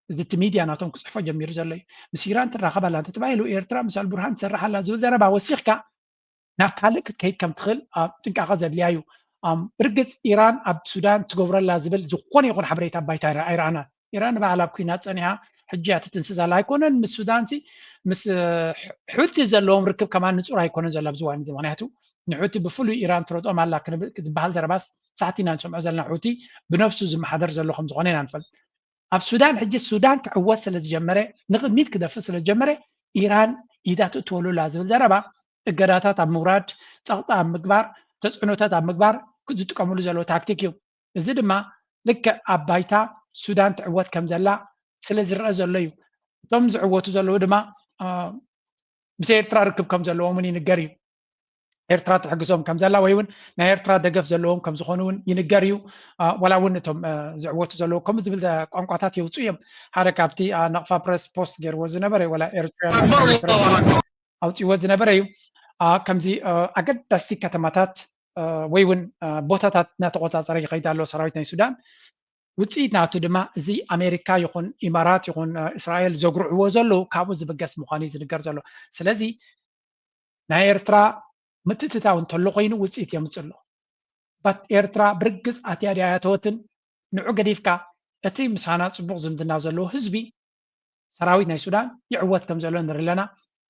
እዚ እቲ ሚድያ ናቶም ክፅሕፎ ጀሚሩ ዘሎ እዩ። ምስ ኢራን ትራኸብ ኣላ እንተተባሂሉ ኤርትራ ምስ ኣልቡርሃን ትሰርሕ ኣላ ዝብል ዘረባ ወሲኽካ ናብ ካልእ ክትከይድ ከም ትኽእል ጥንቃቐ ዘድልያ እዩ። ብርግፅ ኢራን ኣብ ሱዳን ትገብረላ ዝብል ዝኾነ ይኹን ሓበሬታ ኣብ ባይታ ኣይረኣናን። ኢራን ንባዕላ ኣብ ኩናት ፀኒሓ ሕጂ እያ ትጥንስስ ኣላ። ኣይኮነን ምስ ሱዳን ሲ ምስ ሑቲ ዘለዎም ርክብ ከማን ንፁር ኣይኮነን ዘሎ ኣብዚ እዋን እዚ። ምክንያቱ ንሑቲ ብፍሉይ ኢራን ትረድኦም ኣላ ዝበሃል ዘረባስ ሳሕቲ ኢና ንሰምዖ ዘለና። ሑቲ ብነብሱ ዝመሓደር ዘሎ ከም ዝኾነ ኢና ንፈልጥ። ኣብ ሱዳን ሕጂ ሱዳን ክዕወት ስለ ዝጀመረ፣ ንቕድሚት ክደፍእ ስለ ዝጀመረ ኢራን ኢዳ ትእትወሉ ኣላ ዝብል ዘረባ እገዳታት ኣብ ምውራድ፣ ፀቕጢ ኣብ ምግባር፣ ተፅዕኖታት ኣብ ምግባር ዝጥቀምሉ ዘለዉ ታክቲክ እዩ። እዚ ድማ ልክዕ ኣብ ባይታ ሱዳን ትዕወት ከም ዘላ ስለ ዝረአ ዘሎ እዩ። እቶም ዝዕወቱ ዘለዉ ድማ ምስ ኤርትራ ርክብ ከም ዘለዎም እውን ይንገር እዩ። ኤርትራ ትሕግዞም ከም ዘላ ወይ እውን ናይ ኤርትራ ደገፍ ዘለዎም ከም ዝኾኑ እውን ይንገር እዩ። ዋላ እውን እቶም ዝዕወቱ ዘለዉ ከምኡ ዝብል ቋንቋታት የውፅኡ እዮም። ሓደ ካብቲ ነቕፋ ፕረስ ፖስት ገይርዎ ዝነበረ ዋላ ኤርትራ ኣውፅዎ ዝነበረ እዩ። ከምዚ ኣገዳስቲ ከተማታት ወይ እውን ቦታታት እናተቆፃፀረ ይኸይድ ኣሎ ሰራዊት ናይ ሱዳን። ውፅኢት ናቱ ድማ እዚ ኣሜሪካ ይኹን ኢማራት ይኹን እስራኤል ዘጉርዕዎ ዘለዉ ካብኡ ዝብገስ ምዃኑ እዩ ዝንገር ዘሎ። ስለዚ ናይ ኤርትራ ምትእትታው እንተሎ ኮይኑ ውፅኢት የምፅእ ኣሎ። ባት ኤርትራ ብርግፅ ኣትያ ድያ ኣያተወትን? ንዑ ገዲፍካ እቲ ምሳና ፅቡቕ ዝምድና ዘለዎ ህዝቢ ሰራዊት ናይ ሱዳን ይዕወት ከም ዘሎ ንርኢ ኣለና።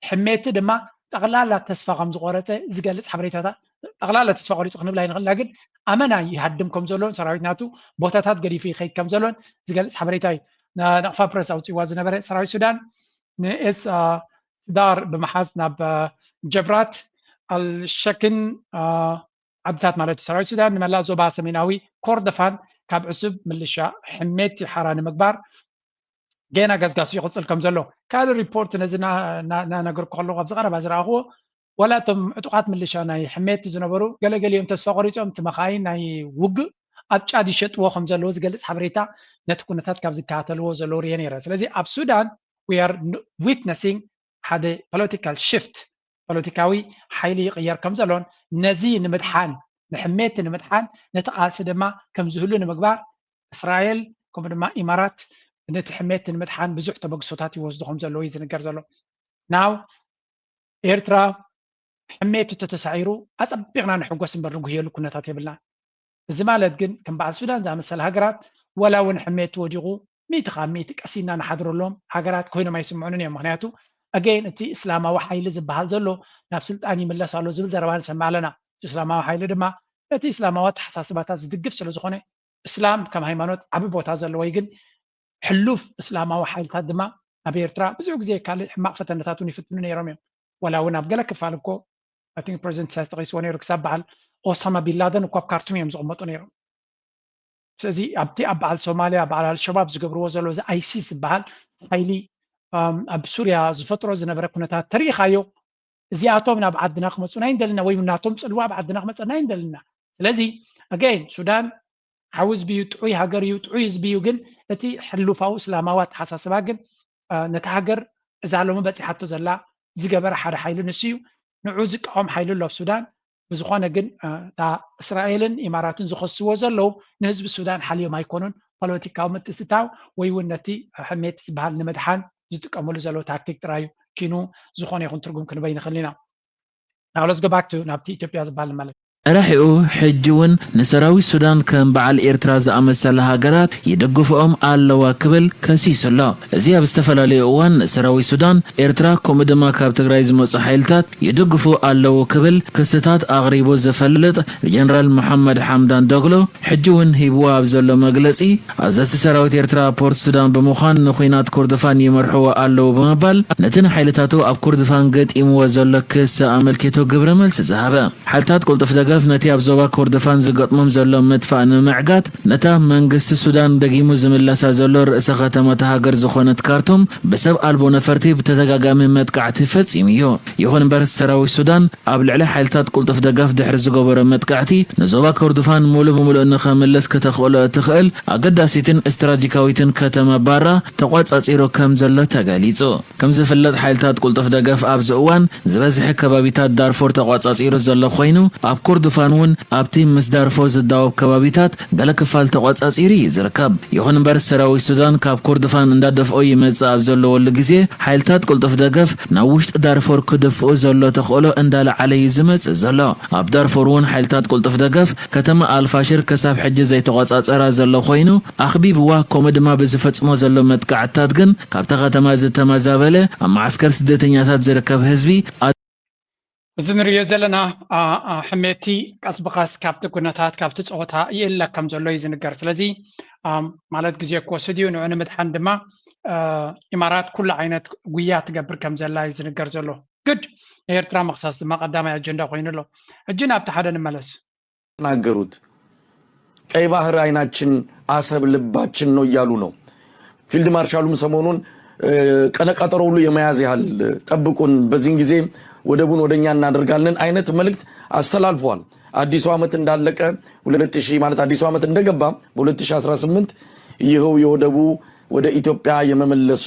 ሕሜቲ ድማ ጠቕላላ ተስፋ ከም ዝቆረፀ ዝገልፅ ሓበሬታታት፣ ጠቕላላ ተስፋ ቆሪፁ ክንብል ኣይንኽእልና፣ ግን ኣመና ይሃድም ከም ዘሎን ሰራዊት ናቱ ቦታታት ገዲፉ ይኸይድ ከም ዘሎን ዝገልፅ ሓበሬታ እዩ። ነቕፋ ፕረስ ኣውፅዋ ዝነበረ ሰራዊት ሱዳን ንኤስ ስዳር ብምሓዝ ናብ ጀብራት ኣልሸክን ዓድታት ማለት እዩ። ሰራዊት ሱዳን ንመላእ ዞባ ሰሜናዊ ኮርደፋን ካብ ዕሱብ ምልሻ ሕሜቲ ሓራ ንምግባር ገና ገስጋሱ ይቕፅል ከም ዘሎ ካልእ ሪፖርት ነዚ እናነገርኩ ከለኹ ኣብዚ ቀረባ ዝረኣኽዎ ዋላ እቶም ዕጡቓት ምልሻ ናይ ሕሜቲ ዝነበሩ ገለገሊኦም ተስፋ ቆሪፆም እቲ መኻይን ናይ ውግእ ኣብ ጫድ ይሸጥዎ ከም ዘለዉ ዝገልፅ ሓበሬታ ነቲ ኩነታት ካብ ዝከታተልዎ ዘለዉ ርየ ነይረ። ስለዚ ኣብ ሱዳን we are witnessing ሓደ ፖለቲካል ሽፍት ፖለቲካዊ ሓይሊ ይቕየር ከም ዘሎን ነዚ ንምድሓን ንሕሜቲ ንምድሓን ነቲ ቃልሲ ድማ ከም ዝህሉ ንምግባር እስራኤል ከምኡ ድማ ኢማራት ነቲ ሕሜቲ ንምድሓን ብዙሕ ተበግሶታት ይወስዱ ከም ዘለዉ እዩ ዝንገር ዘሎ። ናው ኤርትራ ሕሜት ተተሳዒሩ ኣጸቢቕና ንሕጎስ እምበር ንጉህየሉ ኩነታት የብልና። እዚ ማለት ግን ከም በዓል ሱዳን ዝኣመሰለ ሃገራት ወላ እውን ሕሜት ወዲቑ ሚእቲ ካብ ሚእቲ ቀሲና ንሓድረሎም ሃገራት ኮይኖም ኣይስምዑንን እዮም። ምክንያቱ ኣገይን እቲ እስላማዊ ሓይሊ ዝበሃል ዘሎ ናብ ስልጣን ይምለስ ኣሎ ዝብል ዘረባ ንሰምዕ ኣለና። እቲ እስላማዊ ሓይሊ ድማ ነቲ እስላማዊ ኣተሓሳስባታት ዝድግፍ ስለ ዝኾነ እስላም ከም ሃይማኖት ዓቢ ቦታ ዘለዎ እዩ። ግን ሕሉፍ እስላማዊ ሓይልታት ድማ ኣብ ኤርትራ ብዙሕ ግዜ ካልእ ሕማቕ ፈተነታት እውን ይፍትኑ ነይሮም እዮም። ወላ እውን ኣብ ገለ ክፋል እኮ ፕሬዚደንት ኢሳያስ ተጠቂስዎ ነይሩ ክሳብ በዓል ኦሳማ ቢንላደን እኮ ኣብ ካርቱም እዮም ዝቕመጡ ነይሮም። ስለዚ ኣብቲ ኣብ በዓል ሶማልያ በዓል ኣልሸባብ ዝገብርዎ ዘሎ እዚ ኣይሲስ ዝበሃል ሓይሊ ኣብ ሱርያ ዝፈጥሮ ዝነበረ ኩነታት ተሪኢኻዮ። እዚኣቶም ናብ ዓድና ክመፁና ይንደልና ወይ ናቶም ፅልዋ ኣብ ዓድና ክመፀና ይንደልና። ስለዚ ኣገይን ሱዳን ሓዊ ህዝቢ እዩ፣ ጥዑይ ሃገር እዩ፣ ጥዑይ ህዝቢ እዩ። ግን እቲ ሕሉፋዊ እስላማዊ ኣተሓሳስባ ግን ነቲ ሃገር እዛ ሎሚ በፂሓቶ ዘላ ዝገበረ ሓደ ሓይሊ ንሱ እዩ። ንዑ ዝቃወም ሓይሊ ኣሎ ኣብ ሱዳን። ብዝኾነ ግን እታ እስራኤልን ኢማራትን ዝኸስዎ ዘለዉ ንህዝቢ ሱዳን ሓልዮም ኣይኮኑን። ፖለቲካዊ ምትእትታው ወይ እውን ነቲ ሕሜት ዝበሃል ንምድሓን ዝጥቀምሉ ዘለዉ ታክቲክ ጥራይ እዩ። ኪኑ ዝኾነ ይኹን ትርጉም ክንበይ ንኽእል ኢና። ናብቲ ኢትዮጵያ ዝበሃል ማለት ራሒኡ ሕጂ እውን ንሰራዊት ሱዳን ከም በዓል ኤርትራ ዝኣመሰላ ሃገራት ይድግፍኦም ኣለዋ ክብል ከሲሱ ኣሎ። እዚ ኣብ ዝተፈላለዩ እዋን ንሰራዊት ሱዳን፣ ኤርትራ ከምኡ ድማ ካብ ትግራይ ዝመፁ ሓይልታት ይድግፉ ኣለዉ ክብል ክስታት ኣቕሪቡ ዝፈልጥ ጀነራል መሓመድ ሓምዳን ዶግሎ ሕጂ እውን ሂብዎ ኣብ ዘሎ መግለፂ ኣዘዝቲ ሰራዊት ኤርትራ ኣብ ፖርት ሱዳን ብምዃን ንኹናት ኮርዶፋን ይመርሕዎ ኣለዉ ብምባል ነቲ ንሓይልታቱ ኣብ ኮርዶፋን ገጢምዎ ዘሎ ክሲ ኣመልኪቱ ግብረ መልሲ ዝሃበ። ሓይልታት ቅልጡፍ ደገፍ ነቲ ኣብ ዞባ ኮርዶፋን ዝገጥሞም ዘሎ ምጥፋእ ንምዕጋት ነታ መንግስቲ ሱዳን ደጊሙ ዝምለሳ ዘሎ ርእሰ ከተማ እታ ሃገር ዝኾነት ካርቱም ብሰብ ኣልቦ ነፈርቲ ብተደጋጋሚ መጥቃዕቲ ፈጺሙ እዩ። ይኹን እምበር ሰራዊት ሱዳን ኣብ ልዕሊ ሓይልታት ቅልጡፍ ደገፍ ድሕሪ ዝገበሮ መጥቃዕቲ ንዞባ ኮርዶፋን ሙሉእ ብሙሉእ ንኸምልስ ክተኽእሎ እትኽእል ኣገዳሲትን ስትራቴጂካዊትን ከተማ ባራ ተቋጻጺሩ ከም ዘሎ ተገሊጹ። ከም ዝፍለጥ ሓይልታት ቅልጡፍ ደገፍ ኣብዚ እዋን ዝበዝሐ ከባቢታት ዳርፎር ተቋጻጺሩ ዘሎ ኮይኑ ኣብ ኮርዶፋን እውን ኣብቲ ምስ ዳርፎር ዝዳወብ ከባቢታት ገለ ክፋል ተቋጻጺሩ እዩ ዝርከብ። ይኹን እምበር ሰራዊት ሱዳን ካብ ኮርዶፋን እንዳደፍኦ ይመጽእ ኣብ ዘለወሉ ግዜ ሓይልታት ቅልጡፍ ደገፍ ናብ ውሽጢ ዳርፎር ክድፍኡ ዘሎ ተኽእሎ እንዳለዓለ እዩ ዝመጽእ ዘሎ። ኣብ ዳርፎር እውን ሓይልታት ቅልጡፍ ደገፍ ከተማ ኣልፋሽር ክሳብ ሕጂ ዘይተቋጻጸራ ዘሎ ኮይኑ ኣኽቢብዋ ከምኡ ድማ ብዝፈጽሞ ዘሎ መጥቃዕትታት ግን ካብታ ከተማ ዝተመዛበለ ኣብ መዓስከር ስደተኛታት ዝርከብ ህዝቢ እዚ ንሪኦ ዘለና ሕሜቲ ቀስ ብቐስ ካብቲ ኩነታት ካብቲ ፀወታ ይእለ ከም ዘሎ እዩ ዝንገር። ስለዚ ማለት ግዜ ክወስድ እዩ። ንዑ ንምድሓን ድማ ኢማራት ኩሉ ዓይነት ጉያ ትገብር ከም ዘላ እዩ ዝንገር ዘሎ። ግድ ንኤርትራ ምኽሳስ ድማ ቀዳማይ ኣጀንዳ ኮይኑ ኣሎ። ሕጂ ናብቲ ሓደ ንመለስ። ተናገሩት። ቀይ ባህር አይናችን፣ አሰብ ልባችን ነው እያሉ ነው። ፊልድ ማርሻሉም ሰሞኑን ቀነቀጠሮ ሁሉ የመያዝ ያህል ጠብቁን፣ በዚህን ጊዜ ወደቡን ወደኛ እናደርጋለን አይነት መልእክት አስተላልፈዋል። አዲሱ ዓመት እንዳለቀ ሁለት ሺህ ማለት አዲሱ ዓመት እንደገባ በሁለት ሺህ አስራ ስምንት ይኸው የወደቡ ወደ ኢትዮጵያ የመመለሱ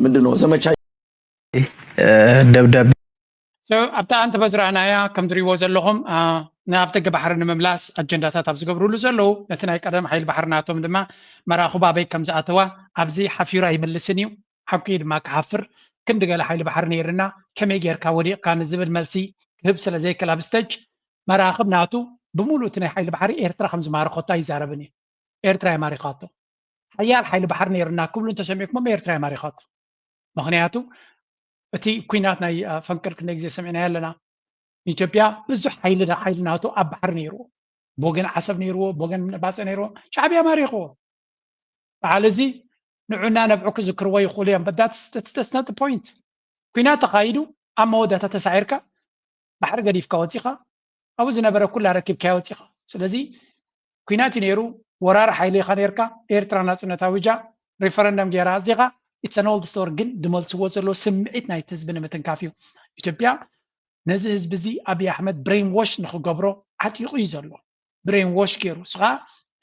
ምንድን ነው ዘመቻ ደብዳቤ ኣብታ ኣንተ በዝራእናያ ከም ትሪእዎ ዘለኹም ናብ ደገ ባሕሪ ንምምላስ ኣጀንዳታት ኣብ ዝገብርሉ ዘለዉ ነቲ ናይ ቀደም ሓይሊ ባሕሪ ናቶም ድማ መራኽቡ ኣበይ ከም ዝኣተዋ ኣብዚ ሓፊሩ ኣይምልስን እዩ። ሓቂ ድማ ክሓፍር ክንዲ ገለ ሓይሊ ባሕሪ ነይርና ከመይ ጌርካ ወዲቕካ ንዝብል መልሲ ክህብ ስለ ዘይክእል ኣብ ስተጅ መራኽብ ናቱ ብምሉእ እቲ ናይ ሓይሊ ባሕሪ ኤርትራ ከም ዝማረኸቶ ኣይዛረብን እዩ። ኤርትራ እያ ማሪኻቶ። ሓያል ሓይሊ ባሕሪ ነይርና ክብሉ እንተሰሚዕኩሞም ኤርትራ እያ ማሪኻቶ። ምኽንያቱ እቲ ኩናት ናይ ፈንቅል ክንደይ ግዜ ሰሚዕናዮ ኣለና። ኢትዮጵያ ብዙሕ ሓይሊ ሓይሊ ናቶ ኣብ ባሕሪ ነይርዎ፣ ብወገን ዓሰብ ነይርዎ፣ ብወገን ባጽዕ ነይርዎ፣ ሻዕብያ ማሪኽዎ። በዓል እዚ ንዑና ነብዑ ክዝክርዎ ይኽእሉ እዮም። But that's not the point። ኩናት ተኻይዱ ኣብ መወዳእታ ተሳዒርካ ባሕሪ ገዲፍካ ወጺኻ ኣብኡ ዝነበረ ኩላ ረኪብካዮ ወጺኻ። ስለዚ ኩናት እዩ ነይሩ፣ ወራሪ ሓይሊ ኢኻ ነይርካ፣ ኤርትራ ናጽነት ኣዊጃ፣ ሪፈረንደም ገይራ ኣዚኻ፣ it's an old story። ግን ዝመልስዎ ዘለዉ ስምዒት ናይቲ ህዝቢ ንምትንካፍ እዩ። ኢትዮጵያ ነዚ ህዝቢ እዚ ኣብይ ኣሕመድ ብሬን ዎሽ ንኽገብሮ ዓጢቑ እዩ ዘሎ። ብሬን ዎሽ ገይሩ። ንሱ ኸዓ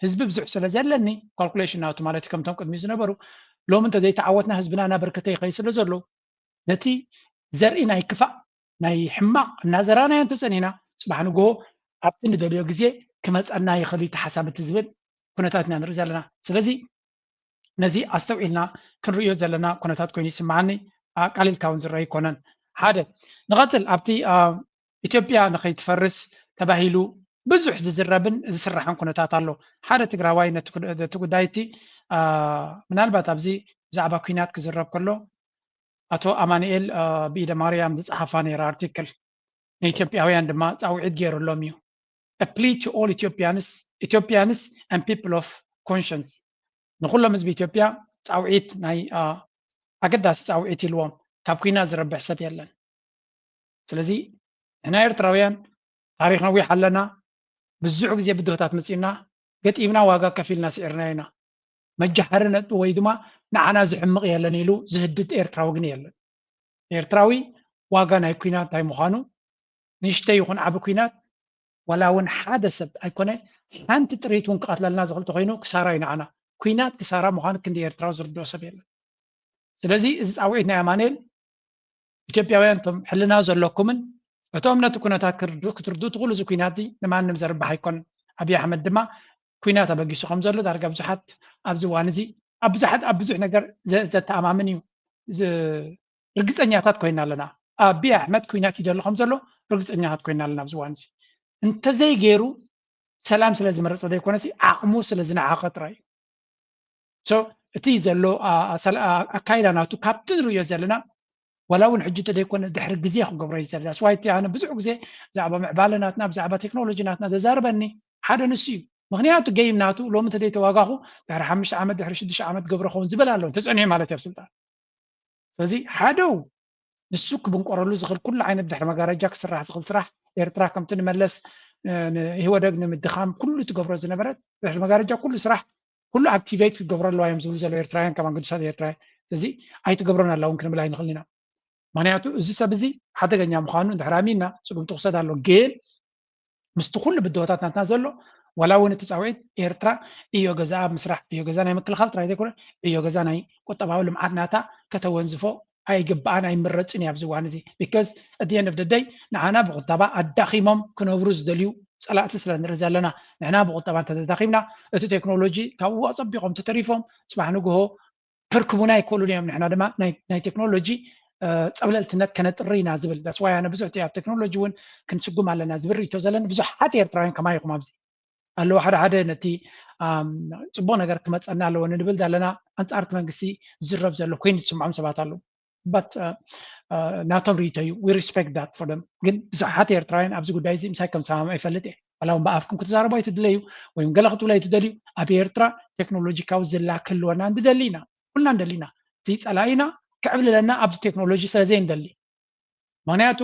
ህዝቢ ብዙሕ ስለ ዘለኒ፣ ካልኩሌሽን ናቱ ማለት እዩ፣ ከምቶም ቅድሚኡ ዝነበሩ፣ ሎሚ እንተዘይተዓወትና ህዝብና እናበርከተ ይኸይድ ስለ ዘሎ፣ ነቲ ዘርኢ ናይ ክፋእ ናይ ሕማቕ እናዘራናዮ እንተጸኒና፣ ጽባሕ ንግሆ ኣብቲ ንደልዮ ግዜ ክመጸና ይኽእል እዩ እቲ ሓሳብ እቲ ዝብል ኩነታት ኢና ንርኢ ዘለና። ስለዚ ነዚ ኣስተውዒልና ክንርእዮ ዘለና ኩነታት ኮይኑ ይስምዓኒ። ኣቃሊልካ እውን ዝረአ ኣይኮነን። ሓደ ንቐፅል ኣብቲ ኢትዮጵያ ንኸይትፈርስ ተባሂሉ ብዙሕ ዝዝረብን ዝስራሕን ኩነታት ኣሎ። ሓደ ትግራዋይ ነቲ ጉዳይ እቲ ምናልባት ኣብዚ ብዛዕባ ኲናት ክዝረብ ከሎ ኣቶ ኣማንኤል ብኢደ ማርያም ዝፀሓፋ ነይራ ኣርቲክል ንኢትዮጵያውያን ድማ ፃውዒት ገይሩሎም እዩ። A plea to all Ethiopians, Ethiopians and people of conscience ንኩሎም ህዝቢ ኢትዮጵያ ፃውዒት ናይ ኣገዳሲ ፃውዒት ኢልዎም። ካብ ኲናት ዝረብሕ ሰብ የለን። ስለዚ ንሕና ኤርትራውያን ታሪኽ ነዊሕ ኣለና። ብዙሕ ግዜ ብድሆታት መፂእና ገጢምና ዋጋ ከፊልና ስዒርና ኢና። መጃሃሪ ነጥቢ ወይ ድማ ንዓና ዝሕምቕ የለን ኢሉ ዝህድድ ኤርትራዊ ግን የለን። ኤርትራዊ ዋጋ ናይ ኲናት እንታይ ምዃኑ ንእሽተይ ይኹን ዓቢ ኲናት ዋላ እውን ሓደ ሰብ ኣይኮነ ሓንቲ ጥሪት እውን ክቐትለልና ዝኽእል ተኮይኑ ክሳራ እዩ ንዓና። ኲናት ክሳራ ምዃኑ ክንዲ ኤርትራዊ ዝርድኦ ሰብ የለን። ስለዚ እዚ ፃውዒት ናይ ኣማኑኤል ኢትዮጵያውያን እቶም ሕልና ዘለኩምን እቶም ነቲ ኩነታት ክትርድኡ ትኽእሉ እዚ ኲናት እዚ ንማንም ዘርባሕ ኣይኮነን። ኣብይ ኣሕመድ ድማ ኲናት ኣበጊሱ ከም ዘሎ ዳርጋ ብዙሓት ኣብዚ እዋን እዚ ኣብ ብዙሓት ኣብ ብዙሕ ነገር ዘተኣማምን እዩ። ርግፀኛታት ኮይና ኣለና። ኣብይ ኣሕመድ ኲናት ይደሊ ከም ዘሎ ርግፀኛታት ኮይና ኣለና ኣብዚ እዋን እዚ። እንተዘይገይሩ ሰላም ስለ ዝመረፀ ዘይኮነሲ ዓቕሙ ስለ ዝነዓቐ ጥራይ እዩ። እቲ ዘሎ ኣካይዳ ናቱ ካብቲ ንርእዮ ዘለና ዋላ እውን ሕጂ እንተዘይኮነ ድሕሪ ግዜ ክገብሮ እዩ ዝደሊ። ስዋይቲ ኣነ ብዙሕ ግዜ ብዛዕባ ምዕባለ ናትና ብዛዕባ ቴክኖሎጂ ናትና ዘዛርበኒ ሓደ ንሱ እዩ። ምክንያቱ ገይም ናቱ ሎሚ እንተዘይተዋጋኹ ድሕሪ ሓሙሽተ ዓመት ድሕሪ ሽዱሽተ ዓመት ገብረ ኸውን ዝብል ኣሎ ተፀኒሑ ማለት እዩ ኣብ ስልጣን። ስለዚ ሓደው ንሱ ክብንቆረሉ ዝኽእል ኩሉ ዓይነት ድሕሪ መጋረጃ ክስራሕ ዝኽእል ስራሕ ኤርትራ ከምቲ ንመለስ ንኢህወደግ ንምድኻም ኩሉ ትገብሮ ዝነበረት ድሕሪ መጋረጃ ኩሉ ስራሕ ኩሉ ኣክቲቬት ክገብሩ ኣለዋ እዮም ዝብሉ ዘለዉ ኤርትራውያን ከማን ግዱሳት ኤርትራውያን። ስለዚ ኣይትገብሮን ኣላ እውን ክንብል ኣይንኽእል ኢና። ምክንያቱ እዚ ሰብ እዚ ሓደገኛ ምዃኑ እንድሕር ኣሚንና ስጉምቲ ክውሰድ ኣሎ። ግን ምስቲ ኩሉ ብድሆታት ናትና ዘሎ ዋላ እውን እቲ ፃውዒት ኤርትራ እዮ ገዛኣ ኣብ ምስራሕ እዮ ገዛ ናይ ምክልኻል ጥራይ ዘይኮነ እዮ ገዛ ናይ ቁጠባዊ ልምዓት ናታ ከተወንዝፎ ኣይግብኣን ኣይምረፅን እዩ ኣብዚ እዋን እዚ። Because at the end of the day ንዓና ብቁጠባ ኣዳኺሞም ክነብሩ ዝደልዩ ፀላእቲ ስለ ንርኢ ዘለና። ንሕና ብቁጠባ እንተተዳኺምና እቲ ቴክኖሎጂ ካብኡ ኣፀቢቖም ተተሪፎም ፅባሕ ንግሆ ከርክቡና ኣይክእሉን እዮም። ንሕና ድማ ናይ ቴክኖሎጂ ፀብለልትነት ከነጥሪ ኢና ዝብል that's why ኣነ ብዙሕ ኣብ ቴክኖሎጂ እውን ክንስጉም ኣለና ዝብል ርእቶ ዘለኒ ብዙሓት ኤርትራውያን ከማይ ኢኹም ኣብዚ ኣለዉ ሓደ ሓደ ነቲ ፅቡቅ ነገር ክመፀና ኣለዎ ንብል ዘለና ኣንፃርቲ መንግስቲ ዝዝረብ ዘሎ ኮይኑ ዝስምዖም ሰባት ኣለዉ but ናቶም ርእቶ እዩ we respect that for them ግን ብዙሓት ኤርትራውያን ኣብዚ ጉዳይ እዚ ምሳይ ከም ዝሰማምዑ ይፈልጥ እየ ዋላ እውን ብኣፍኩም ክትዛረቡ ኣይትድለዩ ወይም ገለ ክትብሉ ኣይትደልዩ ኣብ ኤርትራ ቴክኖሎጂካዊ ዝላ ክህልወና ንደሊ ኢና ኩልና ንደሊ ኢና እዚ ፀላኢና ክዕብልለና ኣብዚ ቴክኖሎጂ ስለ ዘይንደሊ ምክንያቱ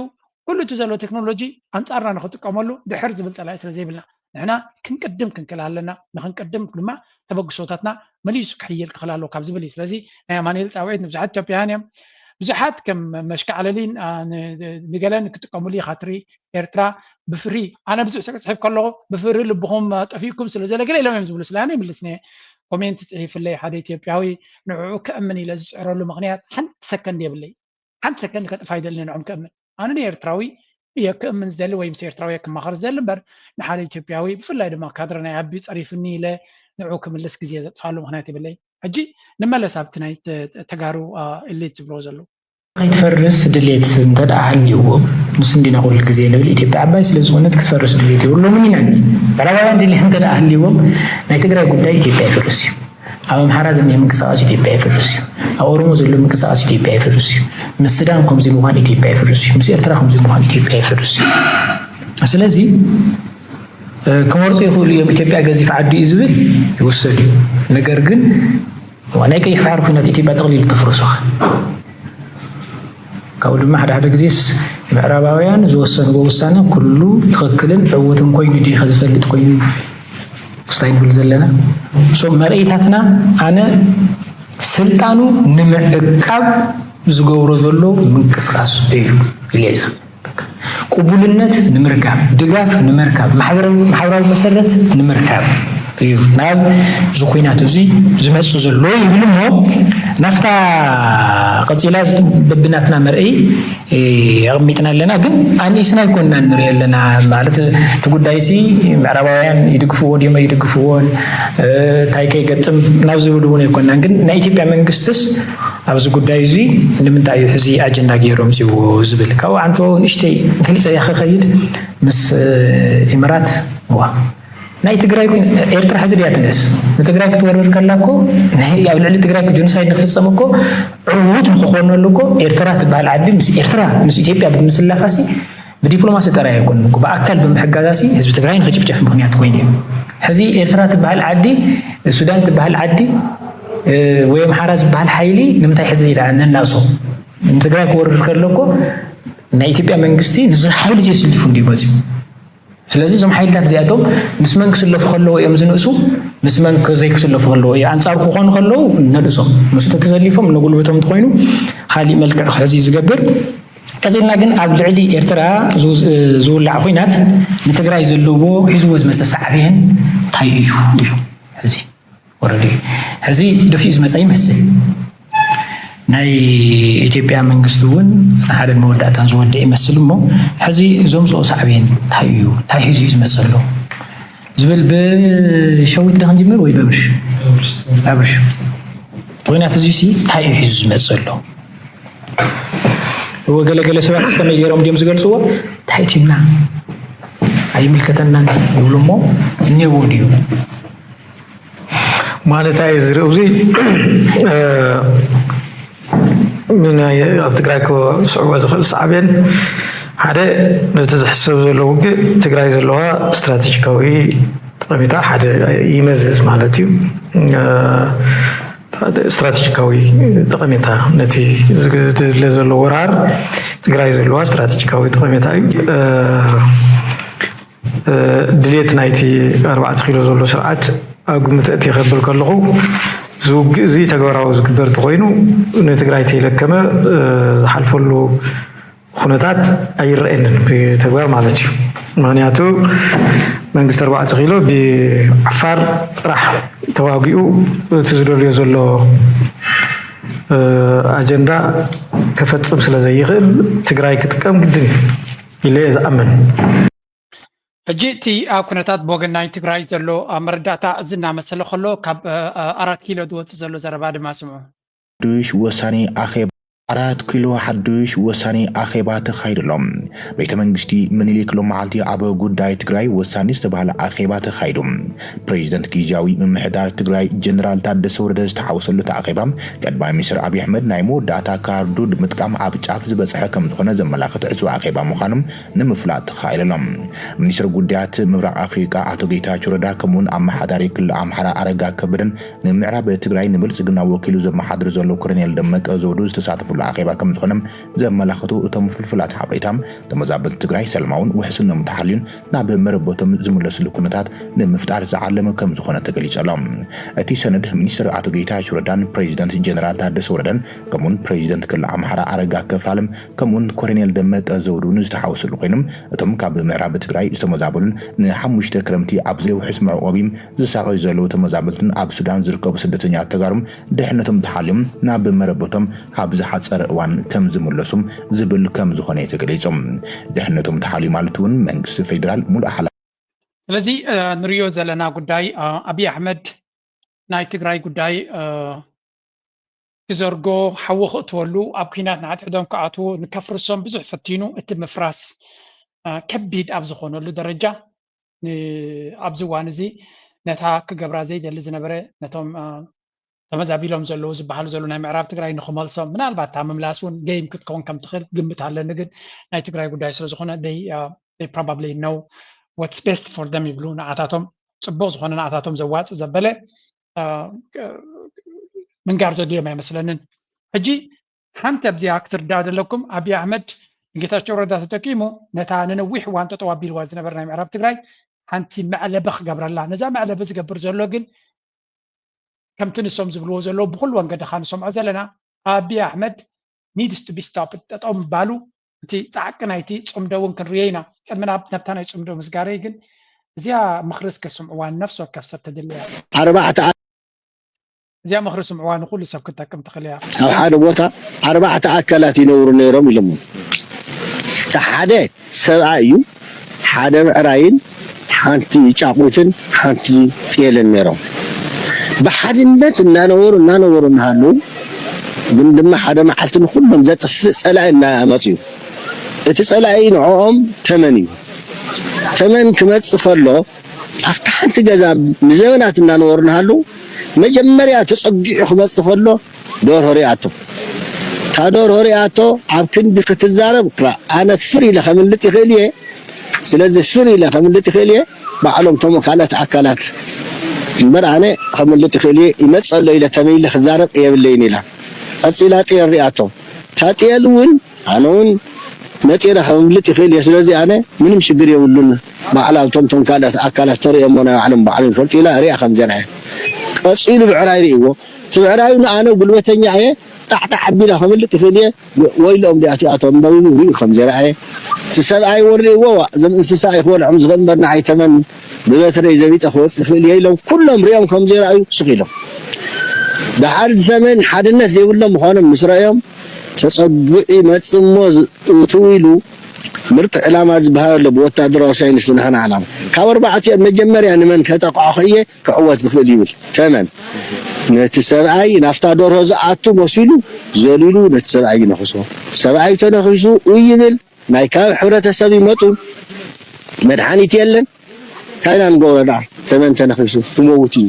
ኩሉ እቲ ዘሎ ቴክኖሎጂ ኣንፃርና ንክጥቀመሉ ድሕር ዝብል ፀላኢ ስለ ዘይብልና ንሕና ክንቅድም ክንክእል ኣለና ንክንቅድም ድማ ተበግሶታትና መሊሱ ክሕይል ክኽእል ኣለዎ ካብ ዝብል እዩ ስለዚ ናይ ኣማኑኤል ፃውዒት ንብዙሓት ኢትዮጵያውያን እዮም ብዙሓት ከም መሽካዕለሊን ንገለን ክጥቀሙሉ ኢኻ ትርኢ ኤርትራ ብፍሪ ኣነ ብዙሕ ስለ ፅሒፍ ከለኹ ብፍሪ ልብኹም ጠፊእኩም ስለ ዘለ ገለ ኢሎም እዮም ዝብሉ ስለ ኣነ ይምልስኒ ኮሜንት ፅሒፍለይ ሓደ ኢትዮጵያዊ ንዕኡ ከእምን ኢለ ዝፅዕረሉ ምክንያት ሓንቲ ሰከንድ የብለይ ሓንቲ ሰከንድ ከጥፋ ይደሊ ንዕኦም ከእምን ኣነ ንኤርትራዊ እየ ክእምን ዝደሊ ወይ ምስ ኤርትራዊ ክማኸር ዝደሊ እምበር ንሓደ ኢትዮጵያዊ ብፍላይ ድማ ካድረ ናይ ኣቢ ፀሪፍኒ ኢለ ንዕኡ ክምልስ ግዜ ዘጥፋሉ ምክንያት የብለይ ሕጂ ንመለስ ኣብቲ ናይ ተጋሩ ኢሊት ዝብልዎ ዘለዉ ከይትፈርስ ድሌት እንተደኣ ሃልይዎም ንሱ እንዲና ኩሉ ግዜ ንብል ኢትዮጵያ ዓባይ ስለ ዝኾነት ክትፈርስ ድሌት የብሎምን ኢና ንብል ምዕራባውያን ድሌት እንተደኣ ሃልይዎም ናይ ትግራይ ጉዳይ ኢትዮጵያ ይፈርስ እዩ ኣብ ኣምሓራ ዘኒሀ ምንቅስቃስ ኢትዮጵያ ይፈርስ እዩ ኣብ ኦሮሞ ዘሎ ምንቅስቃስ ኢትዮጵያ ይፈርስ እዩ ምስ ስዳን ከምዚ ምኳን ኢትዮጵያ ይፈርስ እዩ ምስ ኤርትራ ከምዚ ምኳን ኢትዮጵያ ይፈርስ እዩ ስለዚ ክመርፁ ይኽእሉ እዮም ኢትዮጵያ ገዚፍ ዓዲ እዩ ዝብል ይውሰድ እዩ ነገር ግን ናይ ቀይሕ ባሕሪ ኩናት ኢትዮጵያ ጠቕሊሉ ተፍርሶ ካብኡ ድማ ሓደ ሓደ ግዜስ ምዕራባውያን ዝወሰንዎ ውሳነ ኩሉ ትኽክልን ዕውትን ኮይኑ ዲኸ ዝፈልጥ ኮይኑ ክስታይ ንብል ዘለና መርኢታትና ኣነ ስልጣኑ ንምዕቃብ ዝገብሮ ዘሎ ምንቅስቃስ እዩ ኢለ እዛ ቅቡልነት ንምርካብ ድጋፍ ንምርካብ ማሕበራዊ መሰረት ንምርካብ እዩ ናብ እዚ ኩናት እዚ ዝመፅእ ዘሎ ይብል እሞ ናፍታ ቀፂላ በብናትና መርአይ ኣቐሚጥና ኣለና ግን ኣንኢስና ኣይኮንና ንሪኦ ኣለና ማለት እቲ ጉዳይ ሲ ምዕራባውያን ይድግፍዎ ድዮም ኣይድግፍዎን እንታይ ከይገጥም ናብ ዝብል እውን ኣይኮንናን ግን ናይ ኢትዮጵያ መንግስትስ ኣብዚ ጉዳይ እዚ ንምንታይ እዩ ሕዚ ኣጀንዳ ገይሮም ፅዎ ዝብል ካብኡ ዓንቶ ንእሽተይ ገሊፀ እያ ክኸይድ ምስ ኢምራት ዋ ናይ ትግራይ ኩን- ኤርትራ ሕዚ ድያ ትንእስ ንትግራይ ክትወርር ከላ እኮ ናይ ኣብ ልዕሊ ትግራይ ጀኖሳይድ ንክፍፀም እኮ ዕዉት ንክኾነሉ እኮ ኤርትራ ትበሃል ዓዲ ምስ ኤርትራ ምስ ኢትዮጵያ ብምስላፋሲ ብዲፕሎማሲ ጥራይ ኣይኮንን እኮ ብኣካል ብምሕጋዛሲ ህዝቢ ትግራይ ንክጭፍጨፍ ምክንያት ኮይኑ እዩ። ሕዚ ኤርትራ ትበሃል ዓዲ ሱዳን ትበሃል ዓዲ ወይ ኣምሓራ ዝበሃል ሓይሊ ንምንታይ ሕዚ ኢላ ነናእሶ ንትግራይ ክወርር ከሎ እኮ ናይ ኢትዮጵያ መንግስቲ ንዚ ሓይሊ እዚ ኣሰሊፉ እንዲዩ መፅዩ። ስለዚ እዞም ሓይልታት እዚኣቶም ምስ መን ክስለፉ ከለዉ እዮም ዝንእሱ፣ ምስ መን ዘይክስለፉ ከለዉ እዩ ኣንፃሩ ክኾኑ ከለዉ ነንእሶም። ምስ ተተሰሊፎም ነጉልበቶም እንተኾይኑ ካሊእ መልክዕ ክሕዝ እዩ ዝገብር። ቀፂልና ግን ኣብ ልዕሊ ኤርትራ ዝውዝ- ዝውላዕ ኹናት ንትግራይ ዘለዎ ሒዝዎ ዝመፀ ሳዕቤን እንታይ እዩ እዩ ሕዚ ወረዲ ሕዚ ደፊኡ ዝመፀ ይመስል። ናይ ኢትዮጵያ መንግስቲ እውን ንሓደን መወዳእታን ዝወደእ ይመስል እሞ ሕዚ እዞም ዝኦ ሳዕቤን እንታይ እዩ እንታይ ሒዙ እዩ ዝመፀ ኣሎ ዝብል ብሸዊት ዶ ክንጅምር ወይ በብርሽ በብርሽ ኾይናት እዚ ሲ እንታይ እዩ ሒዙ ዝመፀ ኣሎ እወ ገለገለ ሰባት እስከመይ ገይሮም ድዮም ዝገልፅዎ እንታይ ትዩና ኣይምልከተናን ይብሉ እሞ እኔዎ ድዩ ማለት ኣየ ዝርእው እዚ ኣብ ትግራይ ክስዕቦ ዝኽእል ሳዕቤን ሓደ ነቲ ዝሕሰብ ዘሎ ውግእ ትግራይ ዘለዋ ስትራቴጂካዊ ጠቐሜታ ሓደ ይመዝዝ ማለት እዩ። ስትራቴጂካዊ ጠቐሜታ ነቲ ዝድለ ዘሎ ወራር ትግራይ ዘለዋ ስትራቴጂካዊ ጠቐሜታ እዩ። ድሌት ናይቲ ኣርባዕተ ኪሎ ዘሎ ስርዓት ኣብ ግምት ኣእትየ ከብል ከለኹ እዚ ውግእ እዚ ተግባራዊ ዝግበር እንተኾይኑ ንትግራይ ተይለከመ ዝሓልፈሉ ኩነታት ኣይረኣየንን ብተግባር ማለት እዩ። ምክንያቱ መንግስቲ ኣርባዕተ ኪሎ ብዓፋር ጥራሕ ተዋጊኡ እቲ ዝደልዮ ዘሎ ኣጀንዳ ከፈፅም ስለ ዘይኽእል ትግራይ ክጥቀም ግድን እዩ ኢለ እየ ዝኣምን። ሕጂ እቲ ኣብ ኩነታት ብወገን ናይ ትግራይ ዘሎ መረዳእታ እዚ እናመሰለ ከሎ ካብ ኣራት ኪሎ ዝወፅእ ዘሎ ዘረባ ድማ ስምዑ። ሓዱሽ ወሳኒ ኣኼባ ኣራት ኪሎ ሓዱሽ ወሳኒ ኣኼባ ተኻይዱ ኣሎ። ቤተ መንግስቲ ምኒልክ ሎማዓልቲ ኣብ ጉዳይ ትግራይ ወሳኒ ዝተባህለ ኣኼባ ተኻይዱ። ፕሬዚደንት ግዝያዊ ምምሕዳር ትግራይ ጀነራል ታደሰ ወረደ ዝተሓወሰሉ እቲ ኣኼባ ቀዳማይ ሚኒስትር ኣብይ ኣሕመድ ናይ መወዳእታ ካርዱ ብምጥቃም ኣብ ጫፍ ዝበፅሐ ከምዝኾነ ዘመላኽት ዕፅዋ ኣኼባ ምዃኖም ንምፍላጥ ተኻኢሉ ኣሎ። ሚኒስትር ጉዳያት ምብራቕ ኣፍሪቃ ኣቶ ጌታቸው ረዳ ከምኡውን ኣመሓዳሪ ክልል ኣምሓራ ኣረጋ ከበደን ንምዕራብ ትግራይ ንብልፅግና ወኪሉ ዘመሓድር ዘሎ ኮረኔል ደመቀ ዘውዱ ዝተሳተፍሉ ኣኼባ ከምዝኾነ ዘመላኽቱ እቶም ፍልፍላት ሓበሬታ ተመዛበልቲ ትግራይ ሰላማውን ውሕስነቶም ተሓልዩን ናብ መረበቶም ዝምለስሉ ኩነታት ንምፍጣር ዝዓለመ ከምዝኾነ ተገሊፁ ኣሎ። እቲ ሰነድ ሚኒስትር ኣቶ ጌታቸው ረዳን ፕሬዚደንት ጀነራል ታደሰ ወረደን ከምኡውን ፕሬዚደንት ክልል ኣምሓራ ኣረጋ ከፋልም ከምኡውን ኮረኔል ደመቀ ዘውዱ ንዝተሓወስሉ ኮይኖም እቶም ካብ ምዕራብ ትግራይ ዝተመዛበሉን ንሓሙሽተ ክረምቲ ኣብ ዘይውሕስ መዕቆቢ ዝሳቐዩ ዘለዉ ተመዛበልትን ኣብ ሱዳን ዝርከቡ ስደተኛታት ተጋሩን ድሕነቶም ተሓልዮም ናብ መረበቶም ኣብ ዝሓፀረ እዋን ከም ዝምለሱም ዝብል ከም ዝኾነ እዩ ተገሊፁ። ድሕነቶም ተሓልዩ ማለት እውን መንግስቲ ፌዴራል ሙሉእ ሓላ ስለዚ ንሪኦ ዘለና ጉዳይ ኣብይ ኣሕመድ ናይ ትግራይ ጉዳይ ክዘርጎ ሓዊ ክእትወሉ ኣብ ኩናት ንሓድሕዶም ክኣትዉ ንከፍርሶም ብዙሕ ፈቲኑ እቲ ምፍራስ ከቢድ ኣብ ዝኾነሉ ደረጃ ኣብዚ እዋን እዚ ነታ ክገብራ ዘይደሊ ዝነበረ ነቶም ተመዛቢሎም ዘለዉ ዝበሃሉ ዘለዉ ናይ ምዕራብ ትግራይ ንክመልሶም ምናልባት እታ ምምላስ እውን ገይም ክትከውን ከም ትኽእል ግምት ኣለኒ ግን ናይ ትግራይ ጉዳይ ስለ ዝኾነ they probably know what's best for them ይብሉ ንዓታቶም ፅቡቅ ዝኾነ ንዓታቶም ዘዋፅእ ዘበለ ምንጋር ዘድልዮም ኣይመስለንን ሕጂ ሓንቲ ኣብዚኣ ክትርዳእ ዘለኩም ኣብይ ኣሕመድ ንጌታቸው ረዳ ተጠቂሙ ነታ ንነዊሕ እዋን ጠጠው ኣቢልዋ ዝነበረ ናይ ምዕራብ ትግራይ ሓንቲ መዕለቢ ክገብረላ ነዛ መዕለቢ ዝገብር ዘሎ ግን ከምቲ ንሶም ዝብልዎ ዘለዉ ብኩሉ ወንገዲ ካ ንሰምዖ ዘለና ኣብይ ኣሕመድ needs to be stopped ጠጠው ምባሉ እቲ ፃዕቂ ናይቲ ፅምዶ እውን ክንርዮ ኢና ቅድሚ ናብ ነብታ ናይ ፅምዶ ምስጋረይ ግን እዚኣ ምክሪ እስከ ስምዕዋ ንነፍሲ ወከፍ ሰብ ተድልያ ኣርባዕተ እዚኣ ምኽሪ ስምዕዋ ንኹሉ ሰብ ክትጠቅም ትኽእል እያ። ኣብ ሓደ ቦታ ኣርባዕተ ኣካላት ይነብሩ ነይሮም ኢሎሞ። እቲ ሓደ ሰብኣይ እዩ፣ ሓደ ብዕራይን ሓንቲ ጫቑትን ሓንቲ ጤልን ነይሮም። ብሓድነት እናነበሩ እናነበሩ እናሃለዉ ግን ድማ ሓደ መዓልቲ ንኹሎም ዘጥፍእ ጸላኢ እናመጽኡ፣ እቲ ጸላኢ ንዕኦም ተመን እዩ። ተመን ክመጽእ ከሎ ኣብታ ሓንቲ ገዛ ንዘመናት እናነበሩ እናሃለዉ መጀመርያ ተጸጊዑ ክመጽእ ከሎ ደርሆ ሪኣቶ። እታ ደርሆ ሪኣቶ ኣብ ክንዲ ክትዛረብ ክላ ኣነ ፍር ኢለ ከምልጥ ይኽእል እየ። ስለዚ ፍር ኢለ ከምልጥ ይኽእል እየ። ባዕሎም እቶም ካልኦት ኣካላት እምበር ኣነ ከምልጥ ይኽእል እየ። ይመጽእ ኣሎ ኢለ ተመይለ ክዛረብ የብለይን ኢላ። ቀጺላ ጤል ሪኣቶ። እታ ጤል እውን ኣነ እውን ነጢረ ከምልጥ ይኽእል እየ። ስለዚ ኣነ ምንም ሽግር የብሉን። ባዕላ እቶም እቶም ካልኦት ኣካላት ተርእዮሞ ናይ ባዕሎም ባዕሎም ይፈልጡ ኢላ ሪኣ ከም ዘርኣየ። ቀጺሉ ብዕራይ ርእይዎ። እቲ ብዕራዩ ንኣነ ጉልበተኛ እየ ጣዕጣዕ ኣቢላ ከምልጥ ይኽእል እየ። ወይሎም ዲኣቲኣቶም በይኑ ርእዩ ከም ዘርኣየ። እቲ ሰብኣይ እውን ርእይዎ እዞም እንስሳ ኣይክበልዖም ዝኽእል እምበር ንዓይ ተመን ብበትረይ ዘቢጠ ክወጽእ ይኽእል እየ ኢሎም ኩሎም ሪኦም ከም ዘይረኣዩ ስቕ ኢሎም። ደሓር ዝተመን ሓድነት ዘይብሎም ምዃኖም ምስ ረእዮም ተጸጉዒ መጽእ እሞ እትው ኢሉ ምርጥ ዕላማ ዝበሃል ኣሎ ብወታደራዊ ሳይንስ ዝነኸነ ዕላማ። ካብ ኣርባዕቲኦም መጀመርያ ንመን ከጠቕዖ ክእየ ክዕወት ዝኽእል ይብል ተመን። ነቲ ሰብኣይ ናፍታ ደርሆ ዝኣቱ መሲሉ ዘሊሉ ነቲ ሰብኣይ ይነኽሶ። ሰብኣይ ተነኺሱ ኡይ ይብል። ናይ ካብ ሕብረተሰብ ይመጹ። መድሓኒት የለን። እንታይ ኢና ንገብሮ ደኣ? ተመን ተነኺሱ ክመውት እዩ።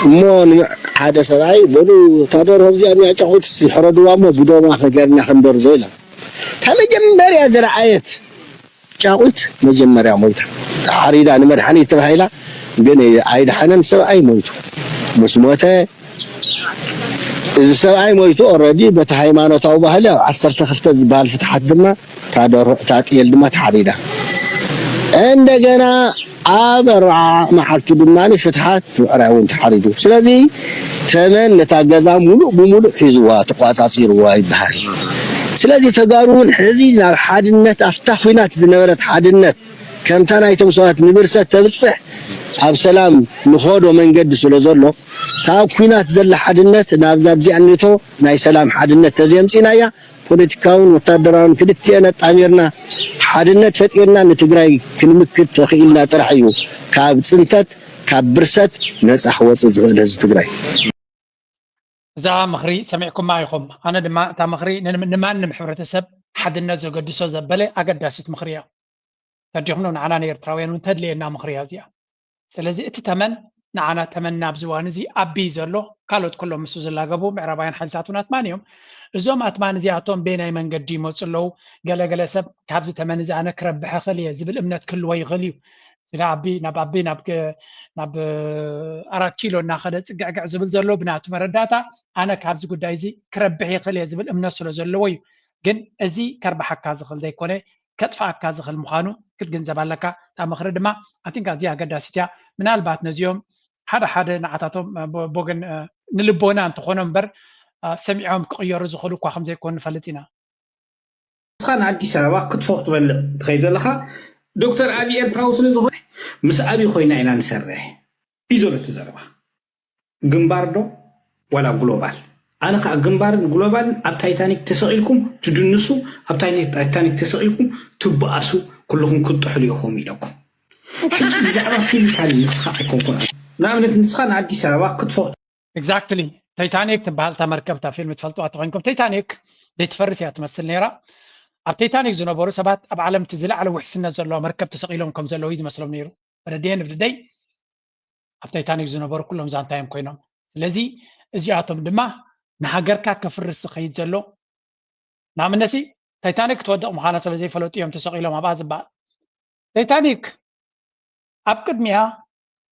እሞ ንመ-፣ ሓደ ሰብኣይ በሉ እታ ደርሆ እዚኣ እኒኣ ጫቑትሲ ሕረድዋ እሞ ብደማ ከገርና ክንደርዞ ኢላ። እታ መጀመርያ ዝረኣየት ጫቑት መጀመርያ ሞይታ። ተሓሪዳ ንመድሓኒት ተባሂላ ግን ኣይደሓነን ሰብኣይ ሞይቱ። ምስ ሞተ እዚ ሰብኣይ ሞይቱ ኦረዲ በቲ ሃይማኖታዊ ባህሊ ኣብ ዓሰርተ ክልተ ዝበሃል ፍትሓት ድማ እታ ደርሆ እታ ጤል ድማ ተሓሪዳ። እንደገና ኣብ ኣርብዓ መዓልቲ ድማ ፍትሓት ትብዕራይ እውን ተሓሪዱ። ስለዚ ተመን ነታ ገዛ ሙሉእ ብሙሉእ ሒዝዋ ተቋጻጺርዋ ይበሃል። ስለዚ ተጋሩ እውን ሕዚ ናብ ሓድነት ኣብታ ኲናት ዝነበረት ሓድነት ከምታ ናይቶም ሰባት ንብርሰት ተብጽሕ ኣብ ሰላም ንኸዶ መንገዲ ስለ ዘሎ እታ ኣብ ኲናት ዘላ ሓድነት ናብዛ ኣብዚኣ እኒቶ ናይ ሰላም ሓድነት ተዘየምጺእናያ ፖለቲካውን ወታደራውን ክልቲኤን ኣጣሚርና ሓድነት ፈጢርና ንትግራይ ክንምክት ተኽኢልና ጥራሕ እዩ ካብ ፅንተት ካብ ብርሰት ነፃ ክወፅእ ዝኽእል ህዝቢ ትግራይ። እዛ ምኽሪ ሰሚዕኩማ ኢኹም። ኣነ ድማ እታ ምኽሪ ንማንም ሕብረተሰብ ሓድነት ዘገድሶ ዘበለ ኣገዳሲት ምኽሪ እያ። ተዲኹም ነው ንዓና ንኤርትራውያን እውን ተድልየና ምኽሪ እያ እዚኣ። ስለዚ እቲ ተመን ንዓና ተመንና ኣብዚ እዋን እዚ ኣቢ ዘሎ ካልኦት ኩሎም ምስኡ ዝላገቡ ምዕራባውያን ሓይልታት እውን ኣትማን እዮም። እዞም ኣትማን እዚኣቶም ቤናይ መንገዲ ይመፁ ኣለዉ። ገለገለ ሰብ ካብዚ ተመን እዚ ኣነ ክረብሐ ክእል እየ ዝብል እምነት ክህልዎ ይኽእል እዩ። ስለ ኣቢ ናብ ኣቢ ናብ ናብ ኣራት ኪሎ እናኸደ ፅግዕግዕ ዝብል ዘሎ ብናቱ መረዳእታ ኣነ ካብዚ ጉዳይ እዚ ክረብሕ ይኽእል እየ ዝብል እምነት ስለ ዘለዎ እዩ። ግን እዚ ከርብሓካ ዝኽእል ዘይኮነ ከጥፍኣካ ዝኽእል ምዃኑ ክትግንዘብ ኣለካ። እታ ምኽሪ ድማ ኣቲንካ ኣዝያ ኣገዳሲት እያ። ምናልባት ነዚኦም ሓደ ሓደ ንዓታቶም ቦገን ንልቦና እንትኾኖም እምበር ሰሚዖም ክቕየሩ ዝኽእሉ እኳ ከም ዘይኮኑ ንፈልጥ ኢና። ንስኻ ንኣዲስ ኣበባ ክትፎ ክትበልዕ ትኸይድ ዘለኻ ዶክተር ኣብዪ ኤርትራዊ ስለ ዝኾነ ምስ ኣብዪ ኮይና ኢና ንሰርሕ እዩ ዘሎ እቲ ዘረባ። ግንባር ዶ ዋላ ግሎባል? ኣነ ከዓ ግንባርን ግሎባልን ኣብ ታይታኒክ ተሰቒልኩም ትድንሱ፣ ኣብ ታይታኒክ ተሰቒልኩም ትበኣሱ፣ ኩልኹም ክትጥሕሉ ኢኹም ኢለኩም። ሕጂ ብዛዕባ ፊዚካሊ ንስኻ ኣይኮንኩን። ንኣብነት ንስኻ ንኣዲስ ኣበባ ክትፎ Exactly ታይታኒክ ትበሃል እታ መርከብ እታ ፊልም ትፈልጥዋ ተኮይንኩም ታይታኒክ ዘይትፈርስ እያ ትመስል ነይራ። ኣብ ታይታኒክ ዝነበሩ ሰባት ኣብ ዓለም እቲ ዝለዓለ ውሕስነት ዘለዋ መርከብ ተሰቒሎም ከም ዘለዉ እዩ ዝመስሎም ነይሩ። But at the end of the day ኣብ ታይታኒክ ዝነበሩ ኩሎም ዛንታ እዮም ኮይኖም። ስለዚ እዚኣቶም ድማ ንሃገርካ ከፍርስ ዝኸይድ ዘሎ ንኣብነሲ ታይታኒክ ክትወድቕ ምዃና ስለ ዘይፈለጡ እዮም ተሰቒሎም ኣብኣ ዝበሃል። ታይታኒክ ኣብ ቅድሚያ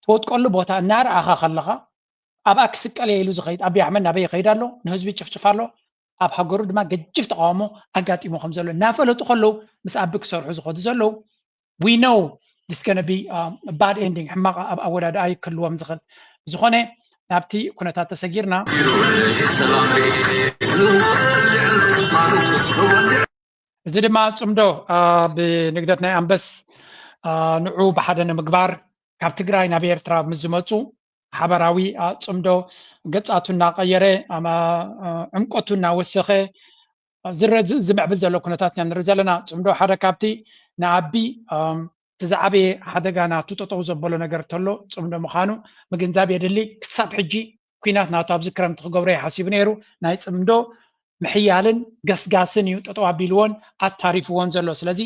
ትወድቀሉ ቦታ እናረኣኻ ከለኻ ኣብኣ ክስቀል እየ ኢሉ ዝኸይድ ኣብዪ ኣሕመድ ናበይ ይኸይድ ኣሎ ንህዝቢ ይጭፍጭፍ ኣሎ ኣብ ሃገሩ ድማ ገጅፍ ተቃውሞ ኣጋጢሙ ከም ዘሎ እናፈለጡ ከለዉ ምስ ኣቢ ክሰርሑ ዝኸዱ ዘለዉ we know this gonna be bad ending ሕማቕ ኣወዳድኣ ክህልዎም ዝኽእል ዝኾነ ናብቲ ኩነታት ተሰጊርና እዚ ድማ ፅምዶ ብንግደት ናይ ኣንበስ ንዑ ብሓደ ንምግባር ካብ ትግራይ ናብ ኤርትራ ምስ ዝመፁ ሓበራዊ ፅምዶ ገፃቱ እናቀየረ ዕምቀቱ እናወሰኸ ዝምዕብል ዘሎ ኩነታት ኢና ንርኢ ዘለና። ፅምዶ ሓደ ካብቲ ንኣቢ እቲ ዝዓበየ ሓደጋ ናቱ ጠጠው ዘበሎ ነገር ተሎ ፅምዶ ምዃኑ ምግንዛብ የድሊ። ክሳብ ሕጂ ኩናት ናቱ ኣብዚ ክረምቲ ክገብሮ እዩ ሓሲቡ ነይሩ። ናይ ፅምዶ ምሕያልን ገስጋስን እዩ ጠጠው ኣቢልዎን ኣታሪፍዎን ዘሎ። ስለዚ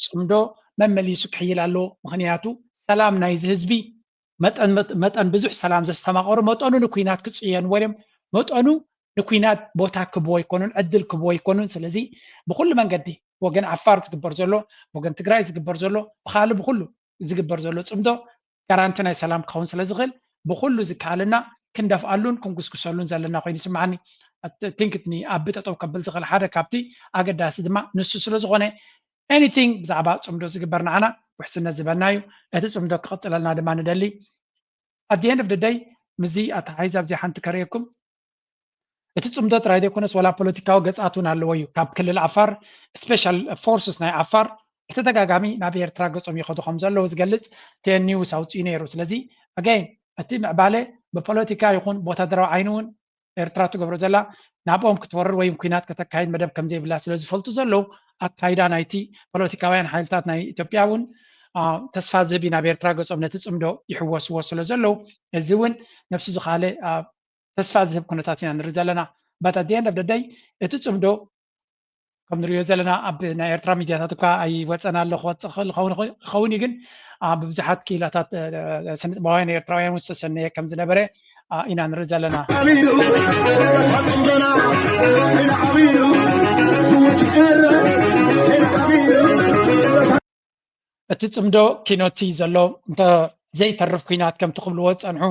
ፅምዶ መመሊሱ ክሕይል ኣለዎ። ምክንያቱ ሰላም ናይዚ ህዝቢ መጠን መጠን ብዙሕ ሰላም ዘስተማቐሩ መጠኑ ንኩናት ክፅየንዎ እዮም። መጠኑ ንኩናት ቦታ ክብዎ ኣይኮኑን፣ ዕድል ክብዎ ኣይኮኑን። ስለዚ ብኩሉ መንገዲ ወገን ዓፋር ዝግበር ዘሎ፣ ወገን ትግራይ ዝግበር ዘሎ፣ ብካልእ ብኩሉ ዝግበር ዘሎ ፅምዶ ጋራንቲ ናይ ሰላም ክኸውን ስለ ዝኽእል ብኩሉ ዝከኣለና ክንደፍኣሉን ክንጉስጉሰሉን ዘለና ኮይኑ ይስምዓኒ። ቲንክትኒ ኣብ ጠጠው ከብል ዝኽእል ሓደ ካብቲ ኣገዳሲ ድማ ንሱ ስለ ዝኾነ anything ብዛዕባ ፅምዶ ዝግበር ንዓና ውሕስነት ዝበና እዩ። እቲ ፅምዶ ክቕፅለልና ድማ ንደሊ። At the end of the day ምስዚ ኣተሓሒዝ ኣብዚ ሓንቲ ከርእየኩም። እቲ ፅምዶ ጥራይ ዘይኮነስ ዋላ ፖለቲካዊ ገፃት እውን ኣለዎ እዩ። ካብ ክልል ዓፋር special forces ናይ ዓፋር ብተደጋጋሚ ናብ ኤርትራ ገፆም ይኸዱ ከም ዘለዉ ዝገልፅ ቴኒውስ ኣውፅኡ ነይሩ። ስለዚ again እቲ ምዕባለ ብፖለቲካ ይኹን ብወታደራዊ ዓይኒ እውን ኤርትራ ትገብሮ ዘላ ናብኦም ክትወርር ወይ ኩናት ከተካይድ መደብ ከም ዘይብላ ስለ ዝፈልጡ ዘለዉ ኣካይዳ ናይቲ ፖለቲካውያን ሓይልታት ናይ ኢትዮጵያ እውን ተስፋ ዝህብ እዩ። ናብ ኤርትራ ገፆም ነቲ ፅምዶ ይሕወስዎ ስለ ዘለዉ እዚ እውን ነብሱ ዝኻለ ተስፋ ዝህብ ኩነታት ኢና ንርኢ ዘለና። But at the end of the day እቲ ፅምዶ ከም ንሪኦ ዘለና ኣብ ናይ ኤርትራ ሚድያታት እኳ ኣይወፀን ኣሎ ክወፅእ ክእል ይኸውን እዩ፣ ግን ብብዙሓት ክኢላታት ስነጥበባውያን ኤርትራውያን እውን ዝተሰነየ ከም ዝነበረ ኢና ንርኢ ዘለና። እቲ ፅምዶ ኪኖቲ ዘሎ እንተ ዘይተርፍ ኩናት ከምቲ ክብልዎ ዝፀንሑ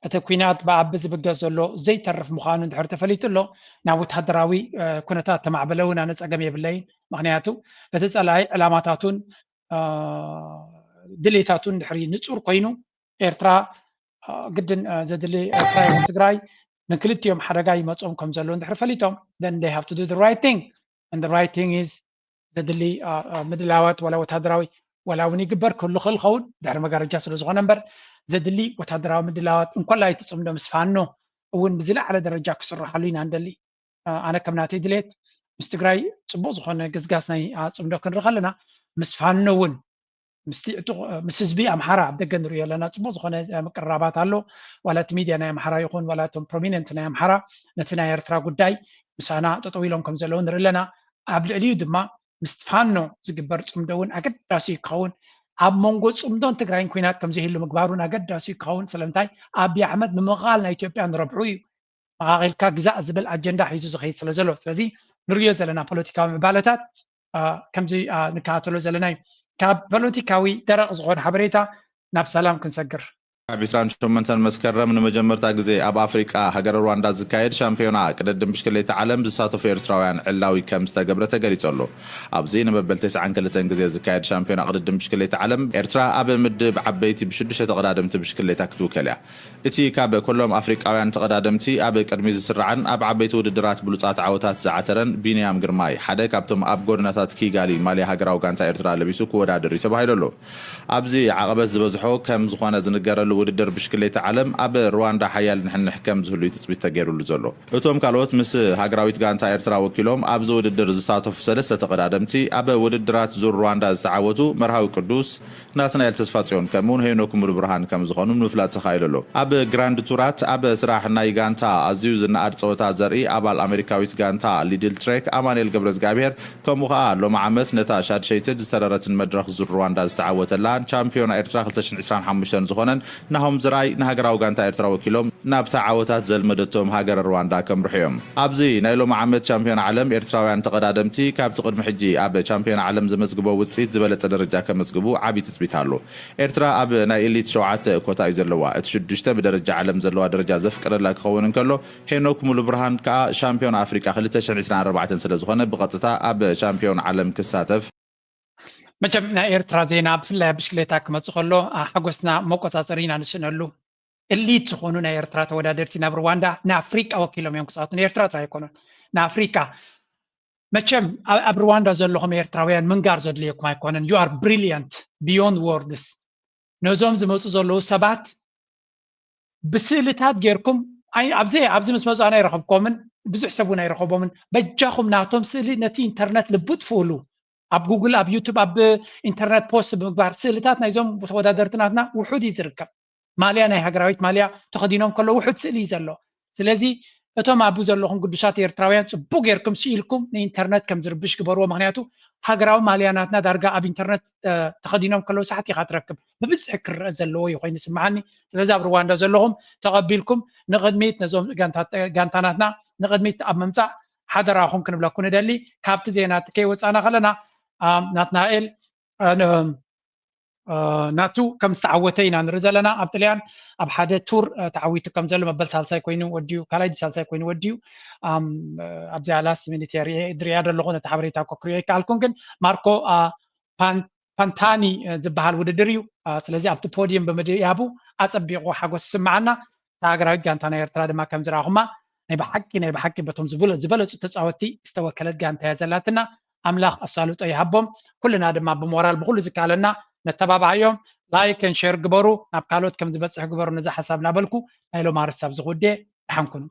እቲ ኩናት ብኣቢ ዝብገስ ዘሎ ዘይተርፍ ምዃኑ እንድሕር ተፈሊጡ ኣሎ ናብ ወታደራዊ ኩነታት ተማዕበለ እውን ኣነ ፀገም የብለይን። ምክንያቱ እቲ ፀላኢ ዕላማታቱን ድሌታቱን ድሕሪ ንፁር ኮይኑ ኤርትራ ግድን ዘድሊ ኤርትራ ይኹን ትግራይ ንክልቲኦም ሓደጋ ይመፆም ከም ዘሎ እንድሕር ፈሊጦም then they have to do the right thing and the right thing is ዘድሊ ምድላዋት ዋላ ወታደራዊ ዋላ እውን ይግበር ክህሉ ክእል ኸውን ድሕሪ መጋረጃ ስለ ዝኾነ እምበር ዘድሊ ወታደራዊ ምድላዋት እንኮላይ እቲ ፅምዶ ምስ ፋኖ እውን ብዝለዓለ ደረጃ ክስርሓሉ ኢና ንደሊ። ኣነ ከም ናተይ ድሌት ምስ ትግራይ ፅቡቅ ዝኾነ ግዝጋስ ናይ ፅምዶ ክንርኢ ከለና ምስ ፋኖ እውን ምስ ህዝቢ ኣምሓራ ኣብ ደገ ንሪኦ ኣለና ፅቡቅ ዝኾነ ምቅርራባት ኣሎ። ዋላ እቲ ሚድያ ናይ ኣምሓራ ይኹን ዋላ እቶም ፕሮሚነንት ናይ ኣምሓራ ነቲ ናይ ኤርትራ ጉዳይ ምሳና ጠጠው ኢሎም ከም ዘለዉ ንርኢ ኣለና። ኣብ ልዕሊኡ ድማ ምስ ፋኖ ዝግበር ፅምዶ እውን ኣገዳሲ ክኸውን ኣብ መንጎ ፅምዶን ትግራይን ኩናት ከም ዘይህሉ ምግባር እውን ኣገዳሲ ክኸውን ስለምንታይ ኣብይ ኣሕመድ ንምቕቓል ናይ ኢትዮጵያ ንረብሑ እዩ መቓቒልካ ግዛእ ዝብል ኣጀንዳ ሒዙ ዝኸይድ ስለ ዘሎ ስለዚ ንሪኦ ዘለና ፖለቲካዊ ምዕባለታት ከምዚ ንከታተሎ ዘለና እዩ። ካብ ፖለቲካዊ ደረቕ ዝኾነ ሓበሬታ ናብ ሰላም ክንሰግር። ካብ ዒስራን ሸሞንተን መስከረም ንመጀመርታ ግዜ ኣብ ኣፍሪቃ ሃገረ ሩዋንዳ ዝካየድ ሻምፒዮና ቅድድም ብሽክሌታ ዓለም ዝሳተፉ ኤርትራውያን ዕላዊ ከም ዝተገብረ ተገሊጹ ኣሎ። ኣብዚ ንመበል ተስዓን ክልተን ግዜ ዝካየድ ሻምፒዮና ቅድድም ብሽክሌታ ዓለም ኤርትራ ኣብ ምድብ ዓበይቲ ብሽዱሽተ ተቐዳደምቲ ብሽክሌታ ክትውከል እያ። እቲ ካብ ኩሎም ኣፍሪቃውያን ተቐዳደምቲ ኣብ ቅድሚ ዝስራዕን ኣብ ዓበይቲ ውድድራት ብሉጻት ዓወታት ዝዓተረን ቢንያም ግርማይ ሓደ ካብቶም ኣብ ጎደናታት ኪጋሊ ማልያ ሃገራዊ ጋንታ ኤርትራ ለቢሱ ክወዳደር እዩ ተባሂሉ ኣሎ። ኣብዚ ዓቐበት ዝበዝሖ ከም ዝኾነ ዝንገረሉ ውድድር ብሽክሌታ ዓለም ኣብ ሩዋንዳ ሓያል ንሕንሕ ከም ዝህሉ እዩ ትጽቢት ተገይሩሉ ዘሎ። እቶም ካልኦት ምስ ሃገራዊት ጋንታ ኤርትራ ወኪሎም ኣብዚ ውድድር ዝሳተፉ ሰለስተ ተቐዳደምቲ ኣብ ውድድራት ዙር ሩዋንዳ ዝተዓወቱ መርሃዊ ቅዱስ፣ ናትናኤል ተስፋጽዮን ከምኡውን ሄኖክ ሙሉብርሃን ከም ዝኾኑ ንምፍላጥ ተኻኢሉ ኣሎ። ኣብ ግራንድ ቱራት ኣብ ስራሕ ናይ ጋንታ ኣዝዩ ዝነኣድ ጸወታ ዘርኢ ኣባል ኣሜሪካዊት ጋንታ ሊድል ትሬክ ኣማኑኤል ገብረዝጋብሄር ከምኡ ኸኣ ሎሚ ዓመት ነታ ሻድሸይትን ዝተረረትን መድረኽ ዙር ሩዋንዳ ዝተዓወተላን ቻምፒዮና ኤርትራ ክልተ ሽሕን ዕስራን ሓሙሽተን ዝኾነን ናሆም ዝርኣይ ንሃገራዊ ጋንታ ኤርትራ ወኪሎም ናብታ ዓወታት ዘልመደቶም ሃገረ ሩዋንዳ ከምርሑ እዮም። ኣብዚ ናይ ሎሚ ዓመት ቻምፒዮን ዓለም ኤርትራውያን ተቐዳደምቲ ካብቲ ቅድሚ ሕጂ ኣብ ቻምፒዮን ዓለም ዘመዝግቦ ውጽኢት ዝበለጸ ደረጃ ከመዝግቡ ዓቢ ትጽቢት ኣሎ። ኤርትራ ኣብ ናይ ኤሊት ሸውዓተ ኮታ እዩ ዘለዋ። እቲ ሽዱሽተ ብደረጃ ዓለም ዘለዋ ደረጃ ዘፍቀደላ ክኸውን እንከሎ ሄኖክ ሙሉብርሃን ከኣ ሻምፒዮን ኣፍሪቃ ክልተ ሽሕን ዕስራን ኣርባዕተን ስለ ዝኾነ ብቐጥታ ኣብ ሻምፒዮን ዓለም ክሳተፍ መቸም ናይ ኤርትራ ዜና ብፍላይ ኣብ ብሽክሌታ ክመፅእ ከሎ ሓጎስና መቆፃፀሪ ኢና ንስእነሉ። ኤሊት ዝኾኑ ናይ ኤርትራ ተወዳደርቲ ናብ ሩዋንዳ ንኣፍሪቃ ወኪሎም እዮም ክፃወቱ ንኤርትራ ጥራይ ኣይኮኑን ንኣፍሪቃ። መቸም ኣብ ሩዋንዳ ዘለኹም ኤርትራውያን ምንጋር ዘድልየኩም ኣይኮነን። You are brilliant beyond words። ነዞም ዝመፁ ዘለዉ ሰባት ብስእልታት ጌርኩም ኣብዚ ኣብዚ ምስ መፁ ኣነ ኣይረኸብኮምን ብዙሕ ሰብ እውን ኣይረኸቦምን። በጃኹም ናቶም ስእሊ ነቲ ኢንተርነት ልቡ ጥፍኡሉ። ኣብ ጉግል ኣብ ዩቱብ ኣብ ኢንተርነት ፖስት ብምግባር ስእልታት ናይዞም ተወዳደርቲ ናትና ውሑድ እዩ ዝርከብ። ማልያ ናይ ሃገራዊት ማልያ ተኸዲኖም ከሎ ውሑድ ስእሊ እዩ ዘሎ። ስለዚ እቶም ኣብኡ ዘለኹም ግዱሳት ኤርትራውያን ጽቡቅ ጌርኩም ስኢልኩም ንኢንተርነት ከም ዝርብሽ ግበርዎ። ምክንያቱ ሃገራዊ ማልያ ናትና ዳርጋ ኣብ ኢንተርነት ተኸዲኖም ከለዉ ሳሕት ኢኻ ትረክብ። ብብዝሒ ክረአ ዘለዎ እዩ ኮይኑ ይስምዓኒ። ስለዚ ኣብ ሩዋንዳ ዘለኹም ተቐቢልኩም ንቕድሚት ነዞም ጋንታናትና ንቕድሚት ኣብ ምምጻእ ሓደራኹም ክንብለኩ ንደሊ። ካብቲ ዜና ከይወጻና ከለና ናትናኤል ናቱ ከም ዝተዓወተ ኢና ንርኢ ዘለና። ኣብ ጥልያን ኣብ ሓደ ቱር ተዓዊቱ ከም ዘሎ መበል ሳልሳይ ኮይኑ ወዲኡ ካልኣይ ሳልሳይ ኮይኑ ወዲኡ ኣብዚኣ ላስት ሚኒት ድሪያ ዘለኹ ነቲ ሓበሬታ እኮ ክሪኦ ይከኣልኩን ግን ማርኮ ፓንታኒ ዝበሃል ውድድር እዩ። ስለዚ ኣብቲ ፖዲየም ብምድያቡ ኣፀቢቑ ሓጎስ ይስምዓና። እታ ሃገራዊት ጋንታ ናይ ኤርትራ ድማ ከም ዝረኣኹማ ናይ ብሓቂ ናይ ብሓቂ በቶም ዝበለፁ ተፃወትቲ ዝተወከለት ጋንታ እያ ዘላትና። ኣምላኽ ኣሳልጦ ይሃቦም። ኩልና ድማ ብሞራል ብኩሉ ዝከኣለና ነተባብዓዮም። ላይክ ን ሸር ግበሩ፣ ናብ ካልኦት ከም ዝበፅሕ ግበሩ። ነዛ ሓሳብ እናበልኩ ናይ ሎም ኣርስት ኣብዚ ክውድየ። ደሓን ኩኑ።